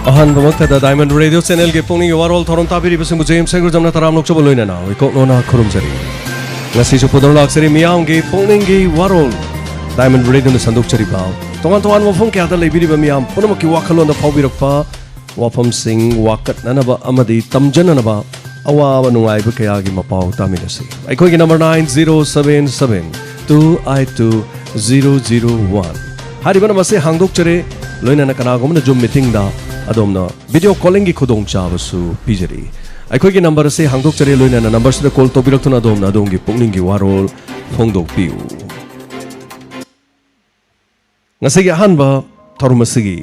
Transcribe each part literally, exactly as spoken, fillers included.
ꯑꯍꯥꯟꯕꯃꯛꯇꯗ Diamond Radio Channelꯒꯤ ꯄꯨꯛꯅꯤꯡꯒꯤ ꯋꯥꯔꯣꯜ ꯊꯧꯔꯝ ꯇꯥꯕꯤꯔꯤꯕꯁꯤꯡꯕꯨ James ꯍꯦꯒꯔꯖꯝꯅ ꯇꯔꯥꯝꯅ ꯑꯣꯛꯆꯕ ꯂꯣꯏꯅꯅ ꯏꯀꯣꯛꯅꯣꯅ ꯈꯨꯔꯨꯝꯖꯔꯤ꯫ ꯉꯁꯤꯁꯨ ꯄꯨꯗꯨꯅ ꯂꯥꯛꯆꯔꯤ ꯃꯤꯌꯥꯝꯒꯤ ꯄꯨꯛꯅꯤꯡꯒꯤ ꯋꯥꯔꯣꯜ꯫ Diamond Radioꯅ ꯁꯟꯗꯣꯛꯆꯔꯤꯕ ꯇꯣꯉꯥꯟ ꯇꯣꯉꯥꯟꯕ ꯃꯐꯝ ꯀꯌꯥꯗ ꯂꯩꯕꯤꯔꯤꯕ ꯃꯤꯌꯥꯝ ꯄꯨꯝꯅꯃꯛꯀꯤ ꯋꯥꯈꯜꯂꯣꯟꯗ ꯐꯥꯎꯕꯤꯔꯛꯄ ꯋꯥꯐꯝꯁꯤꯡ ꯋꯥꯀꯠꯅꯅꯕ ꯑꯃꯗꯤ ꯇꯝꯖꯅꯅꯕ ꯑꯋꯥꯕ ꯅꯨꯡꯉꯥꯏꯕ ꯀꯌꯥꯒꯤ ꯃꯄꯥꯎ ꯇꯥꯃꯤꯟꯅꯁꯤ꯫ ꯑꯩꯈꯣꯏꯒꯤ number nine zero seven seven two eight two zero zero one꯫ ꯍꯥꯏꯔꯤꯕ number ꯑꯁꯤ ꯍꯥꯡꯗꯣꯛꯆꯔꯦ꯫ ꯂꯣꯏꯅꯅ ꯀꯅꯥꯒꯨꯝꯕꯅ Zoom meetingꯗ ꯑꯗꯣꯝꯅ video callingꯒꯤ ꯈꯨꯗꯣꯡꯆꯥꯕꯁꯨ ꯄꯤꯖꯔꯤ꯫ ꯑꯩꯈꯣꯏꯒꯤ number ꯑꯁꯤ ꯍꯥꯡꯗꯣꯛꯆꯔꯦ꯫ ꯂꯣꯏꯅꯅ numberꯁꯤꯗ call ꯇꯧꯕꯤꯔꯛꯇꯨꯅ ꯑꯗꯣꯝꯅ ꯑꯗꯣꯝꯒꯤ ꯄꯨꯛꯅꯤꯡꯒꯤ ꯋꯥꯔꯣꯜ ꯐꯣꯡꯗꯣꯛꯄꯤꯌꯨ꯫ ꯉꯁꯤꯒꯤ ꯑꯍꯥꯟꯕ ꯊꯧꯔꯝ ꯑꯁꯤꯒꯤ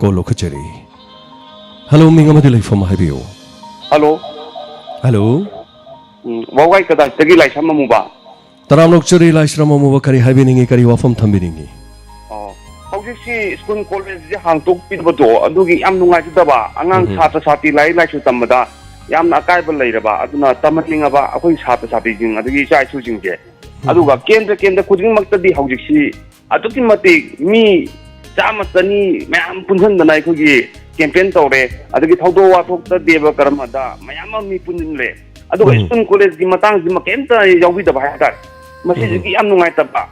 call ꯂꯧꯈꯠꯆꯔꯤ꯫ Hello, ꯃꯤꯡ ꯑꯃꯗꯤ ꯂꯩꯐꯝ ꯍꯥꯏꯕꯤꯌꯨ꯫ Hello꯫ Hello꯫ ꯎꯝ, ꯋꯥꯎꯒꯥꯏ ꯀꯗꯥꯏꯗꯒꯤ ꯂꯥꯏꯁ꯭ꯔꯝ ꯑꯃꯨꯕ꯫ ꯇꯔꯥꯝꯅ ꯑꯣꯛꯆꯔꯤ ꯂꯥꯏꯁ꯭ꯔꯝ ꯑꯃꯨꯕ, ꯀꯔꯤ ꯍꯥꯏꯕꯤꯅꯤꯡꯉꯤ, ꯀꯔꯤ ꯋꯥꯐꯝ ꯊꯝꯕꯤꯅꯤꯡꯉꯤ? ꯑꯣ, ꯍꯧꯖꯤꯛꯁꯤ ꯁ꯭ꯀꯨꯜ ꯀꯣꯂꯦꯖꯁꯦ ꯍꯥꯡꯇꯣꯛꯄꯤꯗꯕꯗꯣ ꯑꯗꯨꯒꯤ ꯌꯥꯝ ꯅꯨꯡꯉꯥꯏꯖꯗꯕ, ꯑꯉꯥꯡ ꯎꯝ꯫ ꯁꯥꯇ꯭ꯔ ꯁꯥꯇ꯭ꯔꯤ ꯂꯥꯏꯔꯤꯛ ꯂꯥꯏꯁꯨ ꯇꯝꯕꯗ ꯌꯥꯝꯅ ꯑꯀꯥꯏꯕ ꯂꯩꯔꯕ, ꯑꯗꯨꯅ ꯇꯝꯍꯟꯅꯤꯡꯉꯕ ꯑꯩꯈꯣꯏ ꯁꯥꯇ꯭ꯔ ꯁꯥꯇ꯭ꯔꯤꯁꯤꯡ ꯑꯗꯒꯤ ꯏꯆꯥ ꯏꯁꯨꯁꯤꯡꯁꯦ꯫ ꯎꯝ꯫ ꯑꯗꯨꯒ ꯀꯦꯟꯗ꯭ꯔ ꯀꯦꯟꯗ꯭ꯔ ꯈꯨꯗꯤꯡꯃꯛꯇꯗꯤ ꯍꯧꯖꯤꯛꯁꯤ ꯑꯗꯨꯛꯀꯤ ꯃꯇꯤꯛ ꯃꯤ ꯆꯥꯝꯃ ꯆꯅꯤ ꯃꯌꯥꯝ ꯄꯨꯟꯁꯤꯟꯗꯅ ꯑꯩꯈꯣꯏꯒꯤ campaign ꯇꯧꯔꯦ, ꯑꯗꯒꯤ ꯊꯧꯗꯣꯛ ꯋꯥꯊꯣꯛꯇ ꯗꯦꯕ ꯀꯔꯃꯗ ꯃꯌꯥꯝ ꯑꯃ ꯃꯤ ꯄꯨꯟꯁꯤꯜꯂꯦ, ꯑꯗꯨꯒ ꯎꯝ꯫ ꯁ꯭ꯀꯨꯜ ꯀꯣꯂꯦꯖꯀꯤ ꯃꯇꯥꯡꯁꯤꯃ ꯀꯩꯝꯇ ꯌꯥꯎꯕꯤꯗꯕ ꯍꯥꯏꯇꯥꯔꯦ꯫ ꯎꯝ꯫ ꯃꯁꯤꯗꯒꯤ ꯌꯥꯝ ꯅꯨꯡꯉꯥꯏꯇꯕ꯫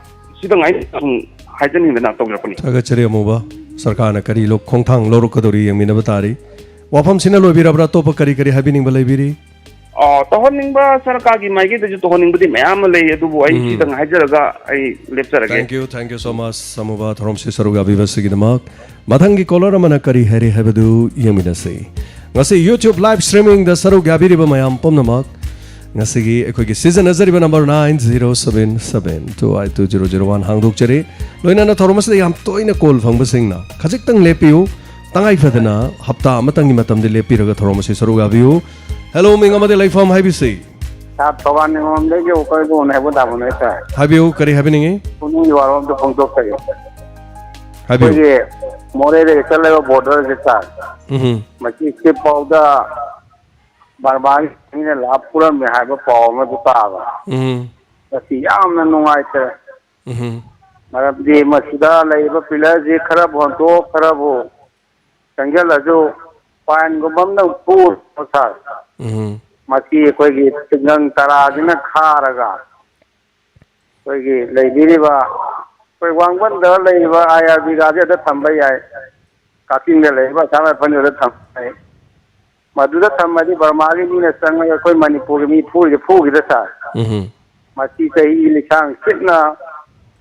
ꯁꯤꯗ ꯉꯥꯏ ꯁꯨꯝ ꯍꯥꯏꯖꯅꯤꯡꯗꯅ ꯇꯧꯖꯔꯛꯄꯅꯤ꯫ ꯊꯥꯒꯠꯆꯔꯤ ꯑꯃꯨꯕ꯫ ꯁꯔꯀꯥꯔꯅ ꯀꯔꯤ ꯂꯧ-, ꯈꯣꯡꯊꯥꯡ ꯂꯧꯔꯛꯀꯗꯧꯔꯤ ꯌꯦꯡꯃꯤꯟꯅꯕ ꯇꯥꯔꯤ꯫ ꯋꯥꯐꯝꯁꯤꯅ ꯂꯣꯏꯕꯤꯔꯕ꯭ꯔꯥ? ꯑꯇꯣꯞꯄ ꯀꯔꯤ ꯀꯔꯤ ꯍꯥꯏꯕꯤꯅꯤꯡꯕ ꯂꯩꯕꯤꯔꯤ? ꯑ, ꯇꯧꯍꯟꯅꯤꯡꯕ ꯁꯔꯀꯥꯔꯒꯤ ꯃꯥꯏꯀꯩꯗꯒꯤꯁꯨ ꯇꯧꯍꯟꯅꯤꯡꯕꯗꯤ ꯃꯌꯥꯝ ꯑꯃ ꯂꯩ, ꯑꯗꯨꯕꯨ ꯑꯩ ꯎꯝ꯫ ꯁꯤꯗꯪ ꯍꯥꯏꯖꯔꯒ ꯑꯩ ꯂꯦꯞꯆꯔꯒꯦ꯫ Thank you, thank you so much, ꯑꯃꯨꯕ, ꯊꯧꯔꯝꯁꯤ ꯁꯔꯨꯛ ꯌꯥꯕꯤꯕꯁꯤꯒꯤꯗꯃꯛ꯫ ꯃꯊꯪꯒꯤ caller ꯑꯃꯅ ꯀꯔꯤ ꯍꯥꯏꯔꯤ ꯍꯥꯏꯕꯗꯨ ꯌꯦꯡꯃꯤꯟꯅꯁꯤ꯫ ꯉꯁꯤ YouTube live streamingꯗ ꯁꯔꯨꯛ ꯌꯥꯕꯤꯔꯤꯕ ꯃꯌꯥꯝ ꯄꯨꯝꯅꯃꯛ, ꯉꯁꯤꯒꯤ ꯑꯩꯈꯣꯏꯒꯤ ꯁꯤꯖꯤꯟꯅꯖꯔꯤꯕ number nine zero seven seven two eight two zero zero one ꯍꯥꯡꯗꯣꯛꯆꯔꯤ꯫ ꯂꯣꯏꯅꯅ ꯊꯧꯔꯝ ꯑꯁꯤꯗ ꯌꯥꯝ ꯇꯣꯏꯅ call ꯐꯪꯕꯁꯤꯡꯅ ꯈꯖꯤꯛꯇꯪ ꯂꯦꯞꯄꯤꯌꯨ꯫ ꯇꯉꯥꯏ ꯐꯗꯅ ꯍꯞꯇꯥ ꯑꯃꯇꯪꯒꯤ ꯃꯇꯝꯗꯤ ꯂꯦꯞꯄꯤꯔꯒ ꯊꯧꯔꯝ ꯑꯁꯤ ꯁꯔꯨꯛ ꯌꯥꯕꯤꯌꯨ꯫ Hello, ꯃꯤꯡ ꯑꯃꯗꯤ ꯂꯩꯐꯝ ꯍꯥꯏꯕꯤꯁꯤ꯫ ꯁꯥꯔ, ꯊꯧꯕꯥꯜ ꯅꯤꯉꯣꯝꯗꯒꯤ ꯎꯀꯜꯕꯣꯟ ꯍꯥꯏꯕ ꯇꯥꯕꯅꯦ, ꯁꯥꯔ꯫ ꯍꯥꯏꯕꯤꯌꯨ, ꯀꯔꯤ ꯍꯥꯏꯕꯤꯅꯤꯡꯉꯤ? ꯄꯨꯛꯅꯤꯡꯒꯤ ꯋꯥꯔꯣꯜ ꯑꯝꯇ ꯐꯣꯡꯗꯣꯛꯆꯒꯦ꯫ ꯍꯥꯏꯕꯤꯌꯨ꯫ ꯑꯩꯈꯣꯏꯒꯤ ꯃꯣꯔꯦꯗꯒꯤ ꯆꯠꯂꯕ borderꯁꯦ, ꯁꯥꯔ, ꯎꯝ꯫ ꯃꯁꯤ ꯁꯤꯐꯥꯎꯗ ꯕꯔꯃꯥꯒꯤ ꯃꯤꯅ ꯂꯥꯛ ꯄꯨꯔꯝꯃꯦ ꯍꯥꯏꯕ ꯄꯥꯎ ꯑꯃꯁꯨ ꯇꯥꯕ꯫ ꯎꯝ꯫ ꯃꯁꯤ ꯌꯥꯝꯅ ꯅꯨꯡꯉꯥꯏꯇ꯭ꯔꯦ꯫ ꯎꯝ꯫ ꯃꯔꯝꯗꯤ ꯃꯁꯤꯗ ꯂꯩꯔꯤꯕ pillarꯁꯤ ꯈꯔꯕꯨ ꯍꯣꯟꯗꯣꯛ, ꯈꯔꯕꯨ ꯆꯪꯁꯤꯜꯂꯁꯨ ꯐꯥꯏꯟꯒꯨꯝꯕ ꯑꯃꯗꯪ ꯄꯨꯔꯣ ꯁꯥꯔ꯫ ꯎꯝ꯫ ꯃꯁꯤ ꯑꯩꯈꯣꯏꯒꯤ ꯇꯤꯡꯒꯪ ꯇꯔꯥꯁꯤꯅ ꯈꯥꯔꯒ ꯑꯩꯈꯣꯏꯒꯤ ꯂꯩꯕꯤꯔꯤꯕ ꯑꯩꯈꯣꯏ ꯋꯥꯡꯕꯟꯗ ꯂꯩꯔꯤꯕ ꯑꯥꯏ ꯑꯥꯔ ꯕꯤꯒꯥꯁꯦ ꯑꯗ ꯊꯝꯕ ꯌꯥꯏ, ꯀꯛꯆꯤꯡꯗ ꯂꯩꯔꯤꯕ ꯑꯁꯥꯝ ꯔꯥꯏꯐꯜꯗꯨꯗ ꯊꯝꯕ ꯌꯥꯏ꯫ ꯃꯗꯨꯗ ꯊꯝꯃꯗꯤ ꯕꯔꯃꯥꯒꯤ ꯃꯤꯅ ꯆꯪꯉꯒ ꯑꯩꯈꯣꯏ ꯃꯅꯤꯄꯨꯔꯒꯤ ꯃꯤ ꯐꯨꯔꯤꯁꯦ ꯐꯨꯈꯤꯗ ꯁꯥꯔ꯫ ꯎꯝ꯫ ꯃꯁꯤ ꯆꯍꯤ ꯂꯤꯁꯥꯡ ꯁꯤꯠꯅ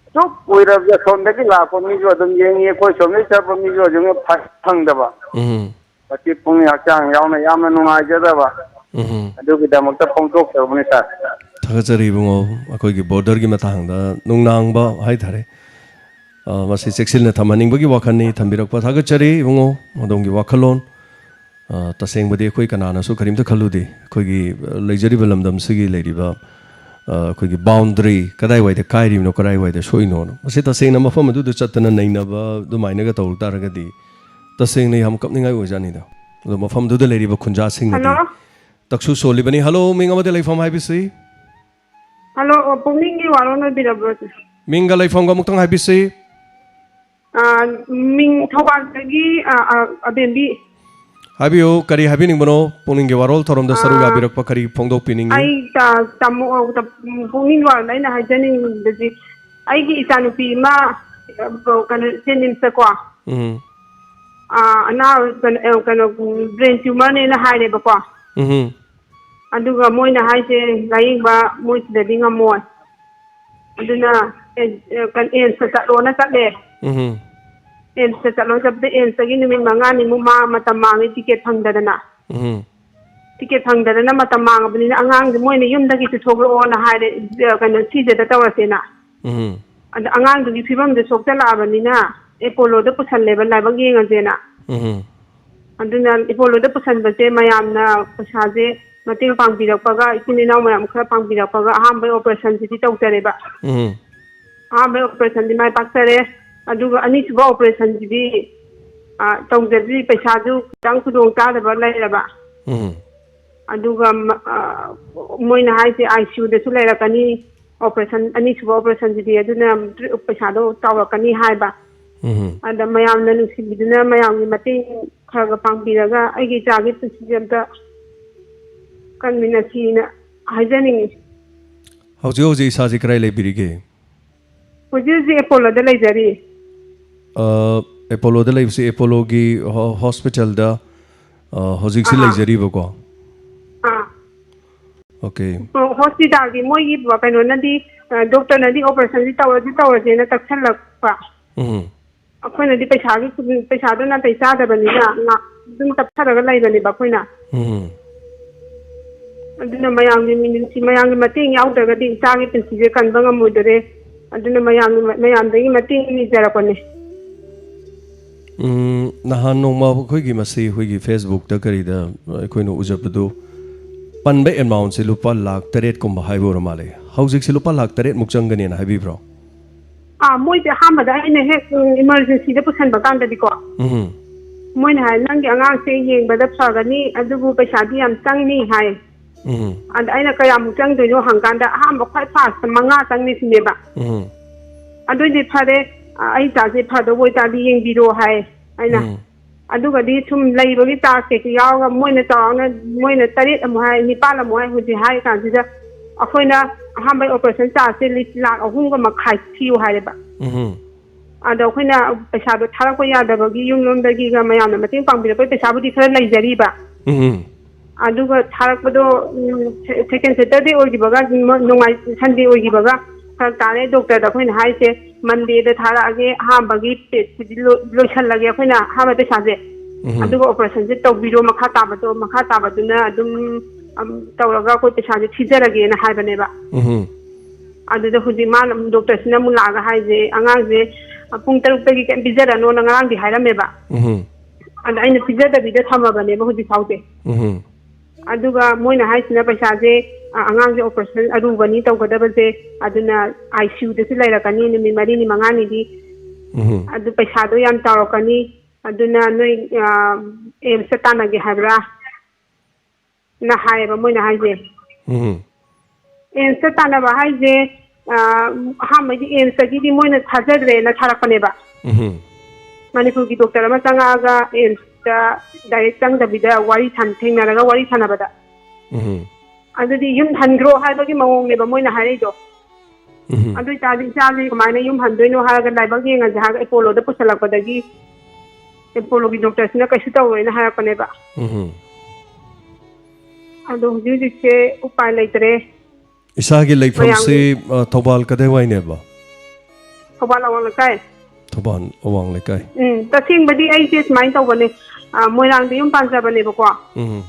ꯑꯁꯨꯛ ꯀꯨꯏꯔꯕꯁꯦ ꯑꯁꯣꯝꯗꯒꯤ ꯂꯥꯛꯄ ꯃꯤꯁꯨ ꯑꯗꯨꯝ ꯌꯦꯡꯉꯤ, ꯑꯩꯈꯣꯏ ꯁꯣꯝꯗꯒꯤ ꯆꯠꯄ ꯃꯤꯁꯨ ꯑꯗꯨꯝ ꯐ-, ꯐꯪꯗꯕ꯫ ꯎꯝ꯫ ꯃꯁꯤ ꯄꯨꯛꯅꯤꯡ ꯍꯛꯆꯥꯡ ꯌꯥꯎꯅ ꯌꯥꯝꯅ ꯅꯨꯡꯉꯥꯏꯖꯗꯕ ꯎꯝ꯫ ꯑꯗꯨꯒꯤꯗꯃꯛꯇ ꯐꯣꯡꯗꯣꯛꯆꯕꯅꯤ ꯁꯥꯔ꯫ ꯊꯥꯒꯠꯆꯔꯤ ꯏꯕꯨꯡꯉꯣ, ꯑꯩꯈꯣꯏꯒꯤ borderꯒꯤ ꯃꯇꯥꯡꯗ ꯅꯨꯡꯅꯥꯡꯕ ꯍꯥꯏꯇꯥꯔꯦ꯫ ꯑ, ꯃꯁꯤ ꯆꯦꯛꯁꯤꯟꯅ ꯊꯝꯍꯟꯅꯤꯡꯕꯒꯤ ꯋꯥꯈꯜꯅꯤ꯫ ꯊꯝꯕꯤꯔꯛꯄ ꯊꯥꯒꯠꯆꯔꯤ ꯏꯕꯨꯡꯉꯣ, ꯑꯗꯣꯝꯒꯤ ꯋꯥꯈꯜꯂꯣꯟ꯫ ꯑ, ꯇꯁꯦꯡꯕꯗꯤ ꯑꯩꯈꯣꯏ ꯀꯅꯥꯅꯁꯨ ꯀꯔꯤꯝꯇ ꯈꯜꯂꯨꯗꯦ꯫ ꯑꯩꯈꯣꯏꯒꯤ, ꯑ, ꯂꯩꯖꯔꯤꯕ ꯂꯝꯗꯝꯁꯤꯒꯤ ꯂꯩꯔꯤꯕ, ꯑ, ꯑꯩꯈꯣꯏꯒꯤ boundary ꯀꯗꯥꯏꯋꯥꯏꯗ ꯀꯥꯏꯔꯤꯕꯅꯣ, ꯀꯗꯥꯏꯋꯥꯏꯗ ꯁꯣꯛꯏꯅꯣꯅ꯫ ꯃꯁꯤ ꯇꯁꯦꯡꯅ ꯃꯐꯝ ꯑꯗꯨꯗ ꯆꯠꯇꯅ ꯅꯩꯅꯕ ꯑꯗꯨꯃꯥꯏꯅꯒ ꯇꯧꯔꯨ ꯇꯥꯔꯒꯗꯤ ꯇꯁꯦꯡꯅ ꯌꯥꯝ ꯀꯞꯅꯤꯡꯉꯥꯏ ꯑꯣꯏꯖꯥꯠꯅꯤꯗ꯫ ꯑꯗꯣ ꯃꯐꯝꯗꯨꯗ ꯂꯩꯔꯤꯕ ꯈꯨꯟꯖꯥꯁꯤꯡꯅꯗꯤ ꯍꯜꯂꯣ? ꯇꯛꯁꯨ ꯁꯣꯜꯂꯤꯕꯅꯤ꯫ ꯍꯜꯂꯣ, ꯃꯤꯡ ꯑꯃꯗꯤ ꯂꯩꯐꯝ ꯍꯥꯏꯕꯤꯁꯤ꯫ ꯍꯜꯂꯣ, ꯑꯣ, ꯄꯨꯛꯅꯤꯡꯒꯤ ꯋꯥꯔꯣꯜ ꯑꯣꯏꯕꯤꯔꯕ꯭ꯔꯣ, ꯁꯦ? ꯃꯤꯡꯒ ꯂꯩꯐꯝꯒ ꯑꯃꯨꯛꯇꯪ ꯍꯥꯏꯕꯤꯁꯤ꯫ ꯑꯥ, ꯃꯤꯡ ꯊꯧꯕꯥꯜꯗꯒꯤ, ꯑꯥ, ꯑꯥ, ꯑꯕꯦꯝꯕꯤ꯫ ꯍꯥꯏꯕꯤꯌꯨ, ꯀꯔꯤ ꯍꯥꯏꯕꯤꯅꯤꯡꯕꯅꯣ? ꯄꯨꯛꯅꯤꯡꯒꯤ ꯋꯥꯔꯣꯜ ꯊꯧꯔꯝꯗ ꯁꯔꯨꯛ ꯑꯥ, ꯌꯥꯕꯤꯔꯛꯄ ꯀꯔꯤ ꯐꯣꯡꯗꯣꯛꯄꯤꯅꯤꯡꯉꯤ? ꯑꯩ ꯇ-, ꯇꯥꯃꯣ, ꯇ-, ꯄꯨꯛꯅꯤꯡꯒꯤ ꯋꯥꯔꯣꯜꯗ ꯑꯩꯅ ꯍꯥꯏꯖꯅꯤꯡꯕꯗꯤ, ꯑꯩꯒꯤ ꯏꯆꯥꯅꯨꯄꯤ ꯑꯃ, ꯑ, ꯀꯩꯅꯣ, ꯖꯦꯅꯤꯝꯁꯇꯀꯣ, ꯎꯝ꯫ ꯑꯥ, ꯑꯅꯥ-, ꯀꯩꯅꯣ, ꯑ, ꯀꯩꯅꯣ, ꯎꯝ, brain tumorꯅꯦꯅ ꯍꯥꯏꯔꯦꯕꯀꯣ꯫ ꯎꯝ꯫ ꯑꯗꯨꯒ ꯃꯣꯏꯅ ꯍꯥꯏꯁꯦ ꯂꯥꯌꯦꯡꯕ ꯃꯣꯏ ꯁꯤꯗꯗꯤ ꯉꯝꯃꯣꯏ꯫ ꯑꯗꯨꯅ ꯑꯦ-, ꯑꯦ-, ꯀꯩꯅꯣ, ꯑꯦꯝꯁꯇ ꯆꯠꯂꯣꯅ ꯆꯠꯂꯦ꯫ ꯎꯝ꯫ ꯑꯦꯝꯁꯇ ꯆꯠꯂꯣꯅ ꯆꯠꯄꯗ ꯑꯦꯝꯁꯇꯒꯤ ꯅꯨꯃꯤꯠ ꯃꯉꯥꯅꯤꯃꯨꯛ ꯃꯥ ꯃꯇꯝ ꯃꯥꯡꯉꯦ ꯇꯤꯀꯦꯠ ꯐꯪꯗꯗꯅ꯫ ꯎꯝ꯫ ꯇꯤꯀꯦꯠ ꯐꯪꯗꯗꯅ ꯃꯇꯝ ꯃꯥꯡꯉꯕꯅꯤꯅ ꯑꯉꯥꯡꯁꯦ ꯃꯣꯏꯅ ꯌꯨꯝꯗꯒꯤ ꯄꯨꯊꯣꯛꯂꯛꯑꯣꯅ ꯍꯥꯏꯔꯦ, ꯑ, ꯀꯩꯅꯣ, ꯁꯤꯖꯗ ꯇꯧꯔꯁꯦꯅ꯫ ꯎꯝ꯫ ꯑꯗ ꯑꯉꯥꯡꯗꯨꯒꯤ ꯐꯤꯕꯝꯗꯣ ꯁꯣꯛꯆꯜꯂꯛꯑꯕꯅꯤꯅ ꯑꯦꯄꯣꯂꯣꯗ ꯄꯨꯁꯜꯂꯦꯕ ꯂꯥꯏꯕꯛ ꯌꯦꯡꯉꯁꯦꯅ꯫ ꯎꯝ꯫ ꯑꯗꯨꯅ ꯑꯦꯄꯣꯂꯣꯗ ꯄꯨꯁꯟꯕꯁꯦ ꯃꯌꯥꯝꯅ ꯄꯩꯁꯥꯁꯦ ꯃꯇꯦꯡ ꯄꯥꯡꯕꯤꯔꯛꯄꯒ, ꯏꯆꯤꯟ ꯏꯅꯥꯎ ꯃꯌꯥꯝ ꯈꯔ ꯄꯥꯡꯕꯤꯔꯛꯄꯒ ꯑꯍꯥꯟꯕꯒꯤ ꯑꯣꯄꯔꯦꯁꯟꯁꯤꯗꯤ ꯇꯧꯖꯔꯦꯕ꯫ ꯎꯝ꯫ ꯑꯍꯥꯟꯕꯒꯤ ꯑꯣꯄꯔꯦꯁꯟꯗꯤ ꯃꯥꯏ ꯄꯥꯛꯆꯔꯦ꯫ ꯑꯗꯨꯒ ꯑꯅꯤꯁꯨꯕ ꯑꯣꯄꯔꯦꯁꯟꯁꯤꯗꯤ, ꯑ, ꯇꯧꯖꯗ꯭ꯔꯤ, ꯄꯩꯁꯥꯁꯨ ꯈꯤꯇꯪ ꯈꯨꯗꯣꯡ ꯆꯥꯗꯕ ꯂꯩꯔꯕ꯫ ꯎꯝ꯫ ꯑꯗꯨꯒ ꯃ-, ꯑ, ꯃꯣꯏꯅ ꯍꯥꯏꯁꯦ ꯑꯥꯏ ꯁꯤ ꯌꯨꯗꯁꯨ ꯂꯩꯔꯛꯀꯅꯤ, ꯑꯣꯄꯔꯦꯁꯟ, ꯑꯅꯤꯁꯨꯕ ꯑꯣꯄꯔꯦꯁꯟꯁꯤꯗꯤ, ꯑꯗꯨꯅ ꯄꯩꯁꯥꯗꯣ ꯆꯥꯎꯔꯛꯀꯅꯤ ꯍꯥꯏꯕ꯫ ꯎꯝ꯫ ꯑꯗ ꯃꯌꯥꯝꯅ ꯅꯨꯡꯁꯤꯕꯤꯗꯨꯅ ꯃꯌꯥꯝꯒꯤ ꯃꯇꯦꯡ ꯈꯔ ꯈꯔ ꯄꯥꯡꯕꯤꯔꯒ ꯑꯩꯒꯤ ꯏꯆꯥꯒꯤ ꯄꯨꯟꯁꯤꯁꯦ ꯑꯝꯇ ꯀꯟꯃꯤꯟꯅꯁꯤꯅ ꯍꯥꯏꯖꯅꯤꯡꯉꯤ꯫ ꯍꯧꯖꯤꯛ ꯍꯧꯖꯤꯛ ꯏꯁꯥꯁꯤ ꯀꯗꯥꯏ ꯂꯩꯕꯤꯔꯤꯒꯦ? ꯍꯧꯖꯤꯛ ꯍꯧꯖꯤꯛ ꯑꯦꯄꯣꯂꯣꯗ ꯂꯩꯖꯔꯤ꯫ ꯑ, ꯑꯦꯄꯣꯂꯣꯗ ꯂꯩꯕꯁꯤ ꯑꯦꯄꯣꯂꯣꯒꯤ ꯍꯣ-, ꯍꯣꯁꯄꯤꯇꯥꯜꯗ, ꯑ, ꯍꯧꯖꯤꯛꯁꯤ ꯑꯥ꯫ ꯂꯩꯖꯔꯤꯕꯀꯣ? ꯑꯥ꯫ ꯑꯣꯀꯦ꯫ ꯑ, ꯍꯣꯁꯄꯤꯇꯥꯜꯒꯤ ꯃꯣꯏꯒꯤ ꯀꯩꯅꯣꯅꯗꯤ, ꯑ, ꯗꯣꯛꯇꯔꯅꯗꯤ ꯑꯣꯄꯔꯦꯁꯟꯗꯤ ꯇꯧꯔꯁꯤ ꯇꯧꯔꯁꯦꯅ ꯇꯛꯁꯜꯂꯛꯄ꯫ ꯎꯝ꯫ ꯑꯩꯈꯣꯏꯅꯗꯤ ꯄꯩꯁꯥꯒꯤ, ꯄꯩꯁꯥꯗꯣ ꯅꯥꯇꯩ ꯆꯥꯗꯕꯅꯤꯅ ꯉꯥ-, ꯑꯗꯨꯝ ꯇꯞꯊꯔꯒ ꯂꯩꯕꯅꯦꯕ ꯑꯩꯈꯣꯏꯅ꯫ ꯎꯝ꯫ ꯑꯗꯨꯅ ꯃꯌꯥꯝꯒꯤ ꯃꯤꯅꯨꯡꯁꯤ, ꯃꯌꯥꯝꯒꯤ ꯃꯇꯦꯡ ꯌꯥꯎꯗ꯭ꯔꯒꯗꯤ ꯏꯆꯥꯒꯤ ꯄꯨꯟꯁꯤꯁꯦ ꯀꯟꯕ ꯉꯝꯃꯣꯏꯗꯣꯔꯦ꯫ ꯑꯗꯨꯅ ꯃꯌꯥꯝꯒꯤ, ꯃꯌꯥꯝꯗꯒꯤ ꯃꯇꯦꯡ ꯅꯤꯖꯔꯛꯄꯅꯦ꯫ ꯎꯝ, ꯅꯍꯥꯟ ꯅꯣꯡꯃ ꯑꯩꯈꯣꯏꯒꯤ ꯃꯁꯤ ꯑꯩꯈꯣꯏꯒꯤ ꯐꯦꯁꯕꯨꯛꯇ ꯀꯔꯤꯗ ꯑꯩꯈꯣꯏꯅ ꯎꯖꯕꯗꯨ ꯄꯟꯕ ꯑꯦꯃꯥꯎꯟꯁꯦ ꯂꯨꯄꯥ ꯂꯥꯈ ꯇꯔꯦꯠ ꯀꯨꯝꯕ ꯍꯥꯏꯕ ꯑꯣꯏꯔ ꯃꯥꯜꯂꯦ꯫ ꯍꯧꯖꯤꯛꯁꯦ ꯂꯨꯄꯥ ꯂꯥꯈ ꯇꯔꯦꯠ ꯃꯨꯛ ꯆꯪꯒꯅꯦꯅ ꯍꯥꯏꯕꯤꯕ꯭ꯔꯣ? ꯑꯥ, ꯃꯣꯏꯁꯦ ꯑꯍꯥꯟꯕꯗ ꯑꯩꯅ ꯍꯦꯛ, ꯎꯝ, ꯏꯃꯥꯔꯖꯦꯟꯁꯤꯗ ꯄꯨꯁꯟꯕ ꯀꯥꯟꯗꯗꯤꯀꯣ, ꯎꯝ꯫ ꯃꯣꯏꯅ ꯍꯥꯏ, "ꯅꯪꯒꯤ ꯑꯉꯥꯡꯁꯦ ꯌꯦꯡꯕꯗ ꯐꯒꯅꯤ, ꯑꯗꯨꯕꯨ ꯄꯩꯁꯥꯗꯤ ꯌꯥꯝ ꯆꯪꯅꯤ," ꯍꯥꯏ꯫ ꯎꯝ꯫ ꯑꯗ ꯑꯩꯅ, "ꯀꯌꯥꯃꯨꯛ ꯆꯪꯗꯣꯏꯅꯣ?" ꯍꯪꯀꯥꯟꯗ, ꯑꯍꯥꯟꯕ ꯈ꯭ꯋꯥꯏ ꯐꯥꯔꯁꯇ ꯃꯉꯥ ꯆꯪꯅꯤ ꯁꯤꯅꯦꯕ꯫ ꯎꯝ꯫ "ꯑꯗꯨꯏꯗꯤ ꯐꯔꯦ, ꯑ, ꯑꯩ ꯏꯆꯥꯁꯦ ꯐꯗꯧꯕ ꯑꯣꯏꯇꯥꯔꯗꯤ ꯌꯦꯡꯕꯤꯔꯣ," ꯍꯥꯏ ꯑꯩꯅ꯫ ꯎꯝ꯫ ꯑꯗꯨꯒꯗꯤ ꯁꯨꯝ ꯂꯩꯕꯒꯤ ꯆꯥꯔꯖ ꯀꯩꯀꯩ ꯌꯥꯎꯔꯒ ꯃꯣꯏꯅ ꯆꯥꯎꯔꯥꯛꯅ, ꯃꯣꯏꯅ ꯇꯔꯦꯠ ꯑꯃꯨꯛ ꯍꯥꯏ, ꯅꯤꯄꯥꯜ ꯑꯃꯨꯛ ꯍꯥꯏ, ꯍꯧꯖꯤꯛ ꯍꯥꯏꯔꯤ ꯀꯥꯟꯁꯤꯗ ꯑꯩꯈꯣꯏꯅ ꯑꯍꯥꯟꯕꯩ ꯑꯣꯄꯔꯦꯁꯟ ꯆꯥꯔꯖꯁꯦ ꯂꯤ-, ꯂꯥꯈ ꯑꯍꯨꯝꯒ ꯃꯈꯥꯏ ꯊꯤꯌꯨ ꯍꯥꯏꯔꯦꯕ꯫ ꯎꯝ꯫ ꯑꯗꯣ ꯑꯩꯈꯣꯏꯅ ꯄꯩꯁꯥꯗꯣ ꯊꯥꯔꯛꯄ ꯌꯥꯗꯕꯒꯤ ꯌꯨꯝꯂꯣꯝꯗꯒꯤꯒ ꯃꯌꯥꯝꯅ ꯃꯇꯦꯡ ꯄꯥꯡꯕꯤꯔꯛꯄꯒꯤ ꯄꯩꯁꯥꯕꯨꯗꯤ ꯈꯔ ꯂꯩꯖꯔꯤꯕ꯫ ꯎꯝ꯫ ꯑꯗꯨꯒ ꯊꯥꯔꯛꯄꯗꯣ, ꯎꯝ, ꯁꯦ-, ꯁꯦꯀꯦꯟ ꯁꯦꯇꯔꯗꯦ ꯑꯣꯏꯈꯤꯕꯒ, ꯅꯣ-, ꯅꯣꯡꯃꯥꯏ-, ꯁꯟꯗꯦ ꯑꯣꯏꯈꯤꯕꯒ ꯐꯔꯛ ꯇꯥꯔꯦ꯫ ꯗꯣꯛꯇꯔꯗ ꯑꯩꯈꯣꯏꯅ ꯍꯥꯏꯁꯦ, "ꯃꯟꯗꯦꯗ ꯊꯥꯔꯛꯑꯒꯦ, ꯑꯍꯥꯟꯕꯒꯤ ꯄꯦꯠꯁꯤꯗꯤ ꯂꯣ-, ꯂꯣꯏꯁꯜꯂꯒꯦ ꯑꯩꯈꯣꯏꯅ ꯑꯍꯥꯟꯕ ꯄꯩꯁꯥꯁꯦ꯫ ꯎꯝ꯫ ꯑꯗꯨꯒ ꯑꯣꯄꯔꯦꯁꯟꯁꯦ ꯇꯧꯕꯤꯔꯣ, ꯃꯈꯥ ꯇꯥꯕꯗꯣ, ꯃꯈꯥ ꯇꯥꯕꯗꯨꯅ ꯑꯗꯨꯝ, ꯑꯝ, ꯇꯧꯔꯒ ꯑꯩꯈꯣꯏ ꯄꯩꯁꯥꯁꯦ ꯊꯤꯖꯔꯒꯦꯅ" ꯍꯥꯏꯕꯅꯦꯕ꯫ ꯎꯝ꯫ ꯑꯗꯨꯗ ꯍꯧꯖꯤꯛ ꯃꯥꯅ, ꯗꯣꯛꯇꯔꯁꯤꯅ ꯑꯃꯨꯛ ꯂꯥꯛꯑꯒ ꯍꯥꯏꯁꯦ, "ꯑꯉꯥꯡꯁꯦ ꯄꯨꯡ ꯇꯔꯨꯛꯇꯒꯤ ꯀꯩꯝ ꯄꯤꯖꯔꯅꯣꯅ" ꯉꯔꯥꯡꯗꯤ ꯍꯥꯏꯔꯝꯃꯦꯕ꯫ ꯎꯝ꯫ ꯑꯗ ꯑꯩꯅ ꯄꯤꯖꯗꯕꯤꯗ ꯊꯝꯃꯕꯅꯦꯕ ꯍꯧꯖꯤꯛ ꯐꯥꯎꯁꯦ꯫ ꯎꯝ꯫ ꯑꯗꯨꯒ ꯃꯣꯏꯅ ꯍꯥꯏꯁꯤꯅ ꯄꯩꯁꯥꯁꯦ, ꯑ, ꯑꯉꯥꯡꯁꯦ ꯑꯣꯄꯔꯦꯁꯟ ꯑꯔꯨꯕꯅꯤ ꯇꯧꯒꯗꯕꯁꯦ, ꯑꯗꯨꯅ ꯑꯥꯏ ꯁꯤ ꯌꯨꯗꯁꯨ ꯂꯩꯔꯛꯀꯅꯤ ꯅꯨꯃꯤꯠ ꯃꯔꯤꯅꯤ ꯃꯉꯥꯅꯤꯗꯤ꯫ ꯎꯝ꯫ ꯑꯗꯨ ꯄꯩꯁꯥꯗꯣ ꯌꯥꯝ ꯆꯥꯎꯔꯛꯀꯅꯤ, ꯑꯗꯨꯅ ꯅꯣꯏ, ꯑ, ꯑꯦꯝꯁꯇ ꯇꯥꯟꯅꯒꯦ ꯍꯥꯏꯕ꯭ꯔꯥ? ꯅ ꯍꯥꯏꯌꯦꯕ ꯃꯣꯏꯅ ꯍꯥꯏꯁꯦ꯫ ꯎꯝ꯫ ꯑꯦꯝꯁꯇ ꯇꯥꯟꯅꯕ ꯍꯥꯏꯁꯦ, ꯑꯥ, ꯑꯍꯥꯟꯕꯩꯗꯤ ꯑꯦꯝꯁꯇꯒꯤꯗꯤ ꯃꯣꯏꯅ ꯊꯥꯖꯗ꯭ꯔꯦꯅ ꯊꯥꯔꯛꯄꯅꯦꯕ꯫ ꯎꯝ꯫ ꯃꯅꯤꯄꯨꯔꯒꯤ ꯗꯣꯛꯇꯔ ꯑꯃ ꯆꯪꯉꯛꯑꯒ ꯑꯦꯝꯁꯇ ꯗꯥꯏꯔꯦꯛ ꯆꯪꯗꯕꯤꯗ ꯋꯥꯔꯤ ꯁꯥꯟ-, ꯊꯦꯡꯅꯔꯒ ꯋꯥꯔꯤ ꯁꯥꯟꯅꯕꯗ꯫ ꯎꯝ꯫ ꯑꯗꯨꯗꯤ ꯌꯨꯝ ꯍꯟꯈ꯭ꯔꯣ ꯍꯥꯏꯕꯒꯤ ꯃꯑꯣꯡꯅꯦꯕ ꯃꯣꯏꯅ ꯍꯥꯏꯔꯛꯏꯗꯣ꯫ ꯎꯝ꯫ ꯑꯗꯨ ꯑꯣꯏꯇꯥꯔꯗꯤ ꯏꯆꯥꯁꯦ ꯀꯃꯥꯏꯅ ꯌꯨꯝ ꯍꯟꯗꯣꯏꯅꯣ ꯍꯥꯏꯔꯒ ꯂꯥꯏꯕꯛ ꯌꯦꯡꯉꯁꯦ ꯍꯥꯏꯔꯒ ꯑꯦꯄꯣꯂꯣꯗ ꯄꯨꯁꯜꯂꯛꯄꯗꯒꯤ ꯑꯦꯄꯣꯂꯣꯒꯤ ꯗꯣꯛꯇꯔꯁꯤꯅ ꯀꯩꯁꯨ ꯇꯧꯔꯣꯏꯅ ꯍꯥꯏꯔꯛꯄꯅꯦꯕ꯫ ꯎꯝ꯫ ꯑꯗꯣ ꯍꯧꯖꯤꯛ ꯍꯧꯖꯤꯛꯁꯦ ꯎꯄꯥꯏ ꯂꯩꯇ꯭ꯔꯦ꯫ ꯏꯁꯥꯒꯤ ꯂꯩꯐꯝꯁꯤ, ꯃꯌꯥꯝꯒꯤ ꯑ, ꯊꯧꯕꯥꯜ ꯀꯗꯥꯏꯋꯥꯏꯅꯦꯕ? ꯊꯧꯕꯥꯜ ꯑꯋꯥꯡ ꯂꯩꯀꯥꯏ꯫ ꯊꯧꯕꯥꯜ ꯑꯋꯥꯡ ꯂꯩꯀꯥꯏ꯫ ꯎꯝ, ꯇꯁꯦꯡꯕꯗꯤ ꯑꯩꯁꯦ ꯁꯨꯃꯥꯏꯅ ꯇꯧꯕꯅꯦ꯫ ꯑ, ꯃꯣꯏꯔꯥꯡꯗ ꯌꯨꯝ ꯄꯥꯟꯖꯕꯅꯦꯕꯀꯣ꯫ ꯎꯝ꯫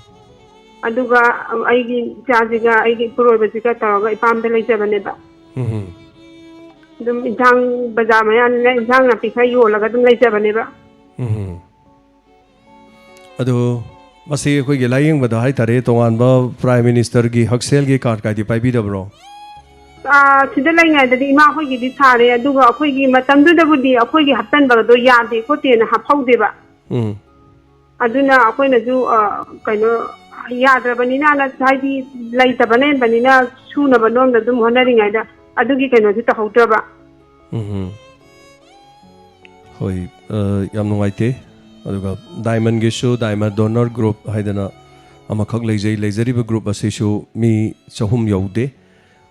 ꯑꯗꯨꯒ, ꯑ, ꯑꯩꯒꯤ ꯏꯆꯥꯁꯤꯒ ꯑꯩꯒꯤ ꯏꯄꯨꯔꯣꯏꯕꯁꯤꯒ ꯇꯧꯔꯒ ꯏꯄꯥꯝꯗ ꯂꯩꯖꯕꯅꯦꯕ꯫ ꯎꯝ꯫ ꯑꯗꯨꯝ ꯏꯟꯁꯥꯡ, ꯕꯖꯥꯔ ꯃꯌꯥꯅꯤꯅ ꯏꯟꯁꯥꯡ ꯅꯥꯄꯤ ꯈꯔ ꯌꯣꯜꯂꯒ ꯑꯗꯨꯝ ꯂꯩꯖꯕꯅꯦꯕ꯫ ꯎꯝ꯫ ꯑꯗꯣ ꯃꯁꯤ ꯑꯩꯈꯣꯏꯒꯤ ꯂꯥꯌꯦꯡꯕꯗ ꯍꯥꯏꯇꯥꯔꯦ, ꯇꯣꯉꯥꯟꯕ ꯄ꯭ꯔꯥꯏꯝ ꯃꯤꯅꯤꯁꯇꯔꯒꯤ ꯍꯛꯁꯦꯜꯒꯤ ꯀꯥꯔꯗ ꯀꯥꯏꯗꯤ ꯄꯥꯏꯕꯤꯗꯕ꯭ꯔꯣ? ꯑꯥ, ꯁꯤꯗ ꯂꯩꯉꯩꯗꯗꯤ ꯏꯃꯥ ꯍꯣꯏꯒꯤꯗꯤ ꯁꯥꯔꯦ, ꯑꯗꯨꯒ ꯑꯩꯈꯣꯏꯒꯤ ꯃꯇꯝꯗꯨꯗꯕꯨꯗꯤ ꯑꯩꯈꯣꯏꯒꯤ ꯍꯥꯞꯆꯟꯕꯗꯣ ꯌꯥꯗꯦ ꯈꯣꯠꯇꯦꯅ ꯍꯥꯞꯍꯧꯗꯦꯕ꯫ ꯎꯝ꯫ ꯑꯗꯨꯅ ꯑꯩꯈꯣꯏꯅꯁꯨ, ꯑ, ꯀꯩꯅꯣ, ꯌꯥꯗ꯭ꯔꯕꯅꯤꯅ, ꯍꯥꯏꯗꯤ ꯂꯩꯇꯕ ꯂꯩꯕꯅꯤꯅ ꯁꯨꯅꯕ ꯅꯣꯝꯅ ꯑꯗꯨꯝ ꯍꯣꯠꯅꯔꯤꯉꯩꯗ ꯑꯗꯨꯒꯤ ꯀꯩꯅꯣꯁꯨ ꯇꯧꯍꯧꯗ꯭ꯔꯕ꯫ ꯎꯝ꯫ ꯍꯣꯏ, ꯑ, ꯌꯥꯝ ꯅꯨꯡꯉꯥꯏꯇꯦ꯫ ꯑꯗꯨꯒ ꯗꯥꯏꯃꯟꯒꯤꯁꯨ, ꯗꯥꯏꯃꯟ ꯗꯣꯅꯔ ꯒ꯭ꯔꯨꯞ ꯍꯥꯏꯗꯅ ꯑꯃꯈꯛ ꯂꯩꯖꯩ꯫ ꯂꯩꯖꯔꯤꯕ ꯒ꯭ꯔꯨꯞ ꯑꯁꯤꯁꯨ ꯃꯤ ꯆꯍꯨꯝ ꯌꯧꯗꯦ꯫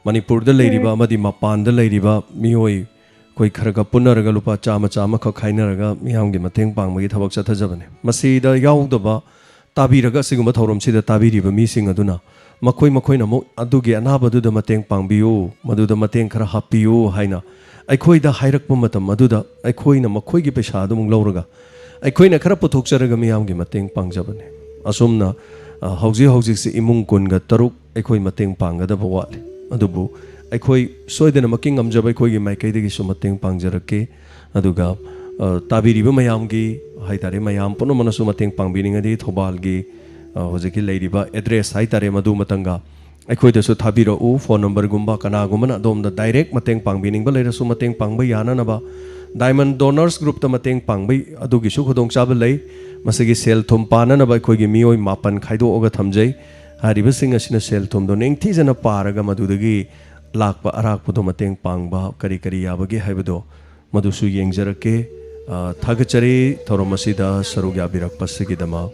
ꯃꯅꯤꯄꯨꯔꯗ ꯂꯩꯔꯤꯕ ꯎꯝ꯫ ꯑꯃꯗꯤ ꯃꯄꯥꯟꯗ ꯂꯩꯔꯤꯕ ꯃꯤꯑꯣꯏ ꯑꯩꯈꯣꯏ ꯈꯔ ꯈ ꯄꯨꯟꯅꯔꯒ ꯂꯨꯄꯥ ꯆꯥꯝꯃ, ꯆꯥꯝꯃꯈꯛ ꯈꯥꯏꯅꯔꯒ ꯃꯤꯌꯥꯝꯒꯤ ꯃꯇꯦꯡ ꯄꯥꯡꯕꯒꯤ ꯊꯕꯛ ꯆꯠꯊꯖꯕꯅꯦ꯫ ꯃꯁꯤꯗ ꯌꯥꯎꯗꯕ, ꯇꯥꯕꯤꯔꯒ ꯑꯁꯤꯒꯨꯝꯕ ꯊꯧꯔꯝꯁꯤꯗ ꯇꯥꯕꯤꯔꯤꯕ ꯃꯤꯁꯤꯡ ꯑꯗꯨꯅ ꯃꯈꯣꯏ ꯃꯈꯣꯏꯅ ꯑꯃꯨꯛ ꯑꯗꯨꯒꯤ ꯑꯅꯥꯕꯗꯨꯗ ꯃꯇꯦꯡ ꯄꯥꯡꯕꯤꯌꯨ, ꯃꯗꯨꯗ ꯃꯇꯦꯡ ꯈꯔ ꯍꯥꯞꯄꯤꯌꯨ ꯍꯥꯏꯅ ꯑꯩꯈꯣꯏꯗ ꯍꯥꯏꯔꯛꯄ ꯃꯇꯝ ꯑꯗꯨꯗ ꯑꯩꯈꯣꯏꯅ ꯃꯈꯣꯏꯒꯤ ꯄꯩꯁꯥꯗꯨ ꯑꯃꯨꯛ ꯂꯧꯔꯒ ꯑꯩꯈꯣꯏꯅ ꯈꯔ ꯄꯨꯊꯣꯛꯆꯔꯒ ꯃꯤꯌꯥꯝꯒꯤ ꯃꯇꯦꯡ ꯄꯥꯡꯖꯕꯅꯦ꯫ ꯑꯁꯨꯝꯅ, ꯑ, ꯍꯧꯖꯤꯛ ꯍꯧꯖꯤꯛꯁꯤ ꯏꯃꯨꯡ ꯀꯨꯟꯒ ꯇꯔꯨꯛ ꯑꯩꯈꯣꯏ ꯃꯇꯦꯡ ꯄꯥꯡꯒꯗꯕ ꯋꯥꯠꯂꯤ꯫ ꯑꯗꯨꯕꯨ ꯑꯩꯈꯣꯏ ꯁꯣꯏꯗꯅꯃꯛꯀꯤ ꯉꯝꯖꯕ ꯑꯩꯈꯣꯏꯒꯤ ꯃꯥꯏꯀꯩꯗꯒꯤꯁꯨ ꯃꯇꯦꯡ ꯄꯥꯡꯖꯔꯛꯀꯦ꯫ ꯑꯗꯨꯒ, ꯑ, ꯇꯥꯕꯤꯔꯤꯕ ꯃꯌꯥꯝꯒꯤ ꯍꯥꯏꯇꯥꯔꯦ, ꯃꯌꯥꯝ ꯄꯨꯝꯅꯃꯛꯅꯁꯨ ꯃꯇꯦꯡ ꯄꯥꯡꯕꯤꯅꯤꯡꯉꯗꯤ ꯊꯧꯕꯥꯜꯒꯤ, ꯑ, ꯍꯧꯖꯤꯛꯀꯤ ꯂꯩꯔꯤꯕ ꯑꯦꯗ꯭ꯔꯦꯁ ꯍꯥꯏꯇꯥꯔꯦ, ꯃꯗꯨ ꯃꯇꯪꯒ ꯑꯩꯈꯣꯏꯗꯁꯨ ꯊꯥꯕꯤꯔꯛꯎ꯫ ꯐꯣꯟ ꯅꯝꯕꯔꯒꯨꯝꯕ ꯀꯅꯥꯒꯨꯝꯕꯅ ꯑꯗꯣꯝꯗ ꯗꯥꯏꯔꯦꯛ ꯃꯇꯦꯡ ꯄꯥꯡꯕꯤꯅꯤꯡꯕ ꯂꯩꯔꯁꯨ ꯃꯇꯦꯡ ꯄꯥꯡꯕ ꯌꯥꯅꯅꯕ ꯗꯥꯏꯃꯟ ꯗꯣꯅꯔꯁ ꯒ꯭ꯔꯨꯞꯇ ꯃꯇꯦꯡ ꯄꯥꯡꯕ ꯑꯗꯨꯒꯤꯁꯨ ꯈꯨꯗꯣꯡꯆꯥꯕ ꯂꯩ꯫ ꯃꯁꯤꯒꯤ ꯁꯦꯜ ꯊꯨꯝ ꯄꯥꯅꯅꯕ ꯑꯩꯈꯣꯏꯒꯤ ꯃꯤꯑꯣꯏ ꯃꯥꯄꯟ ꯈꯥꯏꯗꯣꯛꯑꯒ ꯊꯝꯖꯩ꯫ ꯍꯥꯏꯔꯤꯕꯁꯤꯡ ꯑꯁꯤꯅ ꯁꯦꯜ ꯊꯨꯝꯗꯣ ꯅꯤꯡꯊꯤꯖꯅ ꯄꯥꯔꯒ ꯃꯗꯨꯗꯒꯤ ꯂꯥꯛꯄ ꯑꯔꯥꯛꯄꯗꯣ ꯃꯇꯦꯡ ꯄꯥꯡꯕ ꯀꯔꯤ ꯀꯔꯤ ꯌꯥꯕꯒꯦ ꯍꯥꯏꯕꯗꯣ ꯃꯗꯨꯁꯨ ꯌꯦꯡꯖꯔꯛꯀꯦ꯫ ꯑ, ꯊꯥꯒꯠꯆꯔꯤ ꯊꯧꯔꯝ ꯑꯁꯤꯗ ꯁꯔꯨꯛ ꯌꯥꯕꯤꯔꯛꯄꯁꯤꯒꯤꯗꯃꯛ꯫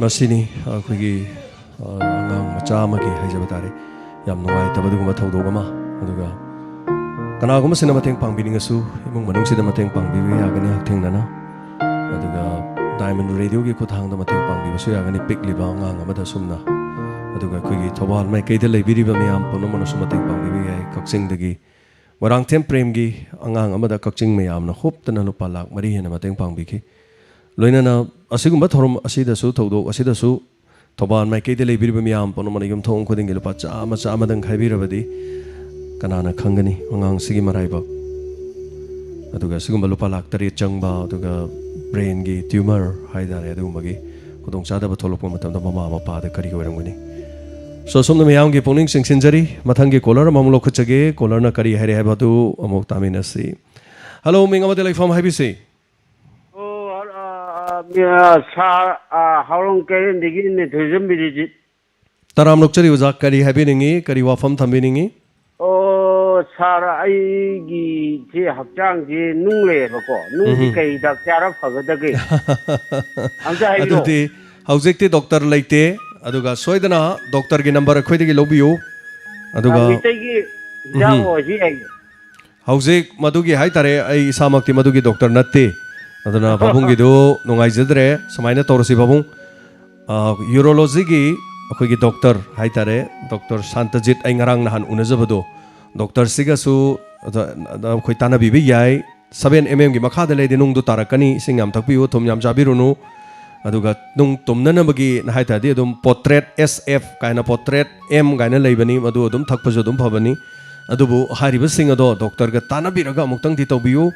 ꯃꯁꯤꯅꯤ ꯑꯩꯈꯣꯏꯒꯤ, ꯑ, ꯑꯉꯥꯡ ꯃꯆꯥ ꯑꯃꯒꯤ ꯍꯥꯏꯖꯕ ꯇꯥꯔꯦ, ꯌꯥꯝ ꯅꯨꯡꯉꯥꯏꯇꯕ ꯑꯗꯨꯒꯨꯝꯕ ꯊꯧꯗꯣꯛ ꯑꯃ꯫ ꯑꯗꯨꯒ ꯀꯅꯥꯒꯨꯝꯕꯁꯤꯅ ꯃꯇꯦꯡ ꯄꯥꯡꯕꯤꯅꯤꯡꯉꯁꯨ ꯏꯃꯨꯡ ꯃꯅꯨꯡꯁꯤꯗ ꯃꯇꯦꯡ ꯄꯥꯡꯕꯤꯕ ꯌꯥꯒꯅꯤ ꯍꯛꯊꯦꯡꯅꯅ꯫ ꯑꯗꯨꯒ ꯗꯥꯏꯃꯟ ꯔꯦꯗꯤꯑꯣꯒꯤ ꯈꯨꯠꯊꯥꯡꯗ ꯃꯇꯦꯡ ꯄꯥꯡꯕꯤꯕꯁꯨ ꯌꯥꯒꯅꯤ, ꯄꯤꯛꯂꯤꯕ ꯑꯉꯥꯡ ꯑꯃꯗ ꯁꯨꯝꯅ꯫ ꯑꯗꯨꯒ ꯑꯩꯈꯣꯏꯒꯤ ꯊꯧꯕꯥꯜ ꯃꯥꯏꯀꯩꯗ ꯂꯩꯕꯤꯔꯤꯕ ꯃꯌꯥꯝ ꯄꯨꯝꯅꯃꯛꯅꯁꯨ ꯃꯇꯦꯡ ꯄꯥꯡꯕꯤꯕ ꯌꯥꯏ꯫ ꯀꯛꯆꯤꯡꯗꯒꯤ ꯃꯣꯏꯔꯥꯡꯊꯦꯝ ꯄ꯭ꯔꯦꯝꯒꯤ ꯑꯉꯥꯡ ꯑꯃꯗ ꯀꯛꯆꯤꯡ ꯃꯌꯥꯝꯅ ꯍꯨꯞꯇꯅ ꯂꯨꯄꯥ ꯂꯥꯛ ꯃꯔꯤ ꯍꯦꯟꯅ ꯃꯇꯦꯡ ꯄꯥꯡꯕꯤꯈꯤ꯫ ꯂꯣꯏꯅꯅ ꯑꯁꯤꯒꯨꯝꯕ ꯊꯧꯔꯝ ꯑꯁꯤꯗꯁꯨ, ꯊꯧꯗꯣꯛ ꯑꯁꯤꯗꯁꯨ ꯊꯧꯕꯥꯜ ꯃꯥꯏꯀꯩꯗ ꯂꯩꯕꯤꯔꯤꯕ ꯃꯤꯌꯥꯝ ꯄꯨꯝꯅꯃꯛꯅ ꯌꯨꯝꯊꯣꯡ ꯈꯨꯗꯤꯡꯒꯤ ꯂꯨꯄꯥ ꯆꯥꯝꯃ, ꯆꯥꯝꯃꯗꯪ ꯈꯥꯏꯕꯤꯔꯕꯗꯤ ꯀꯅꯥꯅ ꯈꯪꯒꯅꯤ ꯑꯉꯥꯡꯁꯤꯒꯤ ꯃꯔꯥꯏꯕꯛ꯫ ꯑꯗꯨꯒ ꯁꯤꯒꯨꯝꯕ ꯂꯨꯄꯥ ꯂꯥꯛ ꯇꯔꯦꯠ ꯆꯪꯕ, ꯑꯗꯨꯒ ꯕ꯭ꯔꯦꯟꯒꯤ ꯇ꯭ꯌꯨꯃꯔ ꯍꯥꯏꯇꯥꯔꯦ, ꯑꯗꯨꯒꯨꯝꯕꯒꯤ ꯈꯨꯗꯣꯡꯆꯥꯗꯕ ꯊꯣꯛꯂꯛꯄ ꯃꯇꯝꯗ ꯃꯃꯥ ꯃꯄꯥꯗ ꯀꯔꯤ ꯑꯣꯏꯔꯝꯒꯅꯤ? ꯁꯣ, ꯑꯁꯣꯝꯅ ꯃꯌꯥꯝꯒꯤ ꯄꯨꯛꯅꯤꯡ ꯆꯤꯡꯁꯤꯟꯖꯔꯤ꯫ ꯃꯊꯪꯒꯤ ꯀꯣꯂꯔ ꯑꯃꯃꯨꯛ ꯂꯧꯈꯠꯆꯒꯦ꯫ ꯀꯣꯂꯔꯅ ꯀꯔꯤ ꯍꯥꯏꯔꯦ ꯍꯥꯏꯕꯗꯨ ꯑꯃꯨꯛ ꯇꯥꯃꯤꯟꯅꯁꯤ꯫ ꯍꯜꯂꯣ, ꯃꯤꯡ ꯑꯃꯗꯤ ꯂꯩꯐꯝ ꯍꯥꯏꯕꯤꯁꯤ꯫ ꯑꯣ, ꯑ, ꯑ, ꯑ, ꯁꯥꯔ, ꯑ, ꯍꯥꯎꯔꯣꯡ ꯀꯩꯔꯦꯟꯗꯒꯤꯅꯦ, ꯊꯣꯏꯖꯝ ꯕꯤꯔꯤꯖꯤꯠ꯫ ꯇꯔꯥꯝ ꯅꯣꯛꯆꯔꯤ ꯑꯣꯖꯥ, ꯀꯔꯤ ꯍꯥꯏꯕꯤꯅꯤꯡꯉꯤ, ꯀꯔꯤ ꯋꯥꯐꯝ ꯊꯝꯕꯤꯅꯤꯡꯉꯤ? ꯑꯣ, ꯁꯥꯔ, ꯑꯩꯒꯤꯁꯦ ꯍꯛꯆꯥꯡꯁꯦ ꯅꯨꯡ ꯂꯩꯌꯦꯕꯀꯣ꯫ ꯅꯨꯡꯁꯤ ꯎꯝ꯫ ꯀꯩ ꯍꯤꯗꯥꯛ ꯆꯥꯔ ꯐꯒꯗꯒꯦ? ꯑꯝꯇ ꯍꯥꯏꯕꯤꯔꯛꯑꯣ꯫ ꯑꯗꯨꯗꯤ ꯍꯧꯖꯤꯛꯇꯤ ꯗꯣꯛꯇꯔ ꯂꯩꯇꯦ, ꯑꯗꯨꯒ ꯁꯣꯏꯗꯅ ꯗꯣꯛꯇꯔꯒꯤ ꯅꯝꯕꯔ ꯑꯩꯈꯣꯏꯗꯒꯤ ꯂꯧꯕꯤꯌꯨ꯫ ꯑꯗꯨꯒ ꯑ, ꯃꯤꯇꯩꯒꯤ ꯍꯤꯗꯥꯛ ꯎꯝ꯫ ꯑꯣꯏꯔꯁꯨ ꯌꯥꯏꯌꯦ꯫ ꯍꯧꯖꯤꯛ ꯃꯗꯨꯒꯤ ꯍꯥꯏꯇꯥꯔꯦ, ꯑꯩ ꯏꯁꯥꯃꯛꯇꯤ ꯃꯗꯨꯒꯤ ꯗꯣꯛꯇꯔ ꯅꯠꯇꯦ꯫ ꯑꯗꯨꯅ ꯄꯥꯕꯨꯡꯒꯤꯗꯨ ꯅꯨꯡꯉꯥꯏꯖꯗ꯭ꯔꯦ꯫ ꯁꯨꯃꯥꯏꯅ ꯇꯧꯔꯁꯤ ꯄꯥꯕꯨꯡ, ꯑ, ꯌꯨꯔꯣꯂꯣꯖꯤꯒꯤ ꯑꯩꯈꯣꯏꯒꯤ ꯗꯣꯛꯇꯔ ꯍꯥꯏꯇꯥꯔꯦ, ꯗꯣꯛꯇꯔ ꯁꯥꯟꯇꯖꯤꯠ, ꯑꯩ ꯉꯔꯥꯡ ꯅꯍꯥꯟ ꯎꯅꯖꯕꯗꯣ, ꯗꯣꯛꯇꯔꯁꯤꯒꯁꯨ ꯑꯗ, ꯑꯗ ꯑꯩꯈꯣꯏ ꯇꯥꯟꯅꯕꯤꯕ ꯌꯥꯏ꯫ ꯁꯚꯦꯟ ꯑꯦꯝ ꯑꯦꯝꯒꯤ ꯃꯈꯥꯗ ꯂꯩꯔꯗꯤ ꯅꯨꯡꯗꯨ ꯇꯥꯔꯛꯀꯅꯤ꯫ ꯏꯁꯤꯡ ꯌꯥꯝ ꯊꯛꯄꯤꯌꯨ, ꯊꯨꯝ ꯌꯥꯝ ꯆꯥꯕꯤꯔꯨꯅꯨ꯫ ꯑꯗꯨꯒ ꯅꯨꯡ ꯇꯨꯝꯅꯅꯕꯒꯤ ꯍꯥꯏ ꯇꯥꯔꯗꯤ ꯑꯗꯨꯝ ꯄꯣꯇ꯭ꯔꯦꯠ ꯑꯦꯁ ꯑꯦꯐ ꯀꯥꯏꯅ, ꯄꯣꯇ꯭ꯔꯦꯠ ꯑꯦꯝ ꯀꯥꯏꯅ ꯂꯩꯕꯅꯤ, ꯃꯗꯨ ꯑꯗꯨꯝ ꯊꯛꯄꯁꯨ ꯑꯗꯨꯝ ꯐꯕꯅꯤ꯫ ꯑꯗꯨꯕꯨ ꯍꯥꯏꯔꯤꯕꯁꯤꯡ ꯑꯗꯣ ꯗꯣꯛꯇꯔꯒ ꯇꯥꯟꯅꯕꯤꯔꯒ ꯑꯃꯨꯛꯇꯪꯗꯤ ꯇꯧꯕꯤꯌꯨ꯫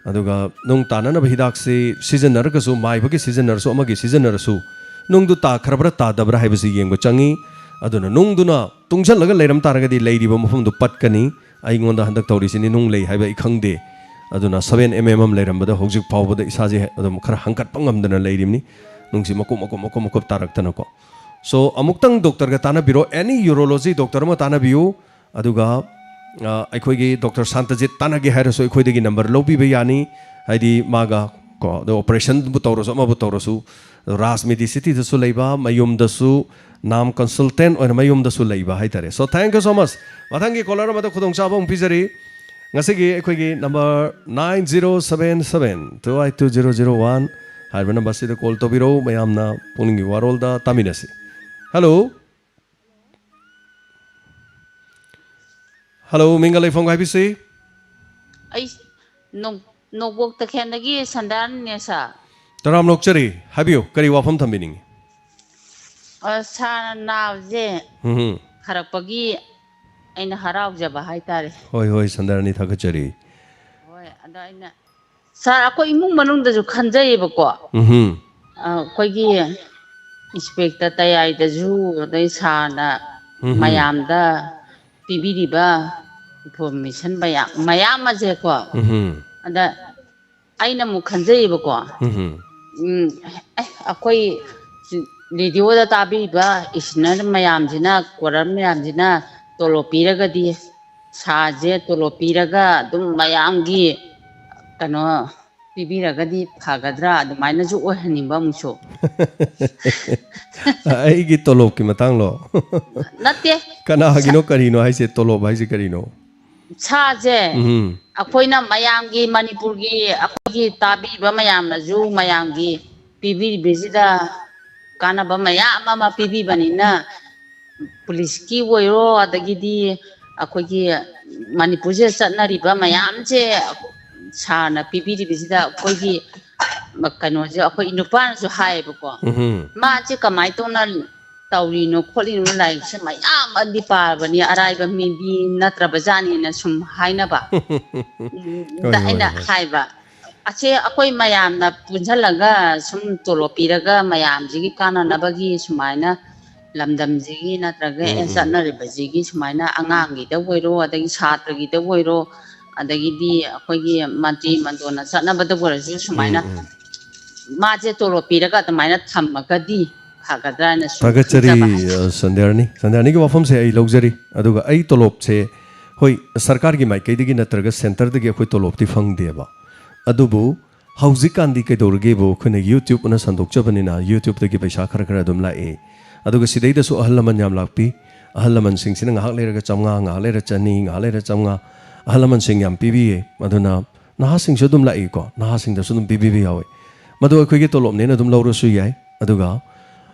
ꯑꯗꯨꯒ ꯅꯨꯡ ꯇꯥꯅꯅꯕ ꯍꯤꯗꯥꯛꯁꯤ ꯁꯤꯖꯤꯟꯅꯔꯒꯁꯨ, ꯃꯥꯏꯕꯒꯤ ꯁꯤꯖꯤꯟꯅꯔꯁꯨ, ꯑꯃꯒꯤ ꯁꯤꯖꯤꯟꯅꯔꯁꯨ, ꯅꯨꯡꯗꯨ ꯇꯥꯈ꯭ꯔꯕ꯭ꯔꯥ ꯇꯥꯗꯕ꯭ꯔꯥ ꯍꯥꯏꯕꯁꯤ ꯌꯦꯡꯕ ꯆꯪꯉꯤ꯫ ꯑꯗꯨꯅ ꯅꯨꯡꯗꯨꯅ ꯇꯨꯡꯁꯤꯜꯂꯒ ꯂꯩꯔꯝ ꯇꯥꯔꯒꯗꯤ ꯂꯩꯔꯤꯕ ꯃꯐꯝꯗꯨ ꯄꯠꯀꯅꯤ꯫ ꯑꯩꯉꯣꯟꯗ ꯍꯟꯗꯛ ꯇꯧꯔꯤꯁꯤꯅꯤ, ꯅꯨꯡ ꯂꯩ ꯍꯥꯏꯕ ꯑꯩ ꯈꯪꯗꯦ꯫ ꯑꯗꯨꯅ ꯁꯚꯦꯟ ꯑꯦꯝ ꯑꯦꯝ ꯑꯃ ꯂꯩꯔꯝꯕꯗ ꯍꯧꯖꯤꯛ ꯐꯥꯎꯕꯗ ꯏꯁꯥꯁꯦ ꯑꯗꯨꯝ ꯈꯔ ꯍꯪꯀꯠꯄ ꯉꯝꯗꯅ ꯂꯩꯔꯤꯕꯅꯤ꯫ ꯅꯨꯡꯁꯤ ꯃꯀꯨꯞ ꯃꯀꯨꯞ ꯃꯀꯨꯞ ꯃꯀꯨꯞ ꯇꯥꯔꯛꯇꯅꯀꯣ꯫ So, ꯑꯃꯨꯛꯇꯪ ꯗꯣꯛꯇꯔꯒ ꯇꯥꯟꯅꯕꯤꯔꯣ, any urology ꯗꯣꯛꯇꯔ ꯑꯃ ꯇꯥꯟꯅꯕꯤꯌꯨ꯫ ꯑꯗꯨꯒ, ꯑ, ꯑꯩꯈꯣꯏꯒꯤ ꯗꯣꯛꯇꯔ ꯁꯥꯟꯇꯖꯤꯠ ꯇꯥꯟꯅꯒꯦ ꯍꯥꯏꯔꯁꯨ ꯑꯩꯈꯣꯏꯗꯒꯤ ꯅꯝꯕꯔ ꯂꯧꯕꯤꯕ ꯌꯥꯅꯤ꯫ ꯍꯥꯏꯗꯤ ꯃꯥꯒ ꯀꯣ, ꯑꯗꯣ ꯑꯣꯄꯔꯦꯁꯟꯕꯨ ꯇꯧꯔꯁꯨ, ꯑꯃꯕꯨ ꯇꯧꯔꯁꯨ, ꯔꯥꯖ ꯃꯦꯗꯤꯁꯤꯇꯤꯗꯁꯨ ꯂꯩꯕ, ꯃꯌꯨꯝꯗꯁꯨ ꯅꯥꯝ ꯀꯟꯁꯜꯇꯦꯟ ꯑꯣꯏꯅ ꯃꯌꯨꯝꯗꯁꯨ ꯂꯩꯕ ꯍꯥꯏꯇꯥꯔꯦ꯫ So, thank you so much. ꯃꯊꯪꯒꯤ ꯀꯣꯂꯔ ꯑꯃꯗ ꯈꯨꯗꯣꯡꯆꯥꯕ ꯑꯃꯨꯛ ꯄꯤꯖꯔꯤ꯫ ꯉꯁꯤꯒꯤ ꯑꯩꯈꯣꯏꯒꯤ number nine zero seven seven two eight two zero zero one ꯍꯥꯏꯔꯤꯕ ꯅꯝꯕꯔꯁꯤꯗ ꯀꯣꯜ ꯇꯧꯕꯤꯔꯛꯎ꯫ ꯃꯌꯥꯝꯅ ꯄꯨꯛꯅꯤꯡꯒꯤ ꯋꯥꯔꯣꯜꯗ ꯇꯥꯃꯤꯟꯅꯁꯤ꯫ ꯍꯜꯂꯣ꯫ ꯍꯜꯂꯣ, ꯃꯤꯡꯒ ꯂꯩꯐꯝꯒ ꯍꯥꯏꯕꯤꯁꯤ꯫ ꯑꯩ ꯅꯣꯡ-, ꯅꯣꯡꯄꯣꯛ ꯇꯈꯦꯟꯗꯒꯤ ꯁꯟꯗꯥꯅꯤꯅꯦ, ꯁꯥꯔ꯫ ꯇꯔꯥꯝꯅ ꯑꯣꯛꯆꯔꯤ꯫ ꯍꯥꯏꯕꯤꯌꯨ, ꯀꯔꯤ ꯋꯥꯐꯝ ꯊꯝꯕꯤꯅꯤꯡꯉꯤ? ꯑ, ꯁꯥꯔꯅ ꯅꯥꯕꯁꯦ ꯎꯝ꯫ ꯐꯔꯛꯄꯒꯤ ꯑꯩꯅ ꯍꯔꯥꯎꯖꯕ ꯍꯥꯏꯇꯥꯔꯦ꯫ ꯍꯣꯏ, ꯍꯣꯏ, ꯁꯟꯗꯥꯅꯤ, ꯊꯥꯒꯠꯆꯔꯤ꯫ ꯍꯣꯏ, ꯑꯗꯣ ꯑꯩꯅ, ꯁꯥꯔ, ꯑꯩꯈꯣꯏ ꯏꯃꯨꯡ ꯃꯅꯨꯡꯗꯁꯨ ꯈꯟꯖꯩꯌꯦꯕꯀꯣ꯫ ꯎꯝ꯫ ꯑ, ꯑꯩꯈꯣꯏꯒꯤ ꯏꯟꯁꯄꯦꯛꯇꯔ ꯇꯌꯥꯏꯗꯁꯨ, ꯑꯗꯩ ꯁꯥꯔꯅ ꯎꯝ꯫ ꯃꯌꯥꯝꯗ ꯄꯤꯕꯤꯔꯤꯕ ꯏꯟꯐꯣꯔꯃꯦꯁꯟ ꯃꯌꯥꯝ, ꯃꯌꯥꯝ ꯑꯁꯦꯀꯣ꯫ ꯎꯝ꯫ ꯑꯗ ꯑꯩꯅ ꯑꯃꯨꯛ ꯈꯟꯖꯩꯌꯦꯕꯀꯣ꯫ ꯎꯝ꯫ ꯎꯝ, ꯑꯦ, ꯑꯩꯈꯣꯏ ꯔꯦꯗꯤꯑꯣꯗ ꯇꯥꯕꯤꯕ ꯏꯁꯅꯔ ꯃꯌꯥꯝꯁꯤꯅ, ꯀꯣꯔꯔ ꯃꯌꯥꯝꯁꯤꯅ ꯇꯣꯂꯣꯞ ꯄꯤꯔꯒꯗꯤ, ꯁꯥꯔꯁꯦ ꯇꯣꯂꯣꯞ ꯄꯤꯔꯒ ꯑꯗꯨꯝ ꯃꯌꯥꯝꯒꯤ ꯀꯩꯅꯣ ꯄꯤꯕꯤꯔꯒꯗꯤ ꯐꯒꯗ꯭ꯔꯥ, ꯑꯗꯨꯃꯥꯏꯅꯁꯨ ꯑꯣꯏꯍꯟꯅꯤꯡꯕ ꯑꯃꯨꯛꯁꯨ꯫ ꯑꯩꯒꯤ ꯇꯣꯂꯣꯞꯀꯤ ꯃꯇꯥꯡꯂꯣ? ꯅꯠꯇꯦ꯫ ꯀꯅꯥꯒꯤꯅꯣ, ꯀꯔꯤꯅꯣ ꯍꯥꯏꯁꯦ? ꯇꯣꯂꯣꯞ ꯍꯥꯏꯁꯦ ꯀꯔꯤꯅꯣ? ꯁꯥꯁꯦ ꯎꯝ꯫ ꯑꯩꯈꯣꯏꯅ ꯃꯌꯥꯝꯒꯤ, ꯃꯅꯤꯄꯨꯔꯒꯤ ꯑꯩꯈꯣꯏꯒꯤ ꯇꯥꯕꯤꯕ ꯃꯌꯥꯝꯅꯁꯨ ꯃꯌꯥꯝꯒꯤ ꯄꯤꯕꯤꯔꯤꯕꯁꯤꯗ ꯀꯥꯟꯅꯕ ꯃꯌꯥꯝ ꯑꯃ ꯄꯤꯕꯤꯕꯅꯤꯅ, ꯄꯨꯂꯤꯁꯀꯤ ꯑꯣꯏꯔꯣ, ꯑꯗꯒꯤꯗꯤ ꯑꯩꯈꯣꯏꯒꯤ ꯃꯅꯤꯄꯨꯔꯁꯤꯗ ꯆꯠꯅꯔꯤꯕ ꯃꯌꯥꯝꯁꯦ ꯁꯥꯔꯅ ꯄꯤꯕꯤꯔꯤꯕꯁꯤꯗ ꯑꯩꯈꯣꯏꯒꯤ ꯀꯩꯅꯣꯁꯦ ꯑꯩꯈꯣꯏ ꯅꯨꯄꯥꯅꯁꯨ ꯍꯥꯏꯌꯦꯕꯀꯣ, ꯎꯝ ꯃꯥꯁꯦ ꯀꯃꯥꯏꯅ ꯇꯧꯅ ꯇꯧꯔꯤꯅꯣ ꯈꯣꯠꯂꯤꯅꯣ, ꯂꯥꯏꯔꯤꯛꯁꯦ ꯃꯌꯥꯝ ꯑꯃꯗꯤ ꯄꯥꯔꯕꯅꯤ, ꯑꯔꯥꯏꯕ ꯃꯤꯗꯤ ꯅꯠꯇ꯭ꯔꯕꯖꯥꯠꯅꯤꯅ ꯁꯨꯝ ꯍꯥꯏꯅꯕ꯫ ꯍꯣꯏ, ꯍꯣꯏ, ꯑꯩꯅ ꯍꯣꯏ꯫ ꯍꯥꯏꯕ, ꯑꯁꯦ ꯑꯩꯈꯣꯏ ꯃꯌꯥꯝꯅ ꯄꯨꯟꯁꯤꯜꯂꯒ ꯁꯨꯝ ꯇꯣꯂꯣꯞ ꯄꯤꯔꯒ ꯃꯌꯥꯝꯁꯤꯒꯤ ꯀꯥꯟꯅꯅꯕꯒꯤ ꯁꯨꯃꯥꯏꯅ ꯂꯝꯗꯝꯁꯤꯒꯤ ꯅꯠꯇ꯭ꯔꯒ ꯎꯝ, ꯑꯦ ꯎꯝ꯫ ꯆꯠꯅꯔꯤꯕꯁꯤꯒꯤ ꯁꯨꯃꯥꯏꯅ ꯑꯉꯥꯡꯒꯤꯗ ꯑꯣꯏꯔꯣ, ꯑꯗꯒꯤ ꯁꯥꯇ꯭ꯔꯒꯤꯗ ꯑꯣꯏꯔꯣ, ꯑꯗꯒꯤꯗꯤ ꯑꯩꯈꯣꯏꯒꯤ ꯃꯟꯇ꯭ꯔꯤ ꯃꯟꯗꯣꯟꯅ ꯆꯠꯅꯕꯗ ꯑꯣꯏꯔꯁꯨ ꯁꯨꯃꯥꯏꯅ ꯎꯝ, ꯎꯝ꯫ ꯃꯥꯁꯦ ꯇꯣꯂꯣꯞ ꯄꯤꯔꯒ ꯑꯗꯨꯃꯥꯏꯅꯅ ꯊꯝꯃꯒꯗꯤ ꯐꯒꯗ꯭ꯔꯥꯅ ꯁꯨꯝ ꯊꯥꯒꯠꯆꯔꯤ ꯈꯟꯖꯕ ꯍꯥꯏꯇꯥꯔꯦ꯫ ꯑ, ꯁꯟꯙ꯭ꯌꯥꯔꯥꯅꯤ꯫ ꯁꯟꯙ꯭ꯌꯥꯔꯥꯅꯤꯒꯤ ꯋꯥꯐꯝꯁꯦ ꯑꯩ ꯂꯧꯖꯔꯤ꯫ ꯑꯗꯨꯒ ꯑꯩ ꯇꯣꯂꯣꯞꯁꯦ, ꯍꯣꯏ, ꯁꯔꯀꯥꯔꯒꯤ ꯃꯥꯏꯀꯩꯗꯒꯤ ꯅꯠꯇ꯭ꯔꯒ ꯁꯦꯟꯇꯔꯗꯒꯤ ꯑꯩꯈꯣꯏ ꯇꯣꯂꯣꯞꯇꯤ ꯐꯪꯗꯦꯕ꯫ ꯑꯗꯨꯕꯨ ꯍꯧꯖꯤꯛꯀꯥꯟꯗꯤ ꯀꯩꯗꯧꯔꯒꯦꯕꯨ, ꯑꯩꯈꯣꯏꯅ YouTube ꯑꯅ ꯁꯟꯗꯣꯛꯆꯕꯅꯤꯅ YouTube-ꯇꯒꯤ ꯄꯩꯁꯥ ꯈꯔ ꯈꯔ ꯑꯗꯨꯝ ꯂꯥꯛꯑꯦ꯫ ꯑꯗꯨꯒ ꯁꯤꯗꯩꯗꯁꯨ ꯑꯍꯜ ꯂꯃꯟ ꯌꯥꯝ ꯂꯥꯛꯄꯤ꯫ ꯑꯍꯜ ꯂꯃꯟꯁꯤꯡꯁꯤꯅ ꯉꯥꯏꯍꯥꯛ ꯂꯩꯔꯒ ꯆꯥꯝꯃꯉꯥ, ꯉꯥꯏꯍꯥꯛ ꯂꯩꯔ ꯆꯅꯤ, ꯉꯥꯏꯍꯥꯛ ꯂꯩꯔ ꯆꯥꯝꯃꯉꯥ, ꯑꯍꯜ ꯂꯃꯟꯁꯤꯡ ꯌꯥꯝ ꯄꯤꯕꯤꯌꯦ꯫ ꯑꯗꯨꯅ ꯅꯍꯥꯁꯤꯡꯁꯨ ꯑꯗꯨꯝ ꯂꯥꯛꯏꯀꯣ, ꯅꯍꯥꯁꯤꯡꯗꯁꯨ ꯑꯗꯨꯝ ꯄꯤꯕꯤꯕ ꯌꯥꯎꯋꯦ꯫ ꯃꯗꯨ ꯑꯩꯈꯣꯏꯒꯤ ꯇꯣꯂꯣꯞꯅꯦꯅ ꯑꯗꯨꯝ ꯂꯧꯔꯁꯨ ꯌꯥꯏ꯫ ꯑꯗꯨꯒ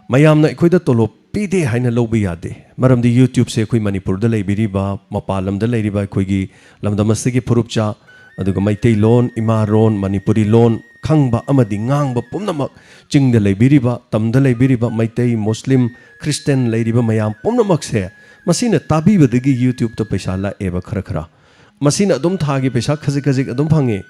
ꯃꯌꯥꯝꯅ ꯑꯩꯈꯣꯏꯗ ꯇꯣꯂꯣꯞ ꯄꯤꯗꯦ ꯍꯥꯏꯅ ꯂꯧꯕ ꯌꯥꯗꯦ꯫ ꯃꯔꯝꯗꯤ YouTube-ꯁꯦ ꯑꯩꯈꯣꯏ ꯃꯅꯤꯄꯨꯔꯗ ꯂꯩꯕꯤꯔꯤꯕ, ꯃꯄꯥꯟ ꯂꯝꯗ ꯂꯩꯔꯤꯕ ꯑꯩꯈꯣꯏꯒꯤ ꯂꯝꯗꯝ ꯑꯁꯤꯒꯤ ꯐꯨꯔꯨꯞꯆꯥ, ꯑꯗꯨꯒ ꯃꯩꯇꯩꯂꯣꯟ, ꯏꯃꯥꯔꯣꯟ, ꯃꯅꯤꯄꯨꯔꯤ ꯂꯣꯟ ꯈꯪꯕ ꯑꯃꯗꯤ ꯉꯥꯡꯕ ꯄꯨꯝꯅꯃꯛ, ꯆꯤꯡꯗ ꯂꯩꯕꯤꯔꯤꯕ, ꯇꯝꯗ ꯂꯩꯕꯤꯔꯤꯕ, ꯃꯩꯇꯩ, ꯃꯨꯁꯂꯤꯝ, ꯈ꯭ꯔꯤꯁꯇꯦꯟ ꯂꯩꯔꯤꯕ ꯃꯌꯥꯝ ꯄꯨꯝꯅꯃꯛꯁꯦ, ꯃꯁꯤꯅ ꯇꯥꯕꯤꯕꯗꯒꯤ YouTube-ꯇ ꯄꯩꯁꯥ ꯂꯥꯛꯑꯦꯕ ꯈꯔ ꯈꯔ꯫ ꯃꯁꯤꯅ ꯑꯗꯨꯝ ꯊꯥꯒꯤ ꯄꯩꯁꯥ ꯈꯖꯤꯛ ꯈꯖꯤꯛ ꯑꯗꯨꯝ ꯐꯪꯉꯤ꯫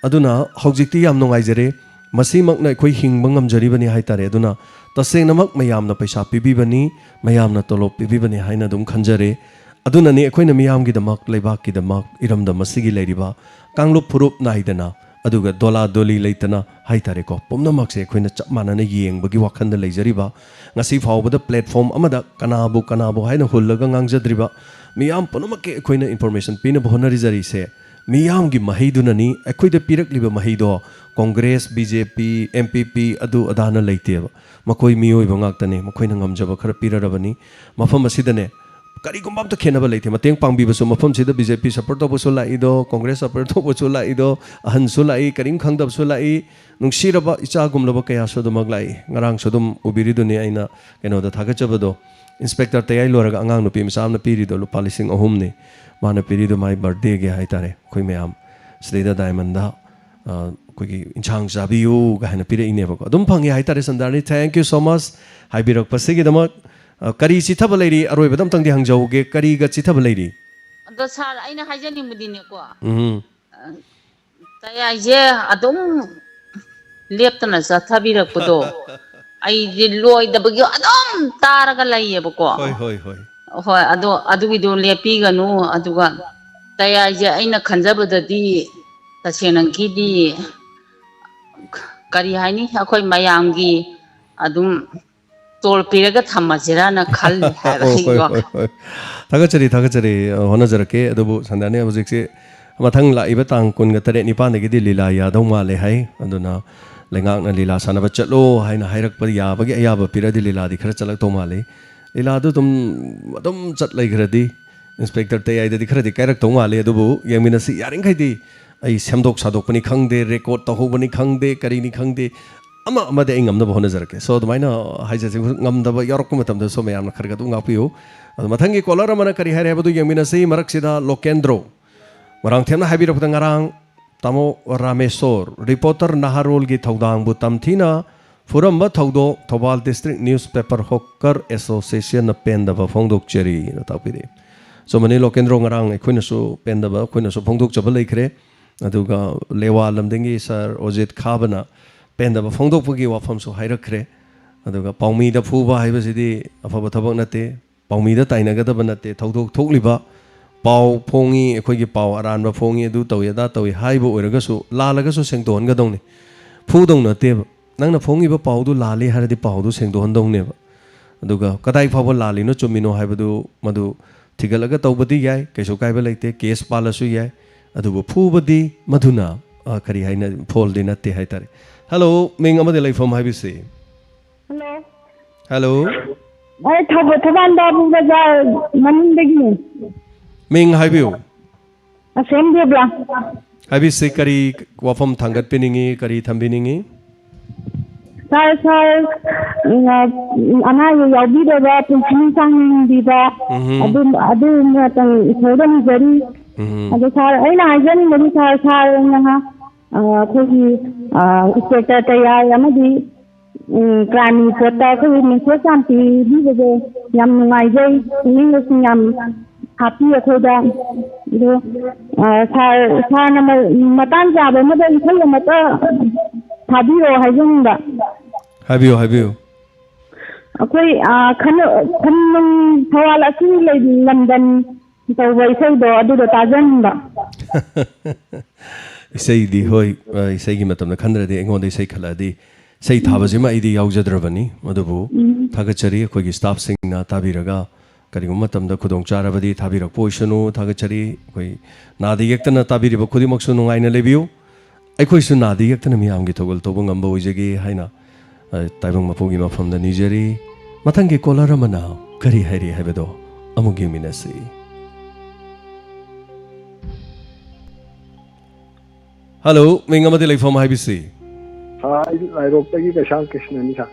ꯑꯗꯨꯅ ꯍꯧꯖꯤꯛꯇꯤ ꯌꯥꯝ ꯅꯨꯡꯉꯥꯏꯖꯔꯦ꯫ ꯃꯁꯤꯃꯛꯅ ꯑꯩꯈꯣꯏ ꯍꯤꯡꯕ ꯉꯝꯖꯔꯤꯕꯅꯤ ꯍꯥꯏꯇꯥꯔꯦ꯫ ꯑꯗꯨꯅ ꯇꯁꯦꯡꯅꯃꯛ ꯃꯌꯥꯝꯅ ꯄꯩꯁꯥ ꯄꯤꯕꯤꯕꯅꯤ, ꯃꯌꯥꯝꯅ ꯇꯣꯂꯣꯞ ꯄꯤꯕꯤꯕꯅꯤ ꯍꯥꯏꯅ ꯑꯗꯨꯝ ꯈꯟꯖꯔꯦ꯫ ꯑꯗꯨꯅꯅꯤ ꯑꯩꯈꯣꯏꯅ ꯃꯤꯌꯥꯝꯒꯤꯗꯃꯛ, ꯂꯩꯕꯥꯛꯀꯤꯗꯃꯛ, ꯏꯔꯝꯗꯝ ꯑꯁꯤꯒꯤ ꯂꯩꯔꯤꯕ ꯀꯥꯡꯂꯨꯞ ꯐꯨꯔꯨꯞ ꯅꯥꯏꯗꯅ, ꯑꯗꯨꯒ ꯗꯣꯂꯥ ꯗꯣꯂꯤ ꯂꯩꯇꯅ ꯍꯥꯏꯇꯥꯔꯦꯀꯣ, ꯄꯨꯝꯅꯃꯛꯁꯦ ꯑꯩꯈꯣꯏꯅ ꯆꯞ ꯃꯥꯟꯅꯅ ꯌꯦꯡꯕꯒꯤ ꯋꯥꯈꯜꯗ ꯂꯩꯖꯔꯤꯕ, ꯉꯁꯤ ꯐꯥꯎꯕꯗ platform ꯑꯃꯗ ꯀꯅꯥꯕꯨ ꯀꯅꯥꯕꯨ ꯍꯥꯏꯅ ꯍꯨꯜꯂꯒ ꯉꯥꯡꯖꯗ꯭ꯔꯤꯕ ꯃꯤꯌꯥꯝ ꯄꯨꯝꯅꯃꯛꯀꯤ ꯑꯩꯈꯣꯏꯅ information ꯄꯤꯅꯕ ꯍꯣꯠꯅꯔꯤꯖꯔꯤꯁꯦ ꯃꯤꯌꯥꯝꯒꯤ ꯃꯍꯩꯗꯨꯅꯅꯤ꯫ ꯑꯩꯈꯣꯏꯗ ꯄꯤꯔꯛꯂꯤꯕ ꯃꯍꯩꯗꯣ ꯀꯣꯡꯒ꯭ꯔꯦꯁ, BJP, NPP ꯑꯗꯨ ꯑꯗꯥꯅ ꯂꯩꯇꯦꯕ꯫ ꯃꯈꯣꯏ ꯃꯤꯑꯣꯏꯕ ꯉꯥꯛꯇꯅꯤ, ꯃꯈꯣꯏꯅ ꯉꯝꯖꯕ ꯈꯔ ꯄꯤꯔꯔꯕꯅꯤ꯫ ꯃꯐꯝ ꯑꯁꯤꯗꯅꯦ ꯀꯔꯤꯒꯨꯝꯕ ꯑꯝꯇ ꯈꯦꯠꯅꯕ ꯂꯩꯇꯦ꯫ ꯃꯇꯦꯡ ꯄꯥꯡꯕꯤꯕꯁꯨ ꯃꯐꯝꯁꯤꯗ BJP support ꯇꯧꯕꯁꯨ ꯂꯥꯛꯏꯗꯣ, ꯀꯣꯡꯒ꯭ꯔꯦꯁ support ꯇꯧꯕꯁꯨ ꯂꯥꯛꯏꯗꯣ, ꯑꯍꯟꯁꯨ ꯂꯥꯛꯏ, ꯀꯔꯤꯝ ꯈꯪꯗꯕꯁꯨ ꯂꯥꯛꯏ, ꯅꯨꯡꯁꯤꯔꯕ ꯏꯆꯥꯒꯨꯝꯂꯕ ꯀꯌꯥꯁꯨ ꯑꯗꯨꯃꯛ ꯂꯥꯛꯏ꯫ ꯉꯔꯥꯡꯁꯨ ꯑꯗꯨꯝ ꯎꯕꯤꯔꯤꯗꯨꯅꯤ ꯑꯩꯅ ꯀꯩꯅꯣꯗ ꯊꯥꯒꯠꯆꯕꯗꯣ, ꯏꯟꯁꯄꯦꯛꯇꯔ ꯇꯌꯥꯏ ꯂꯣꯏꯔꯒ ꯑꯉꯥꯡ ꯅꯨꯄꯤ ꯃꯆꯥ ꯑꯃꯅ ꯄꯤꯔꯤꯗꯣ ꯂꯨꯄꯥ ꯂꯤꯁꯤꯡ ꯑꯍꯨꯝꯅꯤ꯫ ꯃꯥꯅ ꯄꯤꯔꯤꯗꯣ ꯃꯥꯏ birthday-ꯒꯤ ꯍꯥꯏꯇꯥꯔꯦ꯫ ꯑꯩꯈꯣꯏ ꯃꯌꯥꯝ ꯁꯤꯗꯩꯗ diamond-ꯗ ꯑ, ꯑꯩꯈꯣꯏꯒꯤ ꯏꯟꯁꯥꯡ ꯆꯥꯕꯤꯌꯨ ꯀꯥꯏꯅ ꯄꯤꯔꯛꯏꯅꯦꯕꯀꯣ꯫ ꯑꯗꯨꯝ ꯐꯪꯉꯦ ꯍꯥꯏꯇꯥꯔꯦ, ꯁꯟꯗꯥꯔꯅꯤ꯫ Thank you so much ꯍꯥꯏꯕꯤꯔꯛꯄꯁꯤꯒꯤꯗꯃꯛ꯫ ꯑ, ꯀꯔꯤ ꯆꯤꯊꯕ ꯂꯩꯔꯤ? ꯑꯔꯣꯏꯕꯗ ꯑꯝꯇꯪꯗꯤ ꯍꯪꯖꯍꯧꯒꯦ, ꯀꯔꯤꯒ ꯆꯤꯊꯕ ꯂꯩꯔꯤ? ꯑꯗꯣ ꯁꯥꯔ, ꯑꯩꯅ ꯍꯥꯏꯖꯅꯤꯡꯕꯗꯤꯅꯦꯀꯣ, ꯎꯝ꯫ ꯇꯌꯥꯏꯁꯦ ꯑꯗꯨꯝ ꯂꯦꯞꯇꯅ ꯆꯠꯊꯕꯤꯔꯛꯄꯗꯣ ꯑꯩꯗꯤ ꯂꯣꯏꯗꯕꯒꯤ ꯑꯗꯨꯝ ꯇꯥꯔꯒ ꯂꯩꯌꯦꯕꯀꯣ꯫ ꯍꯣꯏ, ꯍꯣꯏ, ꯍꯣꯏ꯫ ꯍꯣꯏ, ꯑꯗꯣ ꯑꯗꯨꯒꯤꯗꯣ ꯂꯦꯞꯄꯤꯒꯅꯨ꯫ ꯑꯗꯨꯒ ꯇꯌꯥꯏꯁꯦ ꯑꯩꯅ ꯈꯟꯖꯕꯗꯗꯤ ꯇꯁꯦꯡꯅꯒꯤꯗꯤ ꯀꯔꯤ ꯍꯥꯏꯅꯤ, ꯑꯩꯈꯣꯏ ꯃꯌꯥꯝꯒꯤ ꯑꯗꯨꯝ ꯇꯣꯜ ꯄꯤꯔꯒ ꯊꯝꯃꯁꯤꯔꯅ ꯈꯜꯂꯤ ꯍꯥꯏꯕ ꯑꯣ, ꯍꯣꯏ, ꯑꯩꯒꯤ ꯍꯣꯏ, ꯋꯥꯈꯜ꯫ ꯍꯣꯏ꯫ ꯊꯥꯒꯠꯆꯔꯤ, ꯊꯥꯒꯠꯆꯔꯤ꯫ ꯑ, ꯍꯣꯠꯅꯖꯔꯛꯀꯦ꯫ ꯑꯗꯨꯕꯨ ꯁꯟꯗꯥꯅꯤ ꯍꯧꯖꯤꯛꯁꯦ ꯃꯊꯪ ꯂꯥꯛꯏꯕ ꯇꯥꯡ ꯀꯨꯟꯒ ꯇꯔꯦꯠ ꯅꯤꯄꯥꯟꯗꯒꯤꯗꯤ ꯂꯤꯂꯥ ꯌꯥꯗꯧ ꯃꯥꯜꯂꯦ ꯍꯥꯏ꯫ ꯑꯗꯨꯅ ꯂꯩꯉꯥꯛꯅ ꯂꯤꯂꯥ ꯁꯥꯟꯅꯕ ꯆꯠꯂꯣ ꯍꯥꯏꯅ ꯍꯥꯏꯔꯛꯄ ꯌꯥꯕꯒꯤ ꯑꯌꯥꯕ ꯄꯤꯔꯗꯤ ꯂꯤꯂꯥꯗꯤ ꯈꯔ ꯆꯠꯂꯛꯇꯧ ꯃꯥꯜꯂꯤ꯫ ꯂꯤꯂꯥꯗꯨ ꯑꯗꯨꯝ, ꯑꯗꯨꯝ ꯆꯠ ꯂꯩꯈ꯭ꯔꯗꯤ ꯏꯟꯁꯄꯦꯛꯇꯔ ꯇꯌꯥꯏꯗꯗꯤ ꯈꯔꯗꯤ ꯀꯥꯏꯔꯛꯇꯧ ꯃꯥꯜꯂꯤ꯫ ꯑꯗꯨꯕꯨ ꯌꯦꯡꯃꯤꯟꯅꯁꯤ꯫ ꯌꯥꯔꯤꯈꯩꯗꯤ ꯑꯩ ꯁꯦꯝꯗꯣꯛ ꯁꯥꯗꯣꯛꯄꯅꯤ ꯈꯪꯗꯦ, ꯔꯦꯀꯣꯔꯗ ꯇꯧꯍꯧꯕꯅꯤ ꯈꯪꯗꯦ, ꯀꯔꯤꯅꯤ ꯈꯪꯗꯦ, ꯑꯃ ꯑꯃꯗꯤ ꯑꯩ ꯉꯝꯅꯕ ꯍꯣꯠꯅꯖꯔꯛꯀꯦ꯫ So, ꯑꯗꯨꯃꯥꯏꯅ ꯍꯥꯏꯖꯁꯦ, ꯉꯝꯗꯕ ꯌꯥꯎꯔꯛꯄ ꯃꯇꯝꯗꯁꯨ ꯃꯌꯥꯝꯅ ꯈꯔ ꯈꯔ ꯑꯗꯨꯝ ꯉꯥꯛꯄꯤꯌꯨ꯫ ꯑꯗꯣ ꯃꯊꯪꯒꯤ ꯀꯣꯂꯔ ꯑꯃꯅ ꯀꯔꯤ ꯍꯥꯏꯔꯦ ꯍꯥꯏꯕꯗꯨ ꯌꯦꯡꯃꯤꯟꯅꯁꯤ꯫ ꯃꯔꯛꯁꯤꯗ ꯂꯣꯀꯦꯟꯗ꯭ꯔꯣ, ꯃꯣꯏꯔꯥꯡꯊꯦꯝꯅ ꯍꯥꯏꯕꯤꯔꯛꯄꯗ, ꯉꯔꯥꯡ ꯇꯥꯃꯣ ꯔꯥꯃꯦꯁꯣꯔ, ꯔꯤꯄꯣꯔꯇꯔ ꯅꯍꯥꯔꯣꯜꯒꯤ ꯊꯧꯗꯥꯡꯕꯨ ꯇꯝꯊꯤꯅ ꯐꯨꯔꯝꯕ ꯊꯧꯗꯣꯛ Thoubal district newspaper hawker ꯑꯦꯁꯣꯁꯤꯌꯦꯁꯟꯅ ꯄꯦꯟꯗꯕ ꯐꯣꯡꯗꯣꯛꯆꯔꯤꯅ ꯇꯥꯛꯄꯤꯔꯛꯏ꯫ ꯑꯆꯨꯝꯕꯅꯤ ꯂꯣꯀꯦꯟꯗ꯭ꯔꯣ, ꯉꯔꯥꯡ ꯑꯩꯈꯣꯏꯅꯁꯨ ꯄꯦꯟꯗꯕ ꯑꯩꯈꯣꯏꯅꯁꯨ ꯐꯣꯡꯗꯣꯛꯆꯕ ꯂꯩꯈ꯭ꯔꯦ꯫ ꯑꯗꯨꯒ ꯂꯦꯋꯥ ꯂꯝꯗꯤꯡꯒꯤ ꯁꯥꯔ ꯑꯣꯖꯤꯠ ꯈꯥꯕꯅ ꯄꯦꯟꯗꯕ ꯐꯣꯡꯗꯣꯛꯄꯒꯤ ꯋꯥꯐꯝꯁꯨ ꯍꯥꯏꯔꯛꯈ꯭ꯔꯦ꯫ ꯑꯗꯨꯒ ꯄꯥꯎꯃꯤꯗ ꯐꯨꯕ ꯍꯥꯏꯕꯁꯤꯗꯤ ꯑꯐꯕ ꯊꯕꯛ ꯅꯠꯇꯦ, ꯄꯥꯎꯃꯤꯗ ꯇꯥꯏꯅꯒꯗꯕ ꯅꯠꯇꯦ꯫ ꯊꯧꯗꯣꯛ ꯊꯣꯛꯂꯤꯕ ꯄꯥꯎ ꯐꯣꯡꯉꯤ, ꯑꯩꯈꯣꯏꯒꯤ ꯄꯥꯎ ꯑꯔꯥꯟꯕ ꯐꯣꯡꯉꯤ, ꯑꯗꯨ ꯇꯧꯏ ꯑꯗꯥ ꯇꯧꯏ ꯍꯥꯏꯕ ꯑꯣꯏꯔꯒꯁꯨ, ꯂꯥꯜꯂꯒꯁꯨ ꯁꯦꯡꯗꯣꯛꯍꯟꯒꯗꯧꯅꯤ, ꯐꯨꯗꯧ ꯅꯠꯇꯦꯕ꯫ ꯅꯪꯅ ꯐꯣꯡꯉꯤꯕ ꯄꯥꯎꯗꯨ ꯂꯥꯜꯂꯤ ꯍꯥꯏꯔꯗꯤ ꯄꯥꯎꯗꯨ ꯁꯦꯡꯗꯣꯛꯍꯟꯗꯧꯅꯦꯕ꯫ ꯑꯗꯨꯒ ꯀꯗꯥꯏ ꯐꯥꯎꯕ ꯂꯥꯜꯂꯤꯅꯣ ꯆꯨꯝꯃꯤꯅꯣ ꯍꯥꯏꯕꯗꯨ ꯃꯗꯨ ꯊꯤꯒꯠꯂꯒ ꯇꯧꯕꯗꯤ ꯌꯥꯏ, ꯀꯩꯁꯨ ꯀꯥꯏꯕ ꯂꯩꯇꯦ, ꯀꯦꯁ ꯄꯥꯜꯂꯁꯨ ꯌꯥꯏ꯫ ꯑꯗꯨꯕꯨ ꯐꯨꯕꯗꯤ ꯃꯗꯨꯅ, ꯑ, ꯀꯔꯤ ꯍꯥꯏꯅ, ꯐꯣꯜꯗꯤ ꯅꯠꯇꯦ ꯍꯥꯏꯇꯥꯔꯦ꯫ ꯍꯜꯂꯣ, ꯃꯤꯡ ꯑꯃꯗꯤ ꯂꯩꯐꯝ ꯍꯥꯏꯕꯤꯁꯤ꯫ ꯍꯜꯂꯣ꯫ ꯍꯜꯂꯣ꯫ ꯑꯩ ꯊꯧꯕ-, ꯊꯧꯕꯥꯜ ꯕꯥꯕꯨ ꯕꯖꯥꯔ ꯃꯅꯤꯡꯗꯒꯤꯅꯦ꯫ ꯃꯤꯡ ꯍꯥꯏꯕꯤꯌꯨ꯫ ꯑꯁꯦꯝ ꯗꯦꯕ꯭ꯔꯥ꯫ ꯍꯥꯏꯕꯤꯁꯤ, ꯀꯔꯤ ꯋꯥꯐꯝ ꯊꯥꯡꯒꯠꯄꯤꯅꯤꯡꯉꯤ, ꯀꯔꯤ ꯊꯝꯕꯤꯅꯤꯡꯉꯤ? ꯁꯥꯔ, ꯁꯥꯔ, ꯎꯝ, ꯑꯅꯥ ꯑꯌꯦꯛ ꯌꯥꯎꯕꯤꯗꯕ ꯄꯨꯟꯁꯤ ꯅꯨꯡꯁꯥꯡꯅ ꯍꯤꯡꯕꯤꯕ, ꯎꯝꯍꯨꯝ꯫ ꯑꯗꯨꯝ, ꯑꯗꯨ ꯑꯃꯇꯪ ꯏꯁꯣꯔꯗ ꯅꯤꯖꯔꯤ꯫ ꯎꯝꯍꯨꯝ꯫ ꯑꯗꯣ ꯁꯥꯔ, ꯑꯩꯅ ꯍꯥꯏꯖꯅꯤꯡꯕꯗꯤ ꯁꯥꯔ, ꯁꯥꯔ ꯉꯥꯏꯍꯥꯛ ꯑꯩꯈꯣꯏꯒꯤ ꯏꯟꯁꯄꯦꯛꯇꯔ ꯇꯌꯥꯔ ꯑꯃꯗꯤ ꯀ꯭ꯔꯥꯏꯝ ꯔꯤꯄꯣꯔꯠꯇ ꯑꯩꯈꯣꯏꯒꯤ ꯃꯦꯁꯦꯖ ꯌꯥꯝ ꯄꯤꯕꯤꯕꯁꯦ ꯌꯥꯝ ꯅꯨꯡꯉꯥꯏꯖꯩ꯫ ꯄꯨꯛꯅꯤꯡꯗꯁꯨ ꯌꯥꯝ ꯍꯥꯞꯄꯤ ꯑꯩꯈꯣꯏꯗ꯫ ꯑꯗꯣ ꯁꯥꯔ, ꯁꯥꯔꯅ ꯃꯇꯥꯡ ꯆꯥꯕ ꯑꯃꯗ ꯏꯁꯩ ꯑꯃꯇ ꯊꯥꯕꯤꯔꯛꯑꯣ ꯍꯥꯏꯖꯅꯤꯡꯕ꯫ ꯍꯥꯏꯕꯤꯌꯨ, ꯍꯥꯏꯕꯤꯌꯨ꯫ ꯑꯩꯈꯣꯏ ꯈꯟ ꯅꯨꯡ ꯊꯧꯋꯥꯜ ꯑꯁꯤ ꯂꯩ ꯂꯝꯗꯝ ꯇꯧꯕ ꯏꯁꯩꯗꯣ ꯑꯗꯨꯗꯣ ꯇꯥꯖꯅꯤꯡꯕ꯫ ꯏꯁꯩꯗꯤ ꯍꯣꯏ, ꯏꯁꯩꯒꯤ ꯃꯇꯝꯗ ꯈꯟꯗ꯭ꯔꯗꯤ ꯑꯩꯉꯣꯟꯗ ꯏꯁꯩ ꯈꯜꯂꯛꯑꯗꯤ ꯏꯁꯩ ꯊꯥꯕꯁꯤꯃ ꯑꯩꯗꯤ ꯌꯥꯎꯖꯗ꯭ꯔꯕꯅꯤ꯫ ꯑꯗꯨꯕꯨ ꯊꯥꯒꯠꯆꯔꯤ ꯑꯩꯈꯣꯏꯒꯤ ꯁ꯭ꯇꯥꯐꯁꯤꯡꯅ ꯇꯥꯕꯤꯔꯒ ꯀꯔꯤꯒꯨꯝꯕ ꯃꯇꯝꯗ ꯈꯨꯗꯣꯡꯆꯥꯔꯕꯗꯤ ꯊꯥꯕꯤꯔꯛꯄ ꯑꯣꯏꯁꯅꯨ꯫ ꯊꯥꯒꯠꯆꯔꯤ꯫ ꯑꯩꯈꯣꯏ ꯅꯥꯗ ꯌꯦꯛꯇꯅ ꯇꯥꯕꯤꯔꯤꯕ ꯈꯨꯗꯤꯡꯃꯛꯁꯨ ꯅꯨꯡꯉꯥꯏꯅ ꯂꯩꯕꯤꯌꯨ꯫ ꯑꯩꯈꯣꯏꯁꯨ ꯅꯥꯗ ꯌꯦꯛꯇꯅ ꯃꯤꯌꯥꯝꯒꯤ ꯊꯧꯒꯜ ꯇꯧꯕ ꯉꯝꯕ ꯑꯣꯏꯖꯒꯦ ꯍꯥꯏꯅ, ꯑ, ꯇꯥꯏꯕꯪ ꯃꯄꯨꯒꯤ ꯃꯐꯝꯗ ꯅꯤꯖꯔꯤ꯫ ꯃꯊꯪꯒꯤ ꯀꯣꯂꯔ ꯑꯃꯅ ꯀꯔꯤ ꯍꯥꯏꯔꯤ ꯍꯥꯏꯕꯗꯣ ꯑꯃꯨꯛ ꯌꯦꯡꯃꯤꯟꯅꯁꯤ꯫ ꯍꯜꯂꯣ, ꯃꯤꯡ ꯑꯃꯗꯤ ꯂꯩꯐꯝ ꯍꯥꯏꯕꯤꯁꯤ꯫ ꯁꯥꯔ, ꯑꯩ ꯂꯥꯏꯔꯣꯛꯇꯒꯤ ꯀꯩꯁꯥꯝ ꯀ꯭ꯔꯤꯁꯅꯅꯤ, ꯁꯥꯔ꯫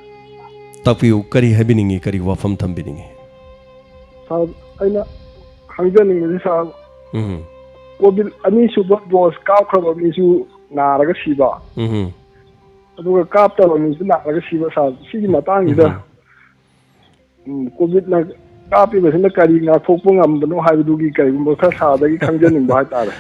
ꯇꯥꯛꯄꯤꯌꯨ, ꯀꯔꯤ ꯍꯥꯏꯕꯤꯅꯤꯡꯉꯤ, ꯀꯔꯤ ꯋꯥꯐꯝ ꯊꯝꯕꯤꯅꯤꯡꯉꯤ? ꯁꯥꯔ, ꯑꯩꯅ ꯈꯪꯖꯅꯤꯡꯕꯁꯤ, ꯁꯥꯔ, ꯎꯝ꯫ ꯀꯣꯚꯤꯗ ꯑꯅꯤꯁꯨꯕ ꯗꯣꯁ ꯀꯥꯞꯈ꯭ꯔꯕ ꯃꯤꯁꯨ ꯅꯥꯔꯒ ꯁꯤꯕ, ꯎꯝ꯫ ꯑꯗꯨꯒ ꯀꯥꯞꯇꯕ ꯃꯤꯁꯨ ꯅꯥꯔꯒ ꯁꯤꯕ, ꯁꯥꯔ, ꯁꯤꯒꯤ ꯃꯇꯥꯡꯁꯤꯗ, ꯎꯝ꯫ ꯎꯝ, ꯀꯣꯚꯤꯗꯅ ꯀꯥꯞꯄꯤꯕꯁꯤꯅ ꯀꯔꯤ ꯉꯥꯛꯊꯣꯛꯄ ꯉꯝꯕꯅꯣ ꯍꯥꯏꯕꯗꯨꯒꯤ ꯀꯔꯤꯒꯨꯝꯕ ꯈꯔ ꯁꯥꯔꯗꯒꯤ ꯈꯪꯖꯅꯤꯡꯕ ꯍꯥꯏꯇꯥꯔꯦ꯫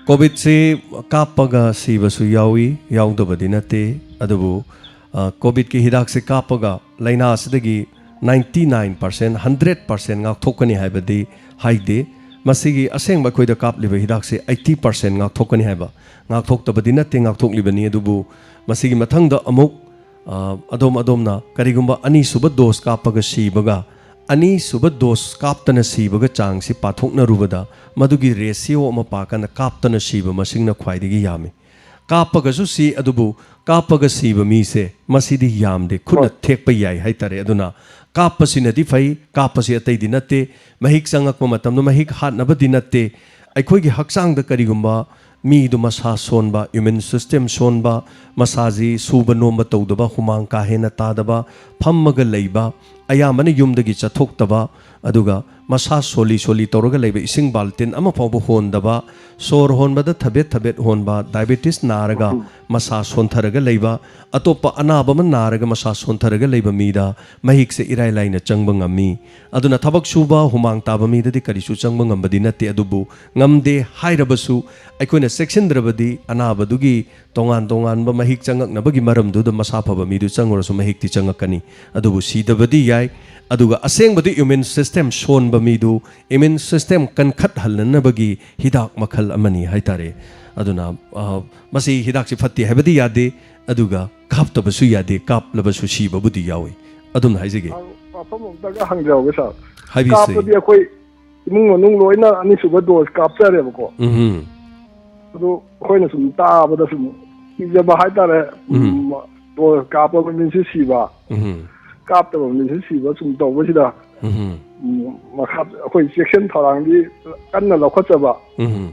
ꯀꯣꯚꯤꯗꯁꯤ ꯀꯥꯞꯄꯒ ꯁꯤꯕꯁꯨ ꯌꯥꯎꯏ, ꯌꯥꯎꯗꯕꯗꯤ ꯅꯠꯇꯦ꯫ ꯑꯗꯨꯕꯨ, ꯑ, ꯀꯣꯚꯤꯗꯀꯤ ꯍꯤꯗꯥꯛꯁꯦ ꯀꯥꯞꯄꯒ ꯂꯥꯏꯅꯥ ꯑꯁꯤꯗꯒꯤ ninety nine percent, hundred percent ꯉꯥꯛꯊꯣꯛꯀꯅꯤ ꯍꯥꯏꯕꯗꯤ ꯍꯥꯏꯗꯦ꯫ ꯃꯁꯤꯒꯤ ꯑꯁꯦꯡꯕ ꯑꯩꯈꯣꯏꯗ ꯀꯥꯞꯂꯤꯕ ꯍꯤꯗꯥꯛꯁꯦ eighty percent ꯉꯥꯛꯊꯣꯛꯀꯅꯤ ꯍꯥꯏꯕ, ꯉꯥꯛꯊꯣꯛꯇꯕꯗꯤ ꯅꯠꯇꯦ, ꯉꯥꯛꯊꯣꯛꯂꯤꯕꯅꯤ꯫ ꯑꯗꯨꯕꯨ ꯃꯁꯤꯒꯤ ꯃꯊꯪꯗ ꯑꯃꯨꯛ, ꯑ, ꯑꯗꯣꯝ ꯑꯗꯣꯝꯅ ꯀꯔꯤꯒꯨꯝꯕ ꯑꯅꯤꯁꯨꯕ ꯗꯣꯁ ꯀꯥꯞꯄꯒ ꯁꯤꯕꯒ ꯑꯅꯤꯁꯨꯕ ꯗꯣꯁ ꯀꯥꯞꯇꯅ ꯁꯤꯕꯒ ꯆꯥꯡꯁꯤ ꯄꯥꯊꯣꯛꯅꯔꯨꯕꯗ ꯃꯗꯨꯒꯤ ꯔꯦꯁꯤꯌꯣ ꯑꯃ ꯄꯥꯀꯥꯟꯗ ꯀꯥꯞꯇꯅ ꯁꯤꯕ ꯃꯁꯤꯡꯅ ꯈ꯭ꯋꯥꯏꯗꯒꯤ ꯌꯥꯝꯃꯤ꯫ ꯀꯥꯞꯄꯒꯁꯨ ꯁꯤ, ꯑꯗꯨꯕꯨ ꯀꯥꯞꯄꯒ ꯁꯤꯕ ꯃꯤꯁꯦ ꯃꯁꯤꯗꯤ ꯌꯥꯝꯗꯦ, ꯈꯨꯠꯅ ꯊꯦꯛꯄ ꯌꯥꯏ ꯍꯥꯏꯇꯥꯔꯦ꯫ ꯑꯗꯨꯅ ꯀꯥꯞꯄꯁꯤꯅꯗꯤ ꯐꯩ, ꯀꯥꯞꯄꯁꯤ ꯑꯇꯩꯗꯤ ꯅꯠꯇꯦ꯫ ꯃꯍꯤꯛ ꯆꯪꯉꯛꯄ ꯃꯇꯝꯗ ꯃꯍꯤꯛ ꯍꯥꯠꯅꯕꯗꯤ ꯅꯠꯇꯦ꯫ ꯑꯩꯈꯣꯏꯒꯤ ꯍꯛꯆꯥꯡꯗ ꯀꯔꯤꯒꯨꯝꯕ ꯃꯤꯗꯨ ꯃꯁꯥ ꯁꯣꯟꯕ, ꯏꯃ꯭ꯌꯨꯟ ꯁꯤꯁꯇꯦꯝ ꯁꯣꯟꯕ, ꯃꯁꯥꯁꯤ ꯁꯨꯕ ꯅꯣꯝꯕ ꯇꯧꯗꯕ, ꯍꯨꯃꯥꯡ ꯀꯥ ꯍꯦꯟꯅ ꯇꯥꯗꯕ, ꯐꯝꯃꯒ ꯂꯩꯕ, ꯑꯌꯥꯝꯕꯅ ꯌꯨꯝꯗꯒꯤ ꯆꯠꯊꯣꯛꯇꯕ, ꯑꯗꯨꯒ ꯃꯁꯥ ꯁꯣꯜꯂꯤ ꯁꯣꯜꯂꯤ ꯇꯧꯔꯒ ꯂꯩꯕ, ꯏꯁꯤꯡ ꯕꯥꯜꯇꯤꯟ ꯑꯃꯐꯥꯎꯕ ꯍꯣꯟꯗꯕ, ꯁꯣꯔ ꯍꯣꯟꯕꯗ ꯊꯕꯦꯠ ꯊꯕꯦꯠ ꯍꯣꯟꯕ, ꯗꯥꯏꯕꯦꯇꯤꯁ ꯅꯥꯔꯒ ꯃꯁꯥ ꯁꯣꯟꯊꯔꯒ ꯂꯩꯕ, ꯑꯇꯣꯞꯄ ꯑꯅꯥꯕ ꯑꯃ ꯅꯥꯔꯒ ꯃꯁꯥ ꯁꯣꯟꯊꯔꯒ ꯂꯩꯕ ꯃꯤꯗ ꯃꯍꯤꯛꯁꯦ ꯏꯔꯥꯏ ꯂꯥꯏꯅ ꯆꯪꯕ ꯉꯝꯃꯤ꯫ ꯑꯗꯨꯅ ꯊꯕꯛ ꯁꯨꯕ, ꯍꯨꯃꯥꯡ ꯇꯥꯕ ꯃꯤꯗꯗꯤ ꯀꯔꯤꯁꯨ ꯆꯪꯕ ꯉꯝꯕꯗꯤ ꯅꯠꯇꯦ꯫ ꯑꯗꯨꯕꯨ ꯉꯝꯗꯦ ꯍꯥꯏꯔꯕꯁꯨ ꯑꯩꯈꯣꯏꯅ ꯆꯦꯛꯁꯤꯟꯗ꯭ꯔꯕꯗꯤ ꯑꯅꯥꯕꯗꯨꯒꯤ ꯇꯣꯉꯥꯟ ꯇꯣꯉꯥꯟꯕ ꯃꯍꯤꯛ ꯆꯪꯉꯛꯅꯕꯒꯤ ꯃꯔꯝꯗꯨꯗ ꯃꯁꯥ ꯐꯕ ꯃꯤꯗꯨ ꯆꯪꯉꯨꯔꯁꯨ ꯃꯍꯤꯛꯇꯤ ꯆꯪꯉꯛꯀꯅꯤ꯫ ꯑꯗꯨꯕꯨ ꯁꯤꯗꯕꯗꯤ ꯌꯥꯏ꯫ ꯑꯗꯨꯒ ꯑꯁꯦꯡꯕꯗꯤ ꯏꯃ꯭ꯌꯨꯟ ꯁꯤꯁꯇꯦꯝ ꯁꯣꯟꯕ ꯃꯤꯗꯨ ꯏꯃ꯭ꯌꯨꯟ ꯁꯤꯁꯇꯦꯝ ꯀꯟꯈꯠꯍꯜꯅꯅꯕꯒꯤ ꯍꯤꯗꯥꯛ ꯃꯈꯜ ꯑꯃꯅꯤ ꯍꯥꯏꯇꯥꯔꯦ꯫ ꯑꯗꯨꯅ, ꯑ, ꯃꯁꯤ ꯍꯤꯗꯥꯛꯁꯤ ꯐꯠꯇꯦ ꯍꯥꯏꯕꯗꯤ ꯌꯥꯗꯦ, ꯑꯗꯨꯒ ꯀꯥꯞꯇꯕꯁꯨ ꯌꯥꯗꯦ, ꯀꯥꯞꯂꯕꯁꯨ ꯁꯤꯕꯕꯨꯗꯤ ꯌꯥꯎꯏ꯫ ꯑꯗꯨꯝꯅ ꯍꯥꯏꯖꯒꯦ꯫ ꯋꯥꯐꯝ ꯑꯝꯇꯒ ꯍꯪꯖꯍꯧꯒꯦ, ꯁꯥꯔ꯫ ꯍꯥꯏꯕꯤꯁꯦ꯫ ꯀꯥꯞꯄꯗꯤ ꯑꯩꯈꯣꯏ ꯏꯃꯨꯡ ꯃꯅꯨꯡ ꯂꯣꯏꯅ ꯑꯅꯤꯁꯨꯕ ꯗꯣꯁ ꯀꯥꯞꯆꯔꯦꯕꯀꯣ꯫ ꯎꯝ꯫ ꯑꯗꯣ ꯑꯩꯈꯣꯏꯅ ꯁꯨꯝ ꯇꯥꯕꯗ ꯁꯨꯝ ꯀꯤꯖꯕ ꯍꯥꯏꯇꯥꯔꯦ꯫ ꯎꯝ꯫ ꯎꯝ, ꯗꯣꯁ ꯀꯥꯞꯄꯕ ꯃꯤꯁꯨ ꯁꯤꯕ, ꯎꯝ꯫ ꯀꯥꯞꯇꯕ ꯃꯤꯁꯨ ꯁꯤꯕ ꯁꯨꯝ ꯇꯧꯕꯁꯤꯗ, ꯎꯝ꯫ ꯎꯝ, ꯃꯈꯥ ꯑꯩꯈꯣꯏ ꯆꯦꯛꯁꯤꯟ ꯊꯧꯔꯥꯡꯗꯤ ꯀꯟꯅ ꯂꯧꯈꯠꯆꯕ꯫ ꯎꯝ꯫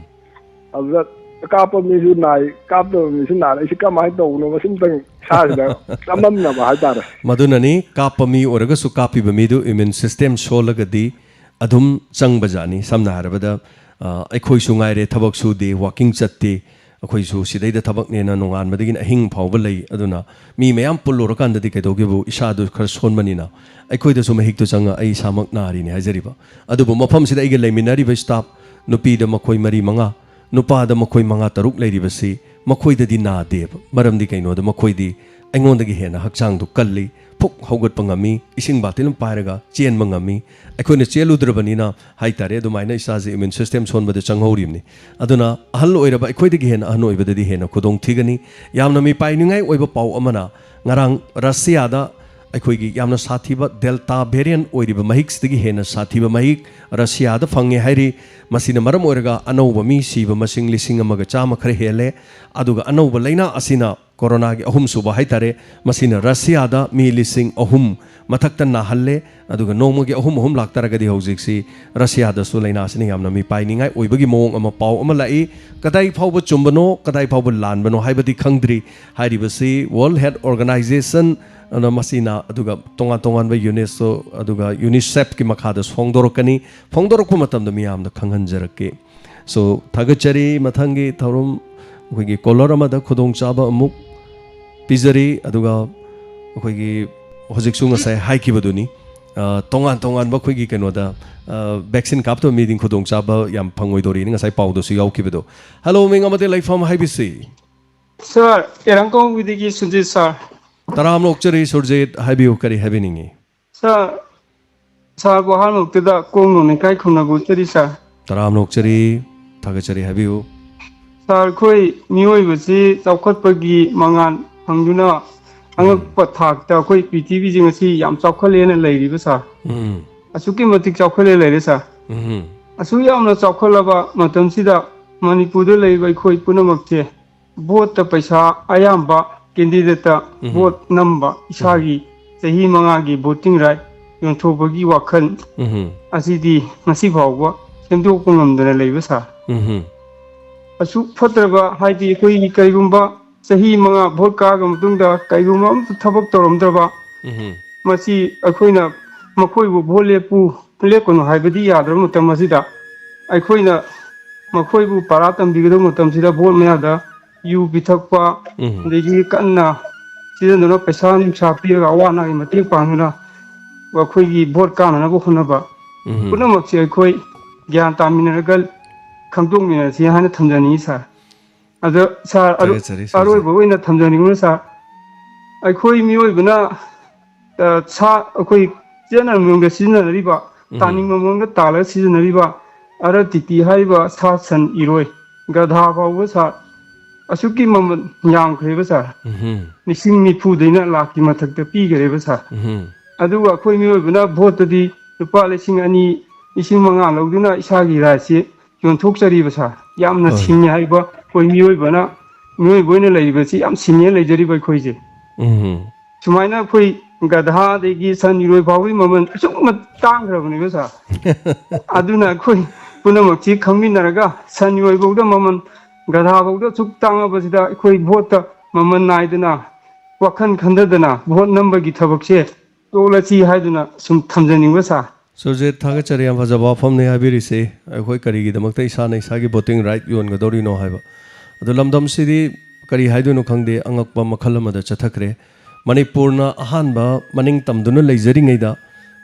ꯑꯗꯨꯗ ꯀꯥꯞꯄ ꯃꯤꯁꯨ ꯅꯥꯏ, ꯀꯥꯞꯇꯕ ꯃꯤꯁꯨ ꯅꯥꯔꯦ꯫ ꯑꯩꯁꯤ ꯀꯃꯥꯏꯅ ꯇꯧꯕꯅꯣ? ꯃꯁꯤꯝꯇꯪ ꯏꯁꯥꯁꯤꯗ ꯆꯃꯝꯅꯕ ꯍꯥꯏꯇꯥꯔꯦ꯫ ꯃꯗꯨꯅꯅꯤ, ꯀꯥꯞꯄ ꯃꯤ ꯑꯣꯏꯔꯒꯁꯨ ꯀꯥꯞꯄꯤꯕ ꯃꯤꯗꯨ ꯏꯃ꯭ꯌꯨꯟ ꯁꯤꯁꯇꯦꯝ ꯁꯣꯜꯂꯒꯗꯤ ꯑꯗꯨꯝ ꯆꯪꯕꯖꯥꯠꯅꯤ꯫ ꯁꯝꯅ ꯍꯥꯏꯔꯕꯗ, ꯑ, ꯑꯩꯈꯣꯏꯁꯨ ꯉꯥꯏꯔꯦ, ꯊꯕꯛ ꯁꯨꯗꯦ, ꯋꯥꯀꯤꯡ ꯆꯠꯇꯦ, ꯑꯩꯈꯣꯏꯁꯨ ꯁꯤꯗꯩꯗ ꯊꯕꯛꯅꯦꯅ ꯅꯣꯡꯉꯥꯟꯕꯗꯒꯤꯅ ꯑꯍꯤꯡ ꯐꯥꯎꯕ ꯂꯩ꯫ ꯑꯗꯨꯅ ꯃꯤ ꯃꯌꯥꯝ ꯄꯨꯜꯂꯨꯔꯀꯥꯟꯗꯗꯤ ꯀꯩꯗꯧꯒꯦꯕꯨ, ꯏꯁꯥꯗꯨ ꯈꯔ ꯁꯣꯟꯕꯅꯤꯅ ꯑꯩꯈꯣꯏꯗꯁꯨ ꯃꯍꯤꯛꯇꯨ ꯆꯪꯉ ꯑꯩ ꯏꯁꯥꯃꯛ ꯅꯥꯔꯤꯅꯤ ꯍꯥꯏꯖꯔꯤꯕ꯫ ꯑꯗꯨꯕꯨ ꯃꯐꯝꯁꯤꯗ ꯑꯩꯒ ꯂꯩꯃꯤꯟꯅꯔꯤꯕ ꯁ꯭ꯇꯥꯐ, ꯅꯨꯄꯤꯗ ꯃꯈꯣꯏ ꯃꯔꯤ ꯃꯉꯥ, ꯅꯨꯄꯥꯗ ꯃꯈꯣꯏ ꯃꯉꯥ ꯇꯔꯨꯛ ꯂꯩꯔꯤꯕꯁꯤ, ꯃꯈꯣꯏꯗꯗꯤ ꯅꯥꯗꯦꯕ꯫ ꯃꯔꯝꯗꯤ ꯀꯩꯅꯣꯗ, ꯃꯈꯣꯏꯗꯤ ꯑꯩꯉꯣꯟꯗꯒꯤ ꯍꯦꯟꯅ ꯍꯛꯆꯥꯡꯗꯨ ꯀꯜꯂꯤ, ꯐꯨꯛ ꯍꯧꯒꯠꯄ ꯉꯝꯃꯤ, ꯏꯁꯤꯡ ꯕꯥꯇꯤꯜ ꯑꯃ ꯄꯥꯏꯔꯒ ꯆꯦꯟꯕ ꯉꯝꯃꯤ꯫ ꯑꯩꯈꯣꯏꯅ ꯆꯦꯜꯂꯨꯗ꯭ꯔꯕꯅꯤꯅ ꯍꯥꯏꯇꯥꯔꯦ, ꯑꯗꯨꯃꯥꯏꯅ ꯏꯁꯥꯁꯦ ꯏꯃ꯭ꯌꯨꯟ ꯁꯤꯁꯇꯦꯝ ꯁꯣꯟꯕꯗ ꯆꯪꯍꯧꯔꯤꯕꯅꯤ꯫ ꯑꯗꯨꯅ ꯑꯍꯜ ꯑꯣꯏꯔꯕ ꯑꯩꯈꯣꯏꯗꯒꯤ ꯍꯦꯟꯅ ꯑꯍꯟ ꯑꯣꯏꯕꯗꯗꯤ ꯍꯦꯟꯅ ꯈꯨꯗꯣꯡ ꯊꯤꯒꯅꯤ꯫ ꯌꯥꯝꯅ ꯃꯤꯄꯥꯏꯅꯤꯡꯉꯥꯏ ꯑꯣꯏꯕ ꯄꯥꯎ ꯑꯃꯅ, ꯉꯔꯥꯡ ꯔꯁꯤꯌꯥꯗ ꯑꯩꯈꯣꯏꯒꯤ ꯌꯥꯝꯅ ꯁꯥꯊꯤꯕ ꯗꯦꯜꯇꯥ ꯚꯦꯔꯤꯌꯟ ꯑꯣꯏꯔꯤꯕ ꯃꯍꯤꯛꯁꯤꯗꯒꯤ ꯍꯦꯟꯅ ꯁꯥꯊꯤꯕ ꯃꯍꯤꯛ ꯔꯁꯤꯌꯥꯗ ꯐꯪꯉꯦ ꯍꯥꯏꯔꯤ꯫ ꯃꯁꯤꯅ ꯃꯔꯝ ꯑꯣꯏꯔꯒ ꯑꯅꯧꯕ ꯃꯤ ꯁꯤꯕ ꯃꯁꯤꯡ ꯂꯤꯁꯤꯡ ꯑꯃꯒ ꯆꯥꯝꯃ ꯈꯔ ꯍꯦꯜꯂꯦ꯫ ꯑꯗꯨꯒ ꯑꯅꯧꯕ ꯂꯩꯅꯥ ꯑꯁꯤꯅ ꯀꯣꯔꯣꯅꯥꯒꯤ ꯑꯍꯨꯝꯁꯨꯕ ꯍꯥꯏꯇꯥꯔꯦ, ꯃꯁꯤꯅ ꯔꯁꯤꯌꯥꯗ ꯃꯤ ꯂꯤꯁꯤꯡ ꯑꯍꯨꯝ ꯃꯊꯛꯇ ꯅꯥꯍꯜꯂꯦ꯫ ꯑꯗꯨꯒ ꯅꯣꯡꯃꯒꯤ ꯑꯍꯨꯝ ꯑꯍꯨꯝ ꯂꯥꯛꯇꯥꯔꯒꯗꯤ ꯍꯧꯖꯤꯛꯁꯤ ꯔꯁꯤꯌꯥꯗꯁꯨ ꯂꯥꯏꯅꯥꯁꯤꯅ ꯌꯥꯝꯅ ꯃꯤꯄꯥꯏꯅꯤꯡꯉꯥꯏ ꯑꯣꯏꯕꯒꯤ ꯃꯑꯣꯡ ꯑꯃ, ꯄꯥꯎ ꯑꯃ ꯂꯥꯛꯏ꯫ ꯀꯗꯥꯏ ꯐꯥꯎꯕ ꯆꯨꯝꯕꯅꯣ, ꯀꯗꯥꯏ ꯐꯥꯎꯕ ꯂꯥꯟꯕꯅꯣ ꯍꯥꯏꯕꯗꯤ ꯈꯪꯗ꯭ꯔꯤ꯫ ꯍꯥꯏꯔꯤꯕꯁꯤ World Health Organization ꯑꯗꯨꯅ ꯃꯁꯤꯅ, ꯑꯗꯨꯒ ꯇꯣꯉꯥꯟ ꯇꯣꯉꯥꯟꯕ ꯌꯨꯅꯤꯁꯣ ꯑꯗꯨꯒ ꯌꯨꯅꯤꯁꯦꯐꯀꯤ ꯃꯈꯥꯗ ꯐꯣꯡꯗꯣꯔꯛꯀꯅꯤ꯫ ꯐꯣꯡꯗꯣꯔꯛꯄ ꯃꯇꯝꯗ ꯃꯤꯌꯥꯝꯗ ꯈꯪꯍꯟꯖꯔꯛꯀꯦ꯫ So, ꯊꯥꯒꯠꯆꯔꯤ꯫ ꯃꯊꯪꯒꯤ ꯊꯧꯔꯝ ꯑꯩꯈꯣꯏꯒꯤ ꯀꯣꯂꯔ ꯑꯃꯗ ꯈꯨꯗꯣꯡꯆꯥꯕ ꯑꯃꯨꯛ ꯄꯤꯖꯔꯤ꯫ ꯑꯗꯨꯒ ꯑꯩꯈꯣꯏꯒꯤ ꯍꯧꯖꯤꯛꯁꯨ ꯉꯁꯥꯏ ꯍꯥꯏꯈꯤꯕꯗꯨꯅꯤ, ꯑ, ꯇꯣꯉꯥꯟ ꯇꯣꯉꯥꯟꯕ ꯑꯩꯈꯣꯏꯒꯤ ꯀꯩꯅꯣꯗ, ꯑ, ꯚꯦꯛꯁꯤꯟ ꯀꯥꯞꯇꯕ ꯃꯤꯗꯤ ꯈꯨꯗꯣꯡꯆꯥꯕ ꯌꯥꯝ ꯐꯪꯉꯣꯏꯗꯧꯔꯤꯅ ꯉꯁꯥꯏ ꯄꯥꯎꯗꯁꯨ ꯌꯥꯎꯈꯤꯕꯗꯣ꯫ ꯍꯜꯂꯣ, ꯃꯤꯡ ꯑꯃꯗꯤ ꯂꯩꯐꯝ ꯍꯥꯏꯕꯤꯁꯤ꯫ ꯁꯥꯔ, ꯏꯔꯥꯡꯀꯣꯡꯕꯤꯗꯒꯤ ꯁꯨꯔꯖꯤꯠ ꯁꯥꯔ꯫ ꯇꯔꯥꯝꯅ ꯑꯣꯛꯆꯔꯤ ꯁꯨꯔꯖꯤꯠ, ꯍꯥꯏꯕꯤꯌꯨ, ꯀꯔꯤ ꯍꯥꯏꯕꯤꯅꯤꯡꯉꯤ? ꯁꯥꯔ, ꯁꯥꯔꯕꯨ ꯑꯍꯥꯟꯕꯃꯛꯇꯗ ꯀꯣꯡꯅꯣꯡ ꯂꯩꯀꯥꯏ ꯈꯨꯟꯅꯕꯨ ꯎꯠꯆꯔꯤ ꯁꯥꯔ꯫ ꯇꯔꯥꯝꯅ ꯑꯣꯛꯆꯔꯤ, ꯊꯥꯒꯠꯆꯔꯤ, ꯍꯥꯏꯕꯤꯌꯨ꯫ ꯁꯥꯔ, ꯑꯩꯈꯣꯏ ꯃꯤꯑꯣꯏꯕꯁꯤ ꯆꯥꯎꯈꯠꯄꯒꯤ ꯃꯉꯥꯜ ꯐꯪꯗꯨꯅ ꯑꯉꯛꯄ ꯊꯥꯛꯇ ꯑꯩꯈꯣꯏ ꯄ꯭ꯔꯤꯊꯤꯕꯤꯁꯤ ꯉꯁꯤ ꯌꯥꯝ ꯆꯥꯎꯈꯠꯂꯦꯅ ꯂꯩꯔꯤꯕ ꯁꯥꯔ꯫ ꯎꯝ꯫ ꯑꯁꯨꯛꯀꯤ ꯃꯇꯤꯛ ꯆꯥꯎꯈꯠꯂꯦ ꯂꯩꯔꯦ ꯁꯥꯔ꯫ ꯎꯝ꯫ ꯑꯁꯨꯛ ꯌꯥꯝꯅ ꯆꯥꯎꯈꯠꯂꯕ ꯃꯇꯝꯁꯤꯗ ꯃꯅꯤꯄꯨꯔꯗ ꯂꯩꯔꯤꯕ ꯑꯩꯈꯣꯏ ꯄꯨꯝꯅꯃꯛꯁꯦ ꯚꯣꯠꯇ ꯄꯩꯁꯥ ꯑꯌꯥꯝꯕ ꯀꯦꯟꯗꯤꯗꯦꯠꯇ ꯎꯝ꯫ ꯚꯣꯠ ꯅꯝꯕ, ꯎꯝ꯫ ꯏꯁꯥꯒꯤ ꯆꯍꯤ ꯃꯉꯥꯒꯤ ꯚꯣꯇꯤꯡ ꯔꯥꯏꯠ ꯌꯣꯟꯊꯣꯛꯄꯒꯤ ꯋꯥꯈꯜ ꯎꯝ꯫ ꯑꯁꯤꯗꯤ ꯉꯁꯤ ꯐꯥꯎꯕ ꯁꯦꯝꯗꯣꯛꯄ ꯉꯝꯗꯅ ꯂꯩꯕ ꯁꯥꯔ꯫ ꯎꯝ꯫ ꯑꯁꯨꯛ ꯐꯠꯇ꯭ꯔꯕ, ꯍꯥꯏꯗꯤ ꯑꯩꯈꯣꯏꯒꯤ ꯀꯔꯤꯒꯨꯝꯕ ꯆꯍꯤ ꯃꯉꯥ ꯚꯣꯠ ꯀꯥꯔꯕ ꯃꯇꯨꯡꯗ ꯀꯔꯤꯒꯨꯝꯕ ꯑꯃꯠꯇ ꯊꯕꯛ ꯇꯧꯔꯝꯗ꯭ꯔꯕ, ꯎꯝ꯫ ꯃꯁꯤ ꯑꯩꯈꯣꯏꯅ ꯃꯈꯣꯏꯕꯨ ꯚꯣꯠ ꯂꯦꯞꯄꯨ, ꯂꯦꯞꯀꯅꯨ ꯍꯥꯏꯕꯗꯤ ꯌꯥꯗ꯭ꯔꯕ ꯃꯇꯝ ꯑꯁꯤꯗ ꯑꯩꯈꯣꯏꯅ ꯃꯈꯣꯏꯕꯨ ꯄꯔꯥ ꯇꯝꯕꯤꯒꯗꯕ ꯃꯇꯝꯁꯤꯗ ꯚꯣꯠ ꯃꯌꯥꯗ ꯌꯨ ꯄꯤꯊꯛꯄ, ꯎꯝ꯫ ꯑꯗꯒꯤ ꯀꯟꯅ ꯁꯤꯖꯤꯟꯅꯗꯨꯅ ꯄꯩꯁꯥ ꯅꯨꯡꯁꯥ ꯄꯤꯔꯒ ꯑꯋꯥ ꯑꯅꯥꯒꯤ ꯃꯇꯦꯡ ꯄꯥꯡꯗꯨꯅ ꯑꯩꯈꯣꯏꯒꯤ ꯚꯣꯠ ꯀꯥꯅꯅꯕ ꯍꯣꯠꯅꯕ ꯎꯝ꯫ ꯄꯨꯝꯅꯃꯛꯁꯦ ꯑꯩꯈꯣꯏ ꯒ꯭ꯌꯥꯟ ꯇꯥꯃꯤꯟꯅꯔꯒ ꯈꯪꯗꯣꯛꯃꯤꯟꯅꯁꯤ ꯍꯥꯏꯅ ꯊꯝꯖꯅꯤꯡꯉꯤ ꯁꯥꯔ꯫ ꯑꯗꯣ ꯁꯥꯔ, ꯑꯔꯣ-, ꯊꯥꯒꯠꯆꯔꯤ, ꯁꯥꯔ, ꯑꯔꯣꯏꯕ ꯑꯣꯏꯅ ꯊꯝꯖꯅꯤꯡꯕꯅ ꯁꯥꯔ, ꯑꯩꯈꯣꯏ ꯃꯤꯑꯣꯏꯕꯅ, ꯑ, ꯁꯥ, ꯑꯩꯈꯣꯏ ꯆꯦꯠꯅ ꯃꯑꯣꯡꯗ ꯁꯤꯖꯤꯟꯅꯔꯤꯕ, ꯎꯝ꯫ ꯇꯥꯅꯤꯡꯕ ꯃꯑꯣꯡꯗ ꯇꯥꯜꯂꯒ ꯁꯤꯖꯤꯟꯅꯔꯤꯕ ꯑꯔ ꯇꯤ ꯇꯤ ꯍꯥꯏꯔꯤꯕ ꯁꯥ ꯁꯟ ꯏꯔꯣꯏ, ꯒꯙꯥ ꯐꯥꯎꯕ ꯁꯥꯔ, ꯑꯁꯨꯛꯀꯤ ꯃꯃꯜ ꯌꯥꯝꯈ꯭ꯔꯦꯕ ꯁꯥꯔ꯫ ꯎꯝ꯫ ꯂꯤꯁꯤꯡ ꯅꯤꯐꯨꯗꯩꯅ ꯂꯥꯛꯀꯤ ꯃꯊꯛꯇ ꯄꯤꯈ꯭ꯔꯦꯕ ꯁꯥꯔ꯫ ꯎꯝ꯫ ꯑꯗꯨꯒ ꯑꯩꯈꯣꯏ ꯃꯤꯑꯣꯏꯕꯅ ꯚꯣꯠꯇꯗꯤ ꯂꯨꯄꯥ ꯂꯤꯁꯤꯡ ꯑꯅꯤ, ꯂꯤꯁꯤꯡ ꯃꯉꯥ ꯂꯧꯗꯨꯅ ꯏꯁꯥꯒꯤ ꯔꯥꯏꯠꯁꯤ ꯌꯣꯟꯊꯣꯛꯆꯔꯤꯕ ꯁꯥꯔ꯫ ꯌꯥꯝꯅ ꯍꯣꯏ꯫ ꯁꯤꯡꯉꯤ ꯍꯥꯏꯕ ꯑꯩꯈꯣꯏ ꯃꯤꯑꯣꯏꯕꯅ ꯃꯤꯑꯣꯏꯕ ꯑꯣꯏꯅ ꯂꯩꯔꯤꯕꯁꯤ ꯌꯥꯝ ꯁꯤꯡꯉꯦ ꯂꯩꯖꯔꯤꯕ ꯑꯩꯈꯣꯏꯁꯦ꯫ ꯎꯝ ꯁꯨꯃꯥꯏꯅ ꯑꯩꯈꯣꯏ ꯒꯙꯥꯗꯒꯤ ꯁꯟ ꯏꯔꯣꯏ ꯐꯥꯎꯕꯒꯤ ꯃꯃꯜ ꯑꯁꯨꯛ ꯃ- ꯇꯥꯡꯈ꯭ꯔꯕꯅꯦꯕ ꯁꯥꯔ꯫ ꯑꯗꯨꯅ ꯑꯩꯈꯣꯏ ꯄꯨꯝꯅꯃꯛꯁꯤ ꯈꯪꯃꯤꯟꯅꯔꯒ ꯁꯟ ꯏꯔꯣꯏ ꯐꯥꯎꯗ ꯃꯃꯜ, ꯒꯙꯥ ꯐꯥꯎꯗ ꯑꯁꯨꯛ ꯇꯥꯡꯉꯕꯁꯤꯗ ꯑꯩꯈꯣꯏ ꯚꯣꯠꯇ ꯃꯃꯜ ꯅꯥꯏꯗꯅ ꯋꯥꯈꯜ ꯈꯟꯊꯗꯅ ꯚꯣꯠ ꯅꯝꯕꯒꯤ ꯊꯕꯛꯁꯦ ꯇꯣꯛꯂꯁꯤ ꯍꯥꯏꯗꯨꯅ ꯁꯨꯝ ꯊꯝꯖꯅꯤꯡꯕ ꯁꯥꯔ꯫ ꯁꯨꯔꯖꯤꯠ, ꯊꯥꯒꯠꯆꯔꯤ, ꯌꯥꯝ ꯐꯖꯕ ꯋꯥꯐꯝꯅꯤ ꯍꯥꯏꯕꯤꯔꯤꯁꯦ꯫ ꯑꯩꯈꯣꯏ ꯀꯔꯤꯒꯤꯗꯃꯛꯇ ꯏꯁꯥꯅ ꯏꯁꯥꯒꯤ ꯚꯣꯇꯤꯡ ꯔꯥꯏꯠ ꯌꯣꯟꯒꯗꯧꯔꯤꯅꯣ ꯍꯥꯏꯕ꯫ ꯑꯗꯣ ꯂꯝꯗꯝꯁꯤꯗꯤ ꯀꯔꯤ ꯍꯥꯏꯗꯣꯏꯅꯣ ꯈꯪꯗꯦ, ꯑꯉꯛꯄ ꯃꯈꯜ ꯑꯃꯗ ꯆꯠꯊꯈ꯭ꯔꯦ꯫ ꯃꯅꯤꯄꯨꯔꯅ ꯑꯍꯥꯟꯕ ꯃꯅꯤꯡ ꯇꯝꯗꯨꯅ ꯂꯩꯖꯔꯤꯉꯩꯗ,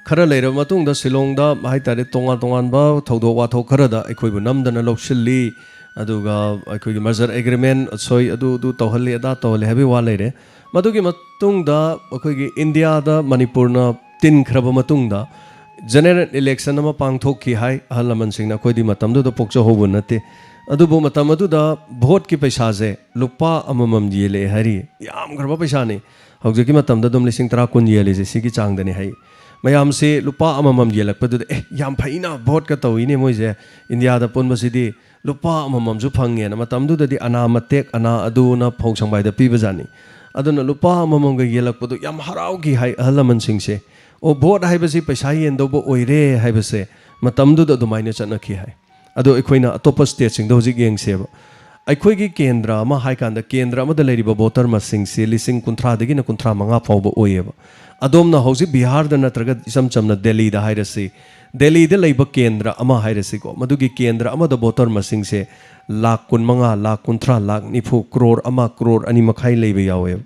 ꯈꯔ ꯂꯩꯔꯕ ꯃꯇꯨꯡꯗ ꯁꯤꯂꯣꯡꯗ ꯍꯥꯏꯇꯥꯔꯦ, ꯇꯣꯉꯥꯟ ꯇꯣꯉꯥꯟꯕ ꯊꯧꯗꯣꯛ ꯋꯥꯊꯣꯛ ꯈꯔꯗ ꯑꯩꯈꯣꯏꯕꯨ ꯅꯝꯗꯅ ꯂꯧꯁꯤꯜꯂꯤ, ꯑꯗꯨꯒ ꯑꯩꯈꯣꯏꯒꯤ ꯃꯔꯖꯔ ꯑꯦꯒ꯭ꯔꯤꯃꯦꯟ ꯁꯣꯏ, ꯑꯗꯨ ꯑꯗꯨ ꯇꯧꯍꯜꯂꯤ, ꯑꯗꯥ ꯇꯧꯍꯜꯂꯤ ꯍꯥꯏꯕꯒꯤ ꯋꯥ ꯂꯩꯔꯦ꯫ ꯃꯗꯨꯒꯤ ꯃꯇꯨꯡꯗ ꯑꯩꯈꯣꯏꯒꯤ ꯏꯟꯗꯤꯌꯥꯗ ꯃꯅꯤꯄꯨꯔꯅ ꯇꯤꯟꯈ꯭ꯔꯕ ꯃꯇꯨꯡꯗ ꯖꯦꯅꯔꯦꯜ ꯏꯂꯦꯛꯁꯟ ꯑꯃ ꯄꯥꯡꯊꯣꯛꯈꯤ ꯍꯥꯏ ꯑꯍꯜ ꯂꯃꯟꯁꯤꯡꯅ꯫ ꯑꯩꯈꯣꯏꯗꯤ ꯃꯇꯝꯗꯨꯗ ꯄꯣꯛꯆꯍꯧꯕ ꯅꯠꯇꯦ꯫ ꯑꯗꯨꯕꯨ ꯃꯇꯝ ꯑꯗꯨꯗ ꯚꯣꯠꯀꯤ ꯄꯩꯁꯥꯁꯦ ꯂꯨꯄꯥ ꯑꯃꯃꯝ ꯌꯦꯜꯂꯛꯑꯦ ꯍꯥꯏꯔꯤ꯫ ꯌꯥꯝꯈ꯭ꯔꯕ ꯄꯩꯁꯥꯅꯤ꯫ ꯍꯧꯖꯤꯛꯀꯤ ꯃꯇꯝꯗ ꯑꯗꯨꯝ ꯂꯤꯁꯤꯡ ꯇꯔꯥ ꯀꯨꯟ ꯌꯦꯜꯂꯤꯁꯦ ꯁꯤꯒꯤ ꯆꯥꯡꯗꯅꯤ ꯍꯥꯏ꯫ ꯃꯌꯥꯝꯁꯦ ꯂꯨꯄꯥ ꯑꯃꯃꯝ ꯌꯦꯜꯂꯛꯄꯗꯨꯗ, "ꯑꯦ, ꯌꯥꯝ ꯐꯩꯅ, ꯚꯣꯠꯀ ꯇꯧꯏꯅꯦ ꯃꯣꯏꯁꯦ, ꯏꯟꯗꯤꯌꯥꯗ ꯄꯨꯟꯕꯁꯤꯗꯤ ꯂꯨꯄꯥ ꯑꯃꯃꯝꯁꯨ ꯐꯪꯉꯦꯅ", ꯃꯇꯝꯗꯨꯗꯗꯤ ꯑꯅꯥ ꯃꯇꯦꯛ, ꯑꯅꯥ ꯑꯗꯨꯅ ꯐꯧ ꯁꯪꯕꯥꯏꯗ ꯄꯤꯕꯖꯥꯠꯅꯤ꯫ ꯑꯗꯨꯅ ꯂꯨꯄꯥ ꯑꯃꯃꯝꯒ ꯌꯦꯜꯂꯛꯄꯗꯣ ꯌꯥꯝ ꯍꯔꯥꯎꯈꯤ ꯍꯥꯏ ꯑꯍꯜ ꯂꯃꯟꯁꯤꯡꯁꯦ꯫ ꯑꯣ, ꯚꯣꯠ ꯍꯥꯏꯕꯁꯤ ꯄꯩꯁꯥ ꯌꯦꯟꯗꯧꯕ ꯑꯣꯏꯔꯦ ꯍꯥꯏꯕꯁꯦ ꯃꯇꯝꯗꯨꯗ ꯑꯗꯨꯃꯥꯏꯅ ꯆꯠꯅꯈꯤ ꯍꯥꯏ꯫ ꯑꯗꯣ ꯑꯩꯈꯣꯏꯅ ꯑꯇꯣꯞꯄ ꯁ꯭ꯇꯦꯠꯁꯤꯡꯗ ꯍꯧꯖꯤꯛ ꯌꯦꯡꯁꯦꯕ꯫ ꯑꯩꯈꯣꯏꯒꯤ ꯀꯦꯟꯗ꯭ꯔ ꯑꯃ ꯍꯥꯏꯀꯥꯟꯗ, ꯀꯦꯟꯗ꯭ꯔ ꯑꯃꯗ ꯂꯩꯔꯤꯕ ꯚꯣꯇꯔ ꯃꯁꯤꯡꯁꯤ ꯂꯤꯁꯤꯡ ꯀꯨꯟꯊ꯭ꯔꯥꯗꯒꯤꯅ ꯀꯨꯟꯊ꯭ꯔꯥ ꯃꯉꯥ ꯐꯥꯎꯕ ꯑꯣꯏꯌꯦꯕ꯫ ꯑꯗꯣꯝꯅ ꯍꯧꯖꯤꯛ ꯕꯤꯍꯥꯔꯗ ꯅꯠꯇ꯭ꯔꯒ ꯏꯆꯝ ꯆꯝꯅ ꯗꯦꯜꯂꯤꯗ ꯍꯥꯏꯔꯁꯤ, ꯗꯦꯜꯂꯤꯗ ꯂꯩꯕ ꯀꯦꯟꯗ꯭ꯔ ꯑꯃ ꯍꯥꯏꯔꯁꯤꯀꯣ, ꯃꯗꯨꯒꯤ ꯀꯦꯟꯗ꯭ꯔ ꯑꯃꯗ ꯚꯣꯇꯔ ꯃꯁꯤꯡꯁꯦ ꯂꯥꯈ ꯀꯨꯟꯃꯉꯥ, ꯂꯥꯈ ꯀꯨꯟꯊ꯭ꯔꯥ, ꯂꯥꯈ ꯅꯤꯐꯨ, ꯀ꯭ꯔꯣꯔ ꯑꯃ, ꯀ꯭ꯔꯣꯔ ꯑꯅꯤ ꯃꯈꯥꯏ ꯂꯩꯕ ꯌꯥꯎꯋꯦꯕ꯫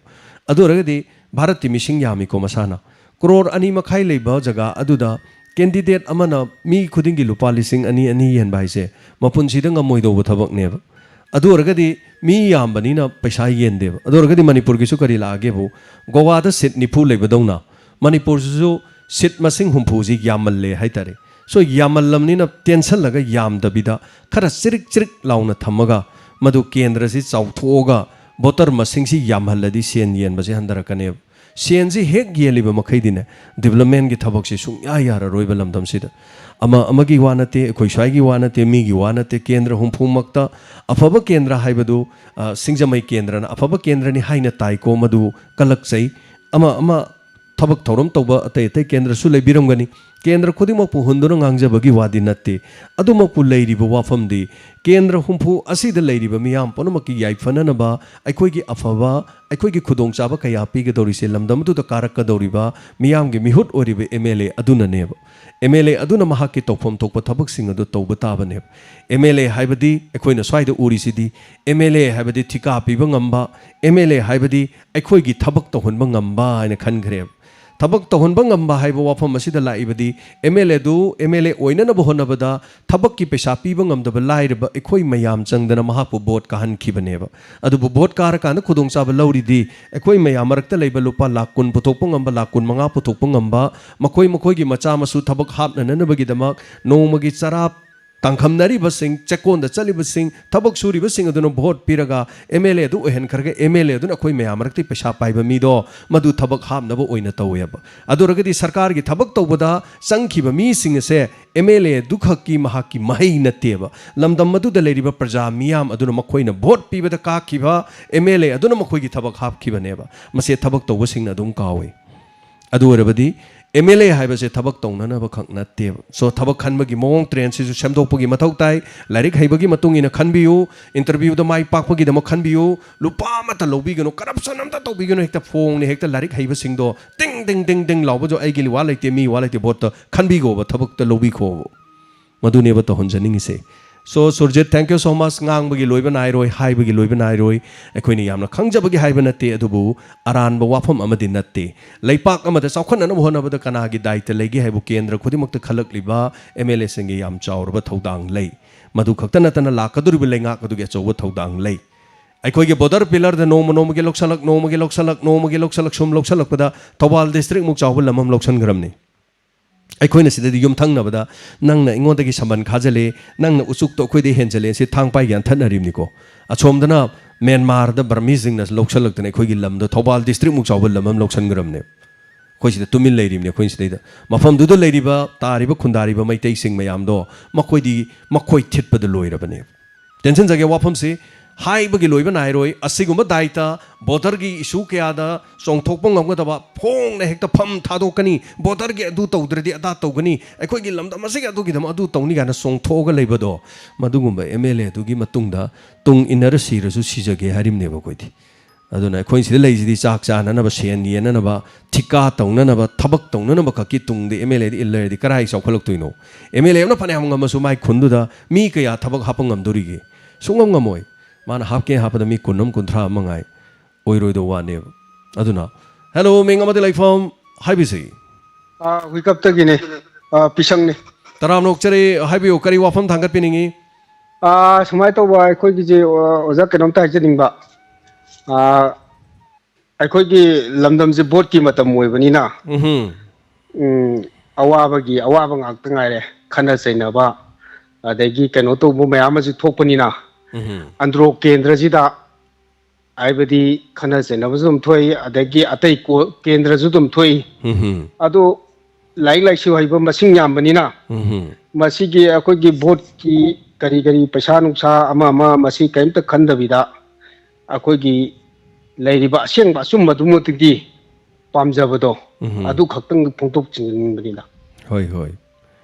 ꯑꯗꯨ ꯑꯣꯏꯔꯒꯗꯤ ꯚꯥꯔꯠꯇꯤ ꯃꯤꯁꯤꯡ ꯌꯥꯝꯃꯤꯀꯣ ꯃꯁꯥꯅ꯫ ꯀ꯭ꯔꯣꯔ ꯑꯅꯤ ꯃꯈꯥꯏ ꯂꯩꯕ ꯖꯒꯥ ꯑꯗꯨꯗ ꯀꯦꯟꯗꯤꯗꯦꯠ ꯑꯃꯅ ꯃꯤ ꯈꯨꯗꯤꯡꯒꯤ ꯂꯨꯄꯥ ꯂꯤꯁꯤꯡ ꯑꯅꯤ, ꯑꯅꯤ ꯌꯦꯟꯕ ꯍꯥꯏꯁꯦ ꯃꯄꯨꯟꯁꯤꯗ ꯉꯝꯃꯣꯏꯗꯧꯕ ꯊꯕꯛꯅꯦꯕ꯫ ꯑꯗꯨ ꯑꯣꯏꯔꯒꯗꯤ ꯃꯤ ꯌꯥꯝꯕꯅꯤꯅ ꯄꯩꯁꯥ ꯌꯦꯟꯗꯦꯕ꯫ ꯑꯗꯨ ꯑꯣꯏꯔꯒꯗꯤ ꯃꯅꯤꯄꯨꯔꯒꯤꯁꯨ ꯀꯔꯤ ꯂꯥꯛꯑꯒꯦꯕꯨ, ꯒꯣꯋꯥꯗ ꯁꯤꯠ ꯅꯤꯐꯨ ꯂꯩꯕꯗꯧꯅ ꯃꯅꯤꯄꯨꯔꯁꯤꯁꯨ ꯁꯤꯠ ꯃꯁꯤꯡ ꯍꯨꯝꯐꯨꯁꯤ ꯌꯥꯝꯃꯜꯂꯦ ꯍꯥꯏꯇꯥꯔꯦ꯫ ꯁꯣ, ꯌꯥꯝꯃꯜꯂꯝꯅꯤꯅ ꯇꯦꯟꯁꯜꯂꯒ ꯌꯥꯝꯗꯕꯤꯗ ꯈꯔ ꯆꯤꯔꯤꯛ ꯆꯤꯔꯤꯛ ꯂꯥꯎꯅ ꯊꯝꯃꯒ ꯃꯗꯨ ꯀꯦꯟꯗ꯭ꯔꯁꯤ ꯆꯥꯎꯊꯣꯛꯑꯒ ꯚꯣꯇꯔ ꯃꯁꯤꯡꯁꯤ ꯌꯥꯝꯍꯜꯂꯗꯤ ꯁꯦꯟ ꯌꯦꯟꯕꯁꯤ ꯍꯟꯊꯔꯛꯀꯅꯦꯕ꯫ ꯁꯦꯟꯁꯤ ꯍꯦꯛ ꯌꯦꯜꯂꯤꯕ ꯃꯈꯩꯗꯤꯅꯦ, ꯗꯤꯕꯂꯞꯃꯦꯟꯒꯤ ꯊꯕꯛꯁꯤ ꯁꯨꯡꯌꯥ ꯌꯥꯔꯔꯣꯏꯕ ꯂꯝꯗꯝꯁꯤꯗ꯫ ꯑꯃ ꯑꯃꯒꯤ ꯋꯥ ꯅꯠꯇꯦ, ꯑꯩꯈꯣꯏ ꯁ꯭ꯋꯥꯏꯒꯤ ꯋꯥ ꯅꯠꯇꯦ, ꯃꯤꯒꯤ ꯋꯥ ꯅꯠꯇꯦ, ꯀꯦꯟꯗ꯭ꯔ ꯍꯨꯝꯐꯨꯃꯛꯇ ꯑꯐꯕ ꯀꯦꯟꯗ꯭ꯔ ꯍꯥꯏꯕꯗꯨ, ꯑ, ꯁꯤꯡꯖꯃꯩ ꯀꯦꯟꯗ꯭ꯔꯅ ꯑꯐꯕ ꯀꯦꯟꯗ꯭ꯔꯅꯤ ꯍꯥꯏꯅ ꯇꯥꯏꯀꯣ, ꯃꯗꯨ ꯀꯜꯂꯛꯆꯩ꯫ ꯑꯃ ꯑꯃ ꯊꯕꯛ ꯊꯧꯔꯝ ꯇꯧꯕ ꯑꯇꯩ ꯑꯇꯩ ꯀꯦꯟꯗ꯭ꯔꯁꯨ ꯂꯩꯕꯤꯔꯝꯒꯅꯤ꯫ ꯀꯦꯟꯗ꯭ꯔ ꯈꯨꯗꯤꯡꯃꯛꯄꯨ ꯍꯨꯟꯗꯨꯅ ꯉꯥꯡꯖꯕꯒꯤ ꯋꯥꯗꯤ ꯅꯠꯇꯦ꯫ ꯑꯗꯨꯃꯛꯄꯨ ꯂꯩꯔꯤꯕ ꯋꯥꯐꯝꯗꯤ, ꯀꯦꯟꯗ꯭ꯔ ꯍꯨꯝꯐꯨ ꯑꯁꯤꯗ ꯂꯩꯔꯤꯕ ꯃꯤꯌꯥꯝ ꯄꯨꯝꯅꯃꯛꯀꯤ ꯌꯥꯏꯐꯅꯅꯕ, ꯑꯩꯈꯣꯏꯒꯤ ꯑꯐꯕ, ꯑꯩꯈꯣꯏꯒꯤ ꯈꯨꯗꯣꯡꯆꯥꯕ ꯀꯌꯥ ꯄꯤꯒꯗꯧꯔꯤꯁꯦ ꯂꯝꯗꯝ ꯑꯗꯨꯗ ꯀꯥꯔꯛꯀꯗꯧꯔꯤꯕ ꯃꯤꯌꯥꯝꯒꯤ ꯃꯤꯍꯨꯠ ꯑꯣꯏꯔꯤꯕ ꯑꯦꯝ ꯑꯦꯜ ꯑꯦ ꯑꯗꯨꯅꯅꯦꯕ꯫ ꯑꯦꯝ ꯑꯦꯜ ꯑꯦ ꯑꯗꯨꯅ ꯃꯍꯥꯛꯀꯤ ꯇꯧꯐꯝ ꯊꯣꯛꯄ ꯊꯕꯛꯁꯤꯡ ꯑꯗꯨ ꯇꯧꯕ ꯇꯥꯕꯅꯦꯕ꯫ ꯑꯦꯝ ꯑꯦꯜ ꯑꯦ ꯍꯥꯏꯕꯗꯤ ꯑꯩꯈꯣꯏꯅ ꯁ꯭ꯋꯥꯏꯗ ꯎꯔꯤꯁꯤꯗꯤ, ꯑꯦꯝ ꯑꯦꯜ ꯑꯦ ꯍꯥꯏꯕꯗꯤ ꯊꯤꯀꯥ ꯄꯤꯕ ꯉꯝꯕ, ꯑꯦꯝ ꯑꯦꯜ ꯑꯦ ꯍꯥꯏꯕꯗꯤ ꯑꯩꯈꯣꯏꯒꯤ ꯊꯕꯛ ꯇꯧꯍꯟꯕ ꯉꯝꯕ ꯍꯥꯏꯅ ꯈꯟꯈ꯭ꯔꯦꯕ꯫ ꯊꯕꯛ ꯇꯧꯍꯟꯕ ꯉꯝꯕ ꯍꯥꯏꯕ ꯋꯥꯐꯝ ꯑꯁꯤꯗ ꯂꯥꯛꯏꯕꯗꯤ, ꯑꯦꯝ ꯑꯦꯜ ꯑꯦꯗꯨ ꯑꯦꯝ ꯑꯦꯜ ꯑꯦ ꯑꯣꯏꯅꯅꯕ ꯍꯣꯠꯅꯕꯗ ꯊꯕꯛꯀꯤ ꯄꯩꯁꯥ ꯄꯤꯕ ꯉꯝꯗꯕ ꯂꯥꯏꯔꯕ ꯑꯩꯈꯣꯏ ꯃꯌꯥꯝ ꯆꯪꯗꯅ ꯃꯍꯥꯛꯄꯨ ꯚꯣꯠ ꯀꯥꯍꯟꯈꯤꯕꯅꯦꯕ꯫ ꯑꯗꯨꯕꯨ ꯚꯣꯠ ꯀꯥꯔꯀꯥꯟꯗ ꯈꯨꯗꯣꯡꯆꯥꯕ ꯂꯧꯔꯤꯗꯤ ꯑꯩꯈꯣꯏ ꯃꯌꯥꯝ ꯃꯔꯛꯇ ꯂꯩꯕ ꯂꯨꯄꯥ ꯂꯥꯈ ꯀꯨꯟ ꯄꯨꯊꯣꯛꯄ ꯉꯝꯕ, ꯂꯥꯈ ꯀꯨꯟ ꯃꯉꯥ ꯄꯨꯊꯣꯛꯄ ꯉꯝꯕ, ꯃꯈꯣꯏ ꯃꯈꯣꯏꯒꯤ ꯃꯆꯥ ꯃꯁꯨ ꯊꯕꯛ ꯍꯥꯞꯅꯅꯕꯒꯤꯗꯃꯛ ꯅꯣꯡꯃꯒꯤ ꯆꯔꯥ ꯇꯥꯡꯈꯝꯅꯔꯤꯕꯁꯤꯡ, ꯆꯦꯛꯀꯣꯟꯗ ꯆꯠꯂꯤꯕꯁꯤꯡ, ꯊꯕꯛ ꯁꯨꯔꯤꯕꯁꯤꯡ ꯑꯗꯨꯅ ꯚꯣꯠ ꯄꯤꯔꯒ ꯑꯦꯝ ꯑꯦꯜ ꯑꯦ ꯑꯗꯨ ꯑꯣꯏꯍꯟꯈ꯭ꯔꯒ, ꯑꯦꯝ ꯑꯦꯜ ꯑꯦ ꯑꯗꯨꯅ ꯑꯩꯈꯣꯏ ꯃꯌꯥꯝ ꯃꯔꯛꯇꯒꯤ ꯄꯩꯁꯥ ꯄꯥꯏꯕ ꯃꯤꯗꯣ ꯃꯗꯨ ꯊꯕꯛ ꯍꯥꯞꯅꯕ ꯑꯣꯏꯅ ꯇꯧꯋꯦꯕ꯫ ꯑꯗꯨ ꯑꯣꯏꯔꯒꯗꯤ ꯁꯔꯀꯥꯔꯒꯤ ꯊꯕꯛ ꯇꯧꯕꯗ ꯆꯪꯈꯤꯕ ꯃꯤꯁꯤꯡ ꯑꯁꯦ ꯑꯦꯝ ꯑꯦꯜ ꯑꯦ ꯑꯗꯨꯈꯛꯀꯤ ꯃꯍꯥꯛꯀꯤ ꯃꯍꯩ ꯅꯠꯇꯦꯕ꯫ ꯂꯝꯗꯝ ꯑꯗꯨꯗ ꯂꯩꯔꯤꯕ ꯄ꯭ꯔꯖꯥ ꯃꯤꯌꯥꯝ ꯑꯗꯨꯅ ꯃꯈꯣꯏꯅ ꯚꯣꯠ ꯄꯤꯕꯗ ꯀꯥꯈꯤꯕ ꯑꯦꯝ ꯑꯦꯜ ꯑꯦ ꯑꯗꯨꯅ ꯃꯈꯣꯏꯒꯤ ꯊꯕꯛ ꯍꯥꯞꯈꯤꯕꯅꯦꯕ꯫ ꯃꯁꯦ ꯊꯕꯛ ꯇꯧꯕꯁꯤꯡꯅ ꯑꯗꯨꯝ ꯀꯥꯎꯏ꯫ ꯑꯗꯨ ꯑꯣꯏꯔꯕꯗꯤ ꯑꯦꯝ ꯑꯦꯜ ꯑꯦ ꯍꯥꯏꯕꯁꯦ ꯊꯕꯛ ꯇꯧꯅꯅꯕ ꯈꯛ ꯅꯠꯇꯦꯕ꯫ ꯁꯣ, ꯊꯕꯛ ꯈꯟꯕꯒꯤ ꯃꯑꯣꯡ, ꯇ꯭ꯔꯦꯟꯁꯤꯁꯨ ꯁꯦꯝꯗꯣꯛꯄꯒꯤ ꯃꯊꯧ ꯇꯥꯏ꯫ ꯂꯥꯏꯔꯤꯛ ꯍꯩꯕꯒꯤ ꯃꯇꯨꯡ ꯏꯟꯅ ꯈꯟꯕꯤꯌꯨ꯫ ꯏꯟꯇꯔꯚ꯭ꯌꯨꯗ ꯃꯥꯏ ꯄꯥꯛꯄꯒꯤꯗꯃꯛ ꯈꯟꯕꯤꯌꯨ꯫ ꯂꯨꯄꯥ ꯑꯃꯠꯇ ꯂꯧꯕꯤꯒꯅꯨ, ꯀꯔꯞꯁꯟ ꯑꯝꯇ ꯇꯧꯕꯤꯒꯅꯨ꯫ ꯍꯦꯛꯇ ꯐꯣꯡꯅꯤ, ꯍꯦꯛꯇ ꯂꯥꯏꯔꯤꯛ ꯍꯩꯕꯁꯤꯡꯗꯣ ꯇꯤꯡ ꯇꯤꯡ ꯇꯤꯡ ꯇꯤꯡ ꯂꯥꯎꯕꯗꯣ, "ꯑꯩꯒꯤ ꯋꯥ ꯂꯩꯇꯦ, ꯃꯤ ꯋꯥ ꯂꯩꯇꯦ", ꯚꯣꯠꯇ ꯈꯟꯕꯤꯈꯣꯕ, ꯊꯕꯛꯇ ꯂꯧꯕꯤꯈꯣꯕ꯫ ꯃꯗꯨꯅꯦꯕ ꯇꯧꯍꯟꯖꯅꯤꯡꯉꯤꯁꯦ꯫ ꯁꯣ, Surjit, thank you so much꯫ ꯉꯥꯡꯕꯒꯤ ꯂꯣꯏꯕ ꯅꯥꯏꯔꯣꯏ, ꯍꯥꯏꯕꯒꯤ ꯂꯣꯏꯕ ꯅꯥꯏꯔꯣꯏ꯫ ꯑꯩꯈꯣꯏꯅ ꯌꯥꯝꯅ ꯈꯪꯖꯕꯒꯤ ꯍꯥꯏꯕ ꯅꯠꯇꯦ, ꯑꯗꯨꯕꯨ ꯑꯔꯥꯟꯕ ꯋꯥꯐꯝ ꯑꯃꯗꯤ ꯅꯠꯇꯦ꯫ ꯂꯩꯄꯥꯛ ꯑꯃꯗ ꯆꯥꯎꯈꯠꯅꯅꯕ ꯍꯣꯠꯅꯕꯗ ꯀꯅꯥꯒꯤ ꯗꯥꯏꯇ ꯂꯩꯒꯦ ꯍꯥꯏꯕꯨ ꯀꯦꯟꯗ꯭ꯔ ꯈꯨꯗꯤꯡꯃꯛꯇ ꯈꯜꯂꯛꯂꯤꯕ ꯑꯦꯝ ꯑꯦꯜ ꯑꯦꯁꯤꯡꯒꯤ ꯌꯥꯝ ꯆꯥꯎꯔꯕ ꯊꯧꯗꯥꯡ ꯂꯩ꯫ ꯃꯗꯨ ꯈꯛꯇ ꯅꯠꯇꯅ ꯂꯥꯛꯀꯗꯧꯔꯤꯕ ꯂꯩꯉꯥꯛ ꯑꯗꯨꯒꯤ ꯑꯆꯧꯕ ꯊꯧꯗꯥꯡ ꯂꯩ꯫ ꯑꯩꯈꯣꯏꯒꯤ ꯕꯣꯔꯗꯔ ꯄꯤꯂꯔꯗ ꯅꯣꯡꯃ ꯅꯣꯡꯃꯒꯤ ꯂꯧꯁꯜꯂꯛ, ꯅꯣꯡꯃꯒꯤ ꯂꯧꯁꯜꯂꯛ, ꯅꯣꯡꯃꯒꯤ ꯂꯧꯁꯜꯂꯛ, ꯁꯨꯝ ꯂꯧꯁꯜꯂꯛꯄꯗ ꯊꯧꯕꯥꯜ ꯗꯤꯁꯇ꯭ꯔꯤꯛꯃꯨꯛ ꯆꯥꯎꯕ ꯂꯝ ꯑꯃ ꯂꯧꯁꯟꯈ꯭ꯔꯕꯅꯤ꯫ ꯑꯩꯈꯣꯏꯅ ꯁꯤꯗꯗꯤ ꯌꯨꯝꯊꯪꯅꯕꯗ ꯅꯪꯅ ꯑꯩꯉꯣꯟꯗꯒꯤ ꯁꯝꯕꯟ ꯈꯥꯖꯜꯂꯦ, ꯅꯪꯅ ꯎꯆꯨꯛꯇꯣ ꯑꯩꯈꯣꯏꯗꯩ ꯍꯦꯟꯖꯜꯂꯦ, ꯁꯤ ꯊꯥꯡ ꯄꯥꯏꯒ ꯌꯥꯟꯊꯠꯅꯔꯤꯕꯅꯤꯀꯣ꯫ ꯑꯁꯣꯝꯗꯅ ꯃ꯭ꯌꯥꯟꯃꯥꯔꯗ ꯕꯔꯃꯤꯁꯤꯡꯅ ꯂꯧꯁꯜꯂꯛꯇꯅ ꯑꯩꯈꯣꯏꯒꯤ ꯂꯝꯗꯣ, ꯊꯧꯕꯥꯜ ꯗꯤꯁꯇ꯭ꯔꯤꯛꯃꯨꯛ ꯆꯥꯎꯕ ꯂꯝ ꯑꯃ ꯂꯧꯁꯟꯈ꯭ꯔꯕꯅꯦ꯫ ꯑꯩꯈꯣꯏ ꯁꯤꯗ ꯇꯨꯃꯤꯟ ꯂꯩꯔꯤꯕꯅꯤ, ꯑꯩꯈꯣꯏ ꯁꯤꯗꯩꯗ꯫ ꯃꯐꯝꯗꯨꯗ ꯂꯩꯔꯤꯕ, ꯇꯥꯔꯤꯕ, ꯈꯨꯟꯗꯥꯔꯤꯕ ꯃꯩꯇꯩꯁꯤꯡ ꯃꯌꯥꯝꯗꯣ, ꯃꯈꯣꯏꯗꯤ, ꯃꯈꯣꯏ ꯊꯤꯠꯄꯗ ꯂꯣꯏꯔꯕꯅꯦ꯫ ꯇꯦꯟꯁꯤꯟꯖꯒꯦ ꯋꯥꯐꯝꯁꯤ, ꯍꯥꯏꯕꯒꯤ ꯂꯣꯏꯕ ꯅꯥꯏꯔꯣꯏ꯫ ꯑꯁꯤꯒꯨꯝꯕ ꯗꯥꯏꯇ, ꯕꯣꯔꯗꯔꯒꯤ ꯏꯁꯨ ꯀꯌꯥꯗ ꯆꯣꯡꯊꯣꯛꯄ ꯉꯝꯒꯗꯕ, ꯐꯣꯡꯅ ꯍꯦꯛꯇ ꯐꯝ ꯊꯥꯗꯣꯛꯀꯅꯤ, ꯕꯣꯔꯗꯔꯒꯤ ꯑꯗꯨ ꯇꯧꯗ꯭ꯔꯗꯤ ꯑꯗꯥ ꯇꯧꯒꯅꯤ, ꯑꯩꯈꯣꯏꯒꯤ ꯂꯝꯗꯝ ꯑꯁꯤꯒꯤ ꯑꯗꯨꯒꯤꯗꯃꯛ ꯑꯗꯨ ꯇꯧꯅꯤ ꯀꯥꯏꯅ ꯆꯣꯡꯊꯣꯛꯑꯒ ꯂꯩꯕꯗꯣ, ꯃꯗꯨꯒꯨꯝꯕ ꯑꯦꯝ ꯑꯦꯜ ꯑꯦ ꯑꯗꯨꯒꯤ ꯃꯇꯨꯡꯗ ꯇꯨꯡ ꯏꯟꯅꯔ ꯁꯤꯔꯁꯨ ꯁꯤꯖꯒꯦ ꯍꯥꯏꯔꯤꯕꯅꯦꯕ ꯑꯩꯈꯣꯏꯗꯤ꯫ ꯑꯗꯨꯅ ꯑꯩꯈꯣꯏ ꯁꯤꯗ ꯂꯩꯁꯤꯗꯤ ꯆꯥꯛ ꯆꯥꯅꯅꯕ, ꯁꯦꯟ ꯌꯦꯟꯅꯅꯕ, ꯊꯤꯀꯥ ꯇꯧꯅꯅꯕ, ꯊꯕꯛ ꯇꯧꯅꯅꯕ ꯈꯛꯀꯤ ꯇꯨꯡꯗ ꯑꯦꯝ ꯑꯦꯜ ꯑꯦꯗ ꯏꯜ ꯂꯩꯔꯗꯤ ꯀꯔꯥꯏ ꯆꯥꯎꯈꯠꯂꯛꯇꯣꯏꯅꯣ? ꯑꯦꯝ ꯑꯦꯜ ꯑꯦ ꯑꯃꯅ ꯐꯅꯌꯥꯝ ꯉꯝꯃꯁꯨ ꯃꯥꯏ ꯈꯨꯟꯗꯨꯗ ꯃꯤ ꯀꯌꯥ ꯊꯕꯛ ꯍꯥꯞꯄ ꯉꯝꯗꯣꯔꯤꯒꯦ? ꯁꯨꯡꯉꯝ ꯉꯝꯃꯣꯏ꯫ ꯃꯥꯅ ꯍꯥꯞꯀꯦ ꯍꯥꯞꯄꯗ ꯃꯤ ꯀꯨꯟ ꯑꯃ, ꯀꯨꯟꯊ꯭ꯔꯥ ꯑꯃ ꯉꯥꯏ ꯑꯣꯏꯔꯣꯏꯗꯧ ꯋꯥꯅꯦꯕ꯫ ꯑꯗꯨꯅ, ꯍꯦꯜꯂꯣ, ꯃꯤꯡ ꯑꯃꯗꯤ ꯂꯩꯐꯝ ꯍꯥꯏꯕꯤꯁꯤ꯫ ꯑꯥ, ꯍꯨꯏꯀꯞꯇꯒꯤꯅꯦ꯫ ꯑꯥ, ꯄꯤꯁꯪꯅꯦ꯫ ꯇꯔꯥꯝꯅ ꯑꯣꯛꯆꯔꯤ, ꯍꯥꯏꯕꯤꯌꯨ, ꯀꯔꯤ ꯋꯥꯐꯝ ꯊꯥꯡꯒꯠꯄꯤꯅꯤꯡꯉꯤ? ꯑꯥ, ꯁꯨꯃꯥꯏꯅ ꯇꯧꯕ, ꯑꯩꯈꯣꯏꯒꯤꯁꯦ, ꯑꯣ, ꯑꯣꯖꯥ, ꯀꯩꯅꯣꯝꯇ ꯍꯥꯏꯖꯅꯤꯡꯕ꯫ ꯑꯥ, ꯑꯩꯈꯣꯏꯒꯤ ꯂꯝꯗꯝꯁꯦ ꯚꯣꯠꯀꯤ ꯃꯇꯝ ꯑꯣꯏꯕꯅꯤꯅ, ꯎꯝ ꯎꯝ, ꯑꯋꯥꯕꯒꯤ ꯑꯋꯥꯕ ꯉꯥꯛꯇ ꯉꯥꯏꯔꯦ꯫ ꯈꯠꯅ ꯆꯩꯅꯕ, ꯑꯗꯒꯤ ꯀꯩꯅꯣ ꯇꯧꯕ ꯃꯌꯥꯝ ꯑꯃꯁꯨ ꯊꯣꯛꯄꯅꯤꯅ, ꯎꯝ ꯑꯟꯗ꯭ꯔꯣ ꯀꯦꯟꯗ꯭ꯔꯁꯤꯗ, ꯍꯥꯏꯕꯗꯤ ꯈꯠꯅ ꯆꯩꯅꯕꯁꯨ ꯑꯗꯨꯝ ꯊꯣꯛꯏ, ꯑꯗꯒꯤ ꯑꯇꯩ ꯀꯣ-, ꯀꯦꯟꯗ꯭ꯔꯁꯨ ꯑꯗꯨꯝ ꯊꯣꯛꯏ꯫ ꯎꯝ ꯑꯗꯨ ꯂꯥꯏꯔꯤꯛ ꯂꯥꯏꯁꯨ ꯍꯩꯕ ꯃꯁꯤꯡ ꯌꯥꯝꯕꯅꯤꯅ, ꯎꯝ ꯃꯁꯤꯒꯤ ꯑꯩꯈꯣꯏꯒꯤ ꯚꯣꯠꯀꯤ ꯀꯔꯤ ꯀꯔꯤ ꯄꯩꯁꯥ ꯅꯨꯡꯁꯥ ꯑꯃ ꯑꯃ ꯃꯁꯤ ꯀꯔꯤꯝꯇ ꯈꯟꯗꯕꯤꯗ, ꯑꯩꯈꯣꯏꯒꯤ ꯂꯩꯔꯤꯕ ꯑꯁꯦꯡꯕ ꯑꯆꯨꯝꯕꯗꯨꯃꯛꯇꯗꯤ ꯄꯥꯝꯖꯕꯗꯣ, ꯎꯝ ꯑꯗꯨ ꯈꯛꯇꯪ ꯐꯣꯡꯗꯣꯛꯆꯅꯤꯡꯕꯅꯤꯗ꯫ ꯍꯣꯏ, ꯍꯣꯏ꯫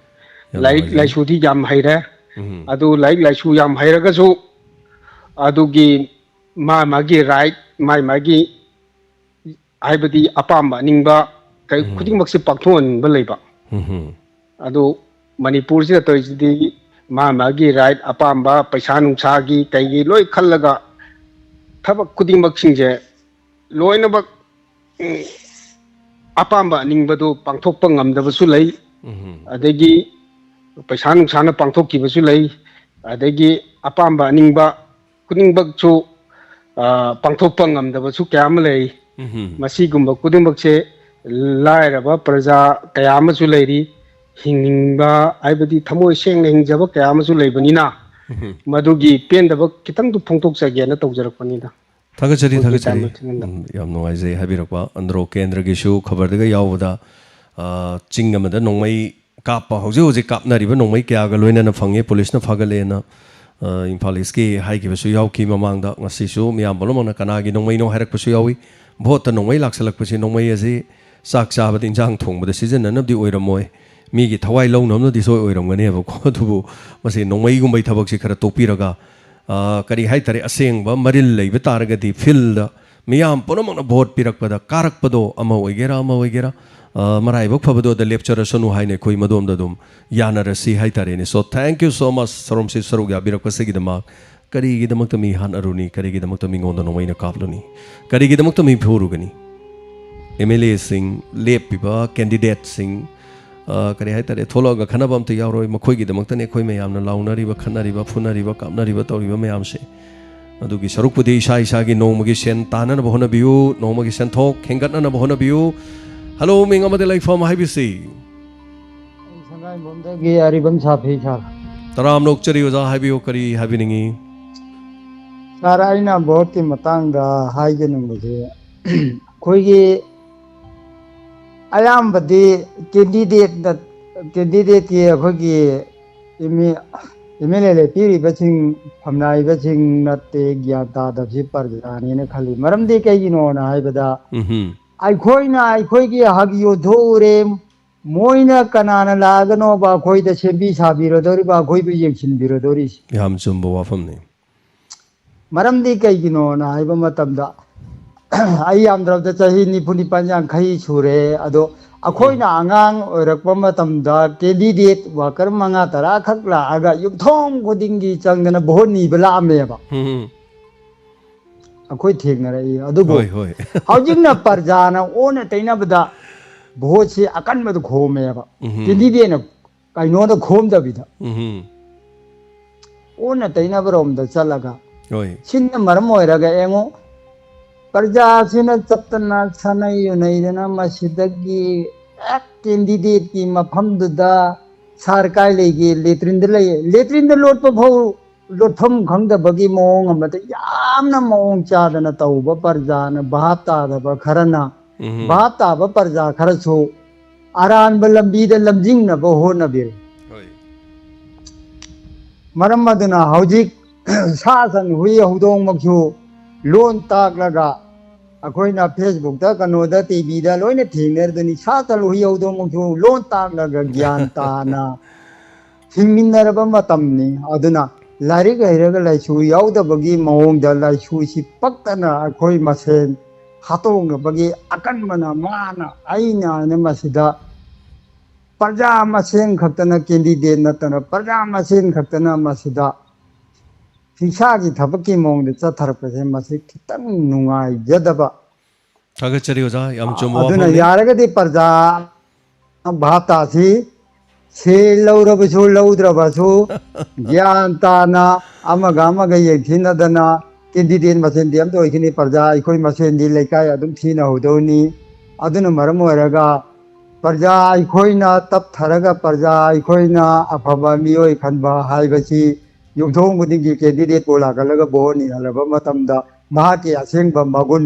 ꯌꯥꯝ ꯂꯥꯏꯔꯤꯛ ꯅꯨꯡꯉꯥꯏꯖꯔꯦ꯫ ꯂꯥꯏꯁꯨꯗꯤ ꯌꯥꯝ ꯍꯩꯔꯦ꯫ ꯎꯝ ꯑꯗꯨ ꯂꯥꯏꯔꯤꯛ ꯂꯥꯏꯁꯨ ꯌꯥꯝ ꯍꯩꯔꯒꯁꯨ, ꯑꯗꯨꯒꯤ ꯃꯥ ꯃꯥꯒꯤ ꯔꯥꯏꯠ, ꯃꯥꯏ ꯃꯥꯒꯤ, ꯍꯥꯏꯕꯗꯤ ꯑꯄꯥꯝꯕ ꯑꯅꯤꯡꯕ ꯀꯩ-, ꯎꯝ ꯈꯨꯗꯤꯡꯃꯛꯁꯦ ꯄꯥꯡꯊꯣꯛꯍꯟꯕ ꯂꯩꯕ꯫ ꯎꯝ ꯑꯗꯨ ꯃꯅꯤꯄꯨꯔꯁꯤꯗ ꯇꯧꯔꯤꯁꯤꯗꯤ ꯃꯥ ꯃꯥꯒꯤ ꯔꯥꯏꯠ, ꯑꯄꯥꯝꯕ, ꯄꯩꯁꯥ ꯅꯨꯡꯁꯥꯒꯤ ꯀꯩꯒꯤ ꯂꯣꯏ ꯈꯜꯂꯒ ꯊꯕꯛ ꯈꯨꯗꯤꯡꯃꯛꯁꯤꯡꯁꯦ ꯂꯣꯏꯅꯃꯛ, ꯎꯝ, ꯑꯄꯥꯝꯕ ꯑꯅꯤꯡꯕꯗꯨ ꯄꯥꯡꯊꯣꯛꯄ ꯉꯝꯗꯕꯁꯨ ꯂꯩ꯫ ꯎꯝ ꯑꯗꯒꯤ ꯄꯩꯁꯥ ꯅꯨꯡꯁꯥꯅ ꯄꯥꯡꯊꯣꯛꯈꯤꯕꯁꯨ ꯂꯩ꯫ ꯑꯗꯒꯤ ꯑꯄꯥꯝꯕ ꯑꯅꯤꯡꯕ ꯈꯨꯗꯤꯡꯃꯛꯁꯨ, ꯑ, ꯄꯥꯡꯊꯣꯛꯄ ꯉꯝꯗꯕꯁꯨ ꯀꯌꯥ ꯑꯃ ꯂꯩ꯫ ꯎꯝ ꯃꯁꯤꯒꯨꯝꯕ ꯈꯨꯗꯤꯡꯃꯛꯁꯦ ꯂꯥꯏꯔꯕ ꯄ꯭ꯔꯖꯥ ꯀꯌꯥ ꯑꯃꯁꯨ ꯂꯩꯔꯤ꯫ ꯍꯤꯡꯅꯤꯡꯕ, ꯍꯥꯏꯕꯗꯤ ꯊꯃꯣꯏ ꯁꯦꯡꯅ ꯍꯤꯡꯖꯕ ꯀꯌꯥ ꯑꯃꯁꯨ ꯂꯩꯕꯅꯤꯅ, ꯃꯗꯨꯒꯤ ꯄꯦꯟꯗꯕ ꯈꯤꯇꯪꯗꯨ ꯐꯣꯡꯗꯣꯛꯆꯒꯦꯅ ꯇꯧꯖꯔꯛꯄꯅꯤꯗ꯫ ꯊꯥꯒꯠꯆꯔꯤ ꯑꯩꯈꯣꯏꯒꯤ ꯊꯥꯒꯠꯆꯔꯤ ꯇꯥꯃꯤꯜ ꯆꯤꯡꯗꯝꯗ꯫ ꯎꯝ, ꯌꯥꯝ ꯅꯨꯡꯉꯥꯏꯖꯩ ꯍꯥꯏꯕꯤꯔꯛꯄ꯫ ꯑꯟꯗ꯭ꯔꯣ ꯀꯦꯟꯗ꯭ꯔꯒꯤꯁꯨ ꯈꯕꯔꯗꯒ ꯌꯥꯎꯕꯗ, ꯑ, ꯆꯤꯡ ꯑꯃꯗ ꯅꯣꯡꯃꯩ ꯀꯥꯞꯄ, ꯍꯧꯖꯤꯛ ꯍꯧꯖꯤꯛ ꯀꯥꯞꯅꯔꯤꯕ ꯅꯣꯡꯃꯩ ꯀꯌꯥꯒ ꯂꯣꯏꯅꯅ ꯐꯪꯉꯦ, ꯄꯨꯂꯤꯁꯅ ꯐꯥꯒꯠꯂꯦꯅ, ꯑ, ꯏꯝꯐꯥꯜ ꯏꯁꯀꯤ ꯍꯥꯏꯈꯤꯕꯁꯨ ꯌꯥꯎꯈꯤ ꯃꯃꯥꯡꯗ꯫ ꯉꯁꯤꯁꯨ ꯃꯤꯌꯥꯝ ꯄꯨꯝꯅꯃꯛꯅ ꯀꯅꯥꯒꯤ ꯅꯣꯡꯃꯩꯅꯣ ꯍꯥꯏꯔꯛꯄꯁꯨ ꯌꯥꯎꯏ꯫ ꯚꯣꯠꯇ ꯅꯣꯡꯃꯩ ꯂꯥꯛꯁꯜꯂꯛꯄꯁꯤ, ꯅꯣꯡꯃꯩ ꯑꯁꯤ ꯆꯥꯛ ꯆꯥꯕꯗ ꯏꯟꯖꯥꯡ ꯊꯣꯡꯕꯗ ꯁꯤꯖꯤꯟꯅꯅꯕꯗꯤ ꯑꯣꯏꯔꯝꯃꯣꯏ, ꯃꯤꯒꯤ ꯊꯋꯥꯏ ꯂꯧꯅꯕꯅꯗꯤ ꯁꯣꯏ ꯑꯣꯏꯔꯝꯒꯅꯦꯕꯀꯣ꯫ ꯑꯗꯨꯕꯨ ꯃꯁꯤ ꯅꯣꯡꯃꯩꯒꯨꯝꯕꯩ ꯊꯕꯛꯁꯤ ꯈꯔ ꯇꯣꯛꯄꯤꯔꯒ, ꯑ, ꯀꯔꯤ ꯍꯥꯏꯇꯥꯔꯦ, ꯑꯁꯦꯡꯕ ꯃꯔꯤꯜ ꯂꯩꯕ ꯇꯥꯔꯒꯗꯤ ꯐꯤꯜꯗ ꯃꯤꯌꯥꯝ ꯄꯨꯝꯅꯃꯛꯅ ꯚꯣꯠ ꯄꯤꯔꯛꯄꯗ ꯀꯥꯔꯛꯄꯗꯣ, ꯑꯃ ꯑꯣꯏꯒꯦꯔꯥ ꯑꯃ ꯑꯣꯏꯒꯦꯔꯥ, ꯑ, ꯃꯔꯥꯏꯕꯛ ꯐꯕꯗꯣꯗ ꯂꯦꯞꯆꯔꯁꯅꯨ ꯍꯥꯏꯅ ꯑꯩꯈꯣꯏ ꯃꯗꯣꯝꯗ ꯑꯗꯨꯝ ꯌꯥꯅꯔꯁꯤ ꯍꯥꯏꯇꯥꯔꯦꯅꯦ꯫ So thank you so much, ꯁꯣꯔꯨꯝꯁꯤ ꯁꯔꯨꯛ ꯌꯥꯕꯤꯔꯛꯄꯁꯤꯒꯤꯗꯃꯛ꯫ ꯀꯔꯤꯒꯤꯗꯃꯛꯇ ꯃꯤ ꯍꯥꯠꯅꯔꯨꯅꯤ? ꯀꯔꯤꯒꯤꯗꯃꯛꯇ ꯃꯤꯉꯣꯟꯗ ꯅꯣꯡꯃꯩꯅ ꯀꯥꯞꯂꯨꯅꯤ? ꯀꯔꯤꯒꯤꯗꯃꯛꯇ ꯃꯤ ꯐꯨꯔꯨꯒꯅꯤ? ꯑꯦꯝ ꯑꯦꯜ ꯑꯦꯁꯤꯡ, ꯂꯦꯞꯄꯤꯕ ꯀꯦꯟꯗꯤꯗꯦꯠꯁꯤꯡ, ꯑ, ꯀꯔꯤ ꯍꯥꯏꯇꯥꯔꯦ, ꯊꯣꯛꯂꯛꯑꯒ ꯈꯟꯅꯕ ꯑꯝꯇ ꯌꯥꯎꯔꯣꯏ꯫ ꯃꯈꯣꯏꯒꯤꯗꯃꯛꯇꯅꯦ ꯑꯩꯈꯣꯏ ꯃꯌꯥꯝꯅ ꯂꯥꯎꯅꯔꯤꯕ, ꯈꯠꯅꯔꯤꯕ, ꯐꯨꯅꯔꯤꯕ, ꯀꯥꯞꯅꯔꯤꯕ ꯇꯧꯔꯤꯕ ꯃꯌꯥꯝꯁꯦ꯫ ꯑꯗꯨꯒꯤ ꯁꯔꯨꯛꯄꯨꯗꯤ ꯏꯁꯥ ꯏꯁꯥꯒꯤ ꯅꯣꯡꯃꯒꯤ ꯁꯦꯟ ꯇꯥꯅꯅꯕ ꯍꯣꯠꯅꯕꯤꯌꯨ, ꯅꯣꯡꯃꯒꯤ ꯁꯦꯟꯊꯣꯛ ꯍꯦꯟꯒꯠꯅꯅꯕ ꯍꯣꯠꯅꯕꯤꯌꯨ꯫ ꯍꯜꯂꯣ, ꯃꯤꯡ ꯑꯃꯗꯤ ꯂꯩꯐꯝ ꯍꯥꯏꯕꯤꯁꯤ꯫ ꯑꯩ ꯁꯉꯥꯏꯌꯨꯝꯐꯝꯗꯒꯤ ꯑꯔꯤꯕꯝ ꯁꯥꯐꯤ ꯁꯥꯔ꯫ ꯇꯔꯥꯝꯅ ꯑꯣꯛꯆꯔꯤ ꯑꯣꯖꯥ, ꯍꯥꯏꯕꯤꯌꯨ, ꯀꯔꯤ ꯍꯥꯏꯕꯤꯅꯤꯡꯉꯤ? ꯁꯥꯔ, ꯑꯩꯅ ꯚꯣꯠꯀꯤ ꯃꯇꯥꯡꯗ ꯍꯥꯏꯖꯅꯤꯡꯕꯁꯦ, ꯑꯩꯈꯣꯏꯒꯤ ꯑꯌꯥꯝꯕꯗꯤ ꯀꯦꯟꯗꯤꯗꯦꯠꯅ, ꯀꯦꯟꯗꯤꯗꯦꯠꯀꯤ ꯑꯩꯈꯣꯏꯒꯤ ꯑꯦꯝ ꯑꯦꯜ ꯑꯦ ꯂꯦꯞꯄꯤꯔꯤꯕꯁꯤꯡ, ꯐꯝꯅꯥꯏꯕꯁꯤꯡ ꯅꯠꯇꯦ ꯒ꯭ꯌꯥꯟ ꯇꯥꯗꯕꯁꯤ ꯄ꯭ꯔꯖꯥꯅꯦꯅ ꯈꯜꯂꯤ꯫ ꯃꯔꯝꯗꯤ ꯀꯩꯒꯤꯅꯣꯅ ꯍꯥꯏꯕꯗ, ꯎꯝꯍꯨꯝ꯫ ꯑꯩꯈꯣꯏꯅ ꯑꯩꯈꯣꯏꯒꯤ ꯍꯛ ꯌꯣꯟꯊꯣꯛꯎꯔꯦ, ꯃꯣꯏꯅ ꯀꯅꯥꯅ ꯂꯥꯛꯑꯒꯅꯣꯕ ꯑꯩꯈꯣꯏꯗ ꯁꯦꯝꯕꯤ ꯁꯥꯕꯤꯔꯗꯧꯔꯤꯕ, ꯑꯩꯈꯣꯏꯕꯨ ꯌꯦꯡꯁꯤꯟꯕꯤꯔꯗꯧꯔꯤꯁꯤ? ꯌꯥꯝ ꯆꯨꯝꯕ ꯋꯥꯐꯝꯅꯤ꯫ ꯃꯔꯝꯗꯤ ꯀꯩꯒꯤꯅꯣꯅ ꯍꯥꯏꯕ ꯃꯇꯝꯗ, ꯑꯩ ꯌꯥꯝꯗ꯭ꯔꯕꯗ ꯆꯍꯤ ꯅꯤꯐꯨ ꯅꯤꯄꯥꯟ ꯌꯥꯡꯈꯩ ꯁꯨꯔꯦ꯫ ꯑꯗꯣ ꯑꯩꯈꯣꯏꯅ ꯑꯉꯥꯡ ꯑꯣꯏꯔꯛꯄ ꯃꯇꯝꯗ ꯀꯦꯟꯗꯤꯗꯦꯠ ꯋꯥꯀꯔ ꯃꯉꯥ ꯇꯔꯥ ꯈꯛ ꯂꯥꯛꯑꯒ ꯌꯨꯝꯊꯣꯡ ꯈꯨꯗꯤꯡꯒꯤ ꯆꯪꯗꯅ ꯚꯣꯠ ꯅꯤꯕ ꯂꯥꯛꯑꯝꯃꯦꯕ꯫ ꯎꯝꯍꯨꯝ꯫ ꯑꯩꯈꯣꯏ ꯊꯦꯡꯅꯔꯛꯏ꯫ ꯑꯗꯨꯕꯨ ꯍꯣꯏ, ꯍꯣꯏ꯫ ꯍꯧꯖꯤꯛꯅ ꯄ꯭ꯔꯖꯥꯅ ꯑꯣꯟꯅ ꯇꯩꯅꯕꯗ ꯚꯣꯠꯁꯤ ꯑꯀꯟꯕꯗ ꯈꯣꯝꯃꯦꯕ꯫ ꯎꯝꯍꯨꯝ꯫ ꯀꯦꯟꯗꯤꯗꯦꯠꯅ ꯀꯩꯅꯣꯗ ꯈꯣꯝꯗꯕꯤꯗ ꯎꯝꯍꯨꯝ꯫ ꯑꯣꯟꯅ ꯇꯩꯅꯕꯔꯣꯝꯗ ꯆꯠꯂꯒ, ꯍꯣꯏ꯫ ꯁꯤꯅ ꯃꯔꯝ ꯑꯣꯏꯔꯒ ꯌꯦꯡꯉꯨ, ꯄ꯭ꯔꯖꯥꯁꯤꯅ ꯆꯠꯇꯅ ꯁꯥꯟꯅꯩ ꯌꯨꯅꯩꯗꯅ ꯃꯁꯤꯗꯒꯤ ꯍꯦꯛ ꯀꯦꯟꯗꯤꯗꯦꯠꯀꯤ ꯃꯐꯝꯗꯨꯗ ꯁꯥꯔ ꯀꯥꯏ ꯂꯩꯒꯦ? ꯂꯦꯇ꯭ꯔꯤꯟꯗ ꯂꯩꯌꯦ꯫ ꯂꯦꯇ꯭ꯔꯤꯟꯗ ꯂꯣꯠꯄ ꯐꯥꯎ ꯂꯣꯠꯐꯝ ꯈꯪꯗꯕꯒꯤ ꯃꯑꯣꯡ ꯑꯃꯗ ꯌꯥꯝꯅ ꯃꯑꯣꯡ ꯆꯥꯗꯅ ꯇꯧꯕ ꯄ꯭ꯔꯖꯥꯅ ꯚꯥꯞ ꯇꯥꯗꯕ ꯈꯔꯅ, ꯎꯝ꯫ ꯚꯥꯞ ꯇꯥꯕ ꯄ꯭ꯔꯖꯥ ꯈꯔꯁꯨ ꯑꯔꯥꯟꯕ ꯂꯝꯕꯤꯗ ꯂꯝꯖꯤꯡꯅꯕ ꯍꯣꯠꯅꯕꯤꯔꯦ꯫ ꯍꯣꯏ꯫ ꯃꯔꯝ ꯑꯗꯨꯅ ꯍꯧꯖꯤꯛ ꯁꯥ ꯁꯟ ꯍꯨꯏ ꯍꯧꯗꯣꯡꯃꯛꯁꯨ ꯂꯣꯟ ꯇꯥꯛꯂꯒ ꯑꯩꯈꯣꯏꯅ Facebookꯇ, ꯀꯩꯅꯣꯗ, TVꯗ ꯂꯣꯏꯅ ꯊꯦꯡꯅꯔꯗꯨꯅꯤ꯫ ꯁꯥ ꯁꯟ ꯍꯨꯏ ꯍꯧꯗꯣꯡꯃꯛꯁꯨ ꯂꯣꯟ ꯇꯥꯛꯂꯒ ꯒ꯭ꯌꯥꯟ ꯇꯥꯅ ꯍꯤꯡꯃꯤꯟꯅꯔꯕ ꯃꯇꯝꯅꯤ꯫ ꯑꯗꯨꯅ ꯂꯥꯏꯔꯤꯛ ꯍꯩꯔꯒ ꯂꯥꯏꯁꯨ ꯌꯥꯎꯗꯕꯒꯤ ꯃꯑꯣꯡꯗ ꯂꯥꯏꯁꯨꯁꯤ ꯄꯛꯇꯅ ꯑꯩꯈꯣꯏ ꯃꯁꯦꯟ ꯍꯥꯠꯇꯣꯛꯅꯕꯒꯤ ꯑꯀꯟꯕꯅ ꯃꯥꯅ ꯑꯩꯅ ꯍꯥꯏꯅ ꯃꯁꯤꯗ ꯄ꯭ꯔꯖꯥ ꯃꯁꯦꯟ ꯈꯛꯇꯅ, candidate ꯅꯠꯇꯅ ꯄ꯭ꯔꯖꯥ ꯃꯁꯦꯟ ꯈꯛꯇꯅ ꯃꯁꯤꯗ ꯍꯤꯡꯁꯥꯒꯤ ꯊꯕꯛꯀꯤ ꯃꯑꯣꯡꯗ ꯆꯠꯊꯔꯛꯄꯁꯦ ꯃꯁꯤ ꯈꯤꯇꯪ ꯅꯨꯡꯉꯥꯏꯖꯗꯕ꯫ ꯊꯥꯒꯠꯆꯔꯤ ꯑꯣꯖꯥ, ꯌꯥꯝ ꯆꯨꯝꯕ ꯑꯗꯨꯅ ꯋꯥꯐꯝꯅꯤ꯫ ꯌꯥꯔꯒꯗꯤ ꯄ꯭ꯔꯖꯥ ꯚꯥꯞ ꯇꯥꯁꯤ, ꯁꯦꯜ ꯂꯧꯔꯕꯁꯨ ꯂꯧꯗ꯭ꯔꯕꯁꯨ ꯒ꯭ꯌꯥꯟ ꯇꯥꯅ ꯑꯃꯒ ꯑꯃꯒ ꯌꯦꯡꯊꯤꯅꯗꯅ candidate ꯃꯁꯦꯟꯗꯤ ꯑꯝꯇ ꯑꯣꯏꯈꯤꯅꯤ, ꯄ꯭ꯔꯖꯥ ꯑꯩꯈꯣꯏ ꯃꯁꯦꯟꯗꯤ ꯂꯩꯀꯥꯏ ꯑꯗꯨꯝ ꯊꯤꯅꯍꯧꯗꯧꯅꯤ꯫ ꯑꯗꯨꯅ ꯃꯔꯝ ꯑꯣꯏꯔꯒ ꯄ꯭ꯔꯖꯥ ꯑꯩꯈꯣꯏꯅ ꯇꯞꯊꯔꯒ ꯄ꯭ꯔꯖꯥ ꯑꯩꯈꯣꯏꯅ ꯑꯐꯕ ꯃꯤꯑꯣꯏ ꯈꯟꯕ ꯍꯥꯏꯕꯁꯤ ꯌꯨꯝꯊꯣꯡ ꯈꯨꯗꯤꯡꯒꯤ candidate ꯄꯨ ꯂꯥꯛꯍꯜꯂꯒ vote ꯅꯤꯍꯜꯂꯕ ꯃꯇꯝꯗ ꯃꯍꯥꯛꯀꯤ ꯑꯁꯦꯡꯕ ꯃꯒꯨꯟ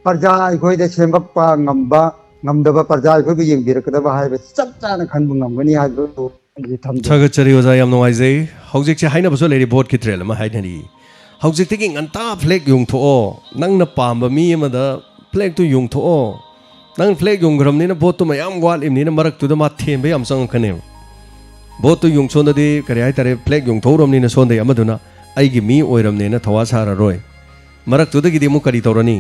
ꯄ꯭ꯔꯖꯥ ꯑꯩꯈꯣꯏꯗ ꯁꯦꯝꯃꯛꯄ ꯉꯝꯕ ꯉꯝꯗꯕ ꯄ꯭ꯔꯖꯥ ꯑꯩꯈꯣꯏꯕꯨ ꯌꯦꯡꯕꯤꯔꯛꯀꯗꯕ ꯍꯥꯏꯕꯁꯤ ꯆꯞ ꯆꯥꯅ ꯈꯟꯕ ꯉꯝꯒꯅꯤ ꯍꯥꯏꯕꯗꯨ ꯑꯩ ꯊꯝꯖꯒꯦ꯫ ꯊꯥꯒꯠꯆꯔꯤ ꯑꯣꯖꯥ, ꯌꯥꯝ ꯅꯨꯡꯉꯥꯏꯖꯩ꯫ ꯍꯧꯖꯤꯛꯁꯦ ꯍꯥꯏꯅꯕꯁꯨ ꯂꯩꯔꯤ, vote ꯀꯤ ꯇ꯭ꯔꯦꯜ ꯑꯃ ꯍꯥꯏꯅꯔꯤ꯫ ꯍꯧꯖꯤꯛꯇꯒꯤ ꯉꯟꯇꯥ flag ꯌꯨꯡꯊꯣꯛꯑꯣ, ꯅꯪꯅ ꯄꯥꯝꯕ ꯃꯤ ꯑꯃꯗ flag ꯇꯨ ꯌꯨꯡꯊꯣꯛꯑꯣ꯫ ꯅꯪ flag ꯌꯨꯡꯈ꯭ꯔꯕꯅꯤꯅ vote ꯇꯨ ꯃꯌꯥꯝ ꯋꯥꯠꯂꯤꯕꯅꯤꯅ ꯃꯔꯛꯇꯨꯗ ꯃꯥ ꯊꯦꯝꯕ ꯌꯥꯝ ꯆꯪꯉꯛꯀꯅꯦꯕ꯫ Vote ꯇꯨ ꯌꯨꯡ ꯁꯣꯝꯗꯗꯤ ꯀꯔꯤ ꯍꯥꯏꯇꯥꯔꯦ, flag ꯌꯨꯡꯊꯣꯛꯎꯔꯕꯅꯤꯅ ꯁꯣꯝꯗꯩ ꯑꯃꯗꯨꯅ ꯑꯩꯒꯤ ꯃꯤ ꯑꯣꯏꯔꯕꯅꯦꯅ ꯊꯋꯥ ꯁꯥꯔꯔꯣꯏ꯫ ꯃꯔꯛꯇꯨꯗꯒꯤꯗꯤ ꯑꯃꯨꯛ ꯀꯔꯤ ꯇꯧꯔꯅꯤ?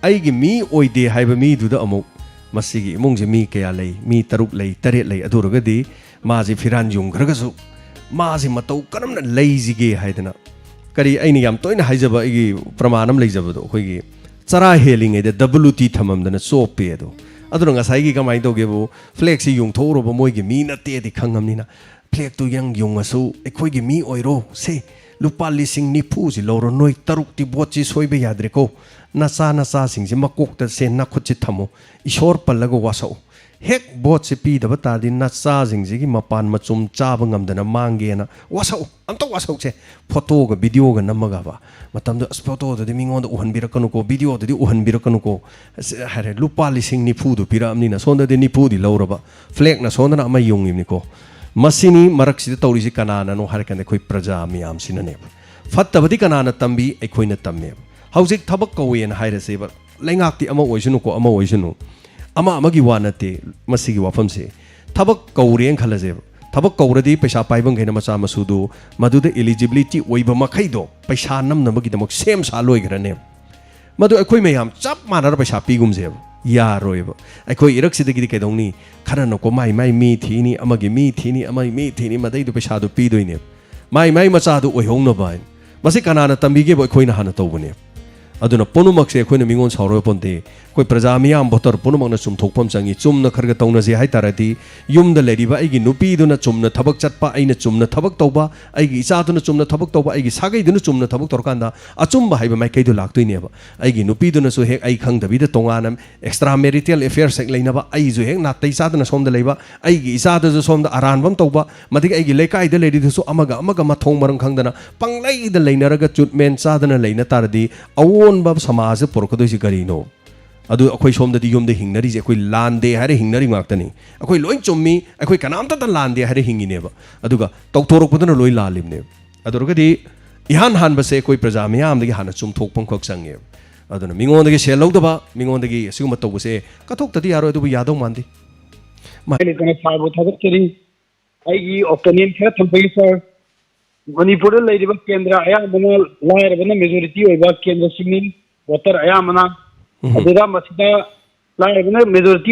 ꯑꯩꯒꯤ ꯃꯤ ꯑꯣꯏꯗꯦ ꯍꯥꯏꯕ ꯃꯤꯗꯨꯗ ꯑꯃꯨꯛ ꯃꯁꯤꯒꯤ ꯏꯃꯨꯡꯁꯦ ꯃꯤ ꯀꯌꯥ ꯂꯩ? ꯃꯤ ꯇꯔꯨꯛ ꯂꯩ, ꯇꯔꯦꯠ ꯂꯩ꯫ ꯑꯗꯨ ꯑꯣꯏꯔꯒꯗꯤ ꯃꯥꯁꯤ ꯐꯤꯔꯥꯟ ꯌꯨꯡꯈ꯭ꯔꯒꯁꯨ ꯃꯥꯁꯤ ꯃꯇꯧ ꯀꯔꯝꯅ ꯂꯩꯁꯤꯒꯦ ꯍꯥꯏꯗꯅ, ꯀꯔꯤ ꯑꯩꯅ ꯌꯥꯝ ꯇꯣꯏꯅ ꯍꯥꯏꯖꯕ ꯑꯩꯒꯤ ꯄ꯭ꯔꯃꯥꯟ ꯑꯃ ꯂꯩꯖꯕꯗꯣ, ꯑꯩꯈꯣꯏꯒꯤ ꯆꯔꯥ ꯍꯦꯜꯂꯤꯉꯩꯗ W T ꯊꯝꯃꯝꯗꯅ ꯆꯣꯞꯄꯦ ꯑꯗꯣ꯫ ꯑꯗꯨꯅ ꯉꯁꯥꯏꯒꯤ ꯀꯃꯥꯏꯅ ꯇꯧꯒꯦꯕꯨ, flag ꯁꯤ ꯌꯨꯡꯊꯣꯛꯎꯔꯕ ꯃꯣꯏꯒꯤ ꯃꯤ ꯅꯠꯇꯦꯗꯤ ꯈꯪꯉꯕꯅꯤꯅ flag ꯇꯨ ꯌꯪ ꯌꯨꯡꯉꯁꯨ ꯑꯩꯈꯣꯏꯒꯤ ꯃꯤ ꯑꯣꯏꯔꯣ ꯁꯦ, ꯂꯨꯄꯥ ꯂꯤꯁꯤꯡ ꯅꯤꯐꯨꯁꯤ ꯂꯧꯔꯣ, ꯅꯣꯏ ꯇꯔꯨꯛꯇꯤ vote ꯁꯤ ꯁꯣꯏꯕ ꯌꯥꯗ꯭ꯔꯦꯀꯣ, ꯅꯆꯥ ꯅꯆꯥꯁꯤꯡꯁꯤ ꯃꯀꯣꯛꯇ ꯁꯦ ꯅꯥꯈꯨꯠꯁꯤ ꯊꯝꯃꯣ, ꯏꯁꯣꯔ ꯄꯜꯂꯒ ꯋꯥꯁꯛꯎ꯫ ꯍꯦꯛ ꯚꯣꯠꯁꯦ ꯄꯤꯗꯕ ꯇꯥꯔꯗꯤ ꯅꯆꯥꯁꯤꯡꯁꯤꯒꯤ ꯃꯄꯥꯟ ꯃꯆꯨꯝ ꯆꯥꯕ ꯉꯝꯗꯅ ꯃꯥꯡꯒꯦꯅ ꯋꯥꯁꯛꯎ, ꯑꯝꯇ ꯋꯥꯁꯛꯁꯦ꯫ ꯐꯣꯇꯣꯒ ꯚꯤꯗꯤꯑꯣꯒ ꯅꯝꯃꯒꯕ꯫ ꯃꯇꯝꯗꯨ ꯑꯁ ꯐꯣꯇꯣꯗꯨꯗꯤ ꯃꯤꯉꯣꯟꯗ ꯎꯍꯟꯕꯤꯔꯛꯀꯅꯨꯀꯣ, ꯚꯤꯗꯤꯑꯣꯗꯨꯗꯤ ꯎꯍꯟꯕꯤꯔꯛꯀꯅꯨꯀꯣ꯫ ꯑꯁ ꯍꯥꯏꯔꯦ, ꯂꯨꯄꯥ ꯂꯤꯁꯤꯡ ꯅꯤꯐꯨꯗꯨ ꯄꯤꯔꯛꯑꯕꯅꯤꯅ ꯁꯣꯝꯗꯗꯤ ꯅꯤꯐꯨꯗꯤ ꯂꯧꯔꯕ, ꯐ꯭ꯂꯦꯛꯅ ꯁꯣꯝꯗꯅ ꯑꯃ ꯌꯨꯡꯉꯤꯕꯅꯤꯀꯣ꯫ ꯃꯁꯤꯅꯤ ꯃꯔꯛꯁꯤꯗ ꯇꯧꯔꯤꯁꯤ ꯀꯅꯥꯅꯅꯣ ꯍꯥꯏꯔꯀꯥꯟꯗ ꯑꯩꯈꯣꯏ ꯄ꯭ꯔꯖꯥ ꯃꯌꯥꯝꯁꯤꯅꯅꯦꯕ꯫ ꯐꯠꯇꯕꯗꯤ ꯀꯅꯥꯅ ꯇꯝꯕꯤ? ꯑꯩꯈꯣꯏꯅ ꯇꯝꯃꯦꯕ꯫ ꯍꯧꯖꯤꯛ ꯊꯕꯛ ꯀꯧꯋꯦꯅ ꯍꯥꯏꯔꯁꯦꯕ, ꯂꯩꯉꯥꯛꯇꯤ ꯑꯃ ꯑꯣꯏꯁꯅꯨꯀꯣ, ꯑꯃ ꯑꯣꯏꯁꯅꯨ, ꯑꯃ ꯑꯃꯒꯤ ꯋꯥ ꯅꯠꯇꯦ ꯃꯁꯤꯒꯤ ꯋꯥꯐꯝꯁꯦ꯫ ꯊꯕꯛ ꯀꯧꯔꯦꯅ ꯈꯜꯂꯁꯦꯕ, ꯊꯕꯛ ꯀꯧꯔꯗꯤ ꯄꯩꯁꯥ ꯄꯥꯏꯕꯈꯩꯅ ꯃꯆꯥ ꯃꯁꯨꯗꯨ ꯃꯗꯨꯗ eligibility ꯑꯣꯏꯕ ꯃꯈꯩꯗꯣ ꯄꯩꯁꯥ ꯅꯝꯅꯕꯒꯤꯗꯃꯛ ꯁꯦꯝ ꯁꯥ ꯂꯣꯏꯈ꯭ꯔꯅꯦꯕ꯫ ꯃꯗꯨ ꯑꯩꯈꯣꯏ ꯃꯌꯥꯝ ꯆꯞ ꯃꯥꯟꯅꯔ ꯄꯩꯁꯥ ꯄꯤꯒꯨꯝꯁꯦꯕ꯫ ꯌꯥꯔꯣꯏꯕ꯫ ꯑꯩꯈꯣꯏ ꯏꯔꯛꯁꯤꯗꯒꯤꯗꯤ ꯀꯩꯗꯧꯅꯤ? ꯈꯔꯅꯀꯣ ꯃꯥꯏ ꯃꯥꯏ ꯃꯤ ꯊꯤꯅꯤ, ꯑꯃꯒꯤ ꯃꯤ ꯊꯤꯅꯤ, ꯑꯃꯒꯤ ꯃꯤ ꯊꯤꯅꯤ, ꯃꯗꯩꯗꯣ ꯄꯩꯁꯥꯗꯣ ꯄꯤꯗꯣꯏꯅꯦꯕ꯫ ꯃꯥꯏ ꯃꯥꯏ ꯃꯆꯥꯗꯨ ꯑꯣꯏꯍꯧꯅꯕ ꯍꯥꯏꯅ꯫ ꯃꯁꯤ ꯀꯅꯥꯅ ꯇꯝꯕꯤꯒꯦꯕ? ꯑꯩꯈꯣꯏꯅ ꯍꯥꯟꯅ ꯇꯧꯕꯅꯦ꯫ ꯑꯗꯨꯅ ꯄꯨꯝꯅꯃꯛꯁꯦ ꯑꯩꯈꯣꯏꯅ ꯃꯤꯉꯣꯟ ꯁꯥꯎꯔꯣꯏ ꯄꯣꯟꯇꯦ꯫ ꯑꯩꯈꯣꯏ ꯄ꯭ꯔꯖꯥ ꯃꯤꯌꯥꯝ ꯚꯣꯇꯔ ꯄꯨꯝꯅꯃꯛꯅ ꯆꯨꯝꯊꯣꯛꯄ ꯑꯃ ꯆꯪꯉꯤ꯫ ꯆꯨꯝꯅ ꯈꯔ ꯈꯔ ꯇꯧꯅꯁꯦ ꯍꯥꯏ ꯇꯥꯔꯗꯤ ꯌꯨꯝꯗ ꯂꯩꯔꯤꯕ ꯑꯩꯒꯤ ꯅꯨꯄꯤꯗꯨꯅ ꯆꯨꯝꯅ ꯊꯕꯛ ꯆꯠꯄ, ꯑꯩꯅ ꯆꯨꯝꯅ ꯊꯕꯛ ꯇꯧꯕ, ꯑꯩꯒꯤ ꯏꯆꯥꯗꯨꯅ ꯆꯨꯝꯅ ꯊꯕꯛ ꯇꯧꯕ, ꯑꯩꯒꯤ ꯁꯥꯒꯩꯗꯨꯅ ꯆꯨꯝꯅ ꯊꯕꯛ ꯇꯧꯔꯀꯥꯟꯗ ꯑꯆꯨꯝꯕ ꯍꯥꯏꯕ ꯃꯥꯏꯀꯩꯗꯨ ꯂꯥꯛꯇꯣꯏꯅꯦꯕ꯫ ꯑꯩꯒꯤ ꯅꯨꯄꯤꯗꯨꯅꯁꯨ ꯍꯦꯛ ꯑꯩ ꯈꯪꯗꯕꯤꯗ ꯇꯣꯉꯥꯟꯅ extra marital affairs ꯍꯦꯛ ꯂꯩꯅꯕ, ꯑꯩꯁꯨ ꯍꯦꯛ ꯅꯥꯇꯩ ꯆꯥꯗꯅ ꯁꯣꯝꯗ ꯂꯩꯕ, ꯑꯩꯒꯤ ꯏꯆꯥꯗꯨꯁꯨ ꯁꯣꯝꯗ ꯑꯔꯥꯟꯕ ꯑꯃ ꯇꯧꯕ, ꯃꯗꯒꯤ ꯑꯩꯒꯤ ꯂꯩꯀꯥꯏꯗ ꯂꯩꯔꯤꯗꯨꯁꯨ ꯑꯃꯒ ꯑꯃꯒ ꯃꯊꯣꯡ ꯃꯔꯝ ꯈꯪꯗꯅ ꯄꯪꯂꯩꯗ ꯂꯩꯅꯔꯒ treatment ꯆꯥꯗꯅ ꯂꯩꯅ ꯇꯥꯔꯗꯤ ꯑꯑꯣꯟꯕ ꯁꯃꯥꯖꯗ ꯄꯨꯔꯛꯀꯗꯣꯏꯁꯤ ꯀꯔꯤꯅꯣ? ꯑꯗꯨ ꯑꯩꯈꯣꯏ ꯁꯣꯝꯗꯗꯤ ꯌꯨꯝꯗ ꯍꯤꯡꯅꯔꯤꯁꯦ ꯑꯩꯈꯣꯏ ꯂꯥꯟꯗꯦ ꯍꯥꯏꯔ ꯍꯤꯡꯅꯔꯤ ꯉꯥꯛꯇꯅꯤ꯫ ꯑꯩꯈꯣꯏ ꯂꯣꯏ ꯆꯨꯝꯃꯤ, ꯑꯩꯈꯣꯏ ꯀꯅꯥꯝꯇꯇ ꯂꯥꯟꯗꯦ ꯍꯥꯏꯔ ꯍꯤꯡꯉꯤꯅꯦꯕ꯫ ꯑꯗꯨꯒ ꯇꯧꯊꯣꯔꯛꯄꯗꯨꯅ ꯂꯣꯏ ꯂꯥꯜꯂꯤꯕꯅꯦꯕ꯫ ꯑꯗꯨ ꯑꯣꯏꯔꯒꯗꯤ ꯏꯍꯥꯟ ꯍꯥꯟꯕꯁꯦ ꯑꯩꯈꯣꯏ ꯄ꯭ꯔꯖꯥ ꯃꯤꯌꯥꯝꯗꯒꯤ ꯍꯥꯟꯅ ꯆꯨꯝꯊꯣꯛꯄ ꯑꯃꯈꯛ ꯆꯪꯉꯦꯕ꯫ ꯑꯗꯨꯅ ꯃꯤꯉꯣꯟꯗꯒꯤ ꯁꯦꯜ ꯂꯧꯗꯕ, ꯃꯤꯉꯣꯟꯗꯒꯤ ꯑꯁꯤꯒꯨꯝꯕ ꯇꯧꯕꯁꯦ ꯀꯠꯊꯣꯛꯇꯗꯤ ꯌꯥꯔꯣꯏ, ꯑꯗꯨꯕꯨ ꯌꯥꯗꯧ ꯃꯥꯟꯗꯦ꯫ ꯃꯥ- ꯂꯩꯇꯅ ꯁꯥꯔꯕꯨ ꯊꯥꯒꯠꯆꯔꯤ꯫ ꯑꯩꯒꯤ opinion ꯈꯔ ꯊꯝꯖꯒꯦ ꯁꯥꯔ꯫ ꯃꯅꯤꯄꯨꯔꯗ ꯂꯩꯔꯤꯕ ꯀꯦꯟꯗ꯭ꯔ ꯑꯌꯥꯝꯕꯅ ꯂꯥꯏꯔꯕꯅ majority ꯑꯣꯏꯕ ꯀꯦꯟꯗ꯭ꯔꯁꯤꯡꯅꯤ꯫ Voter ꯑꯌꯥꯝꯕꯅ ꯎꯝ꯫ ꯑꯗꯨꯗ ꯃꯁꯤꯗ ꯂꯥꯏꯔꯕꯅ majority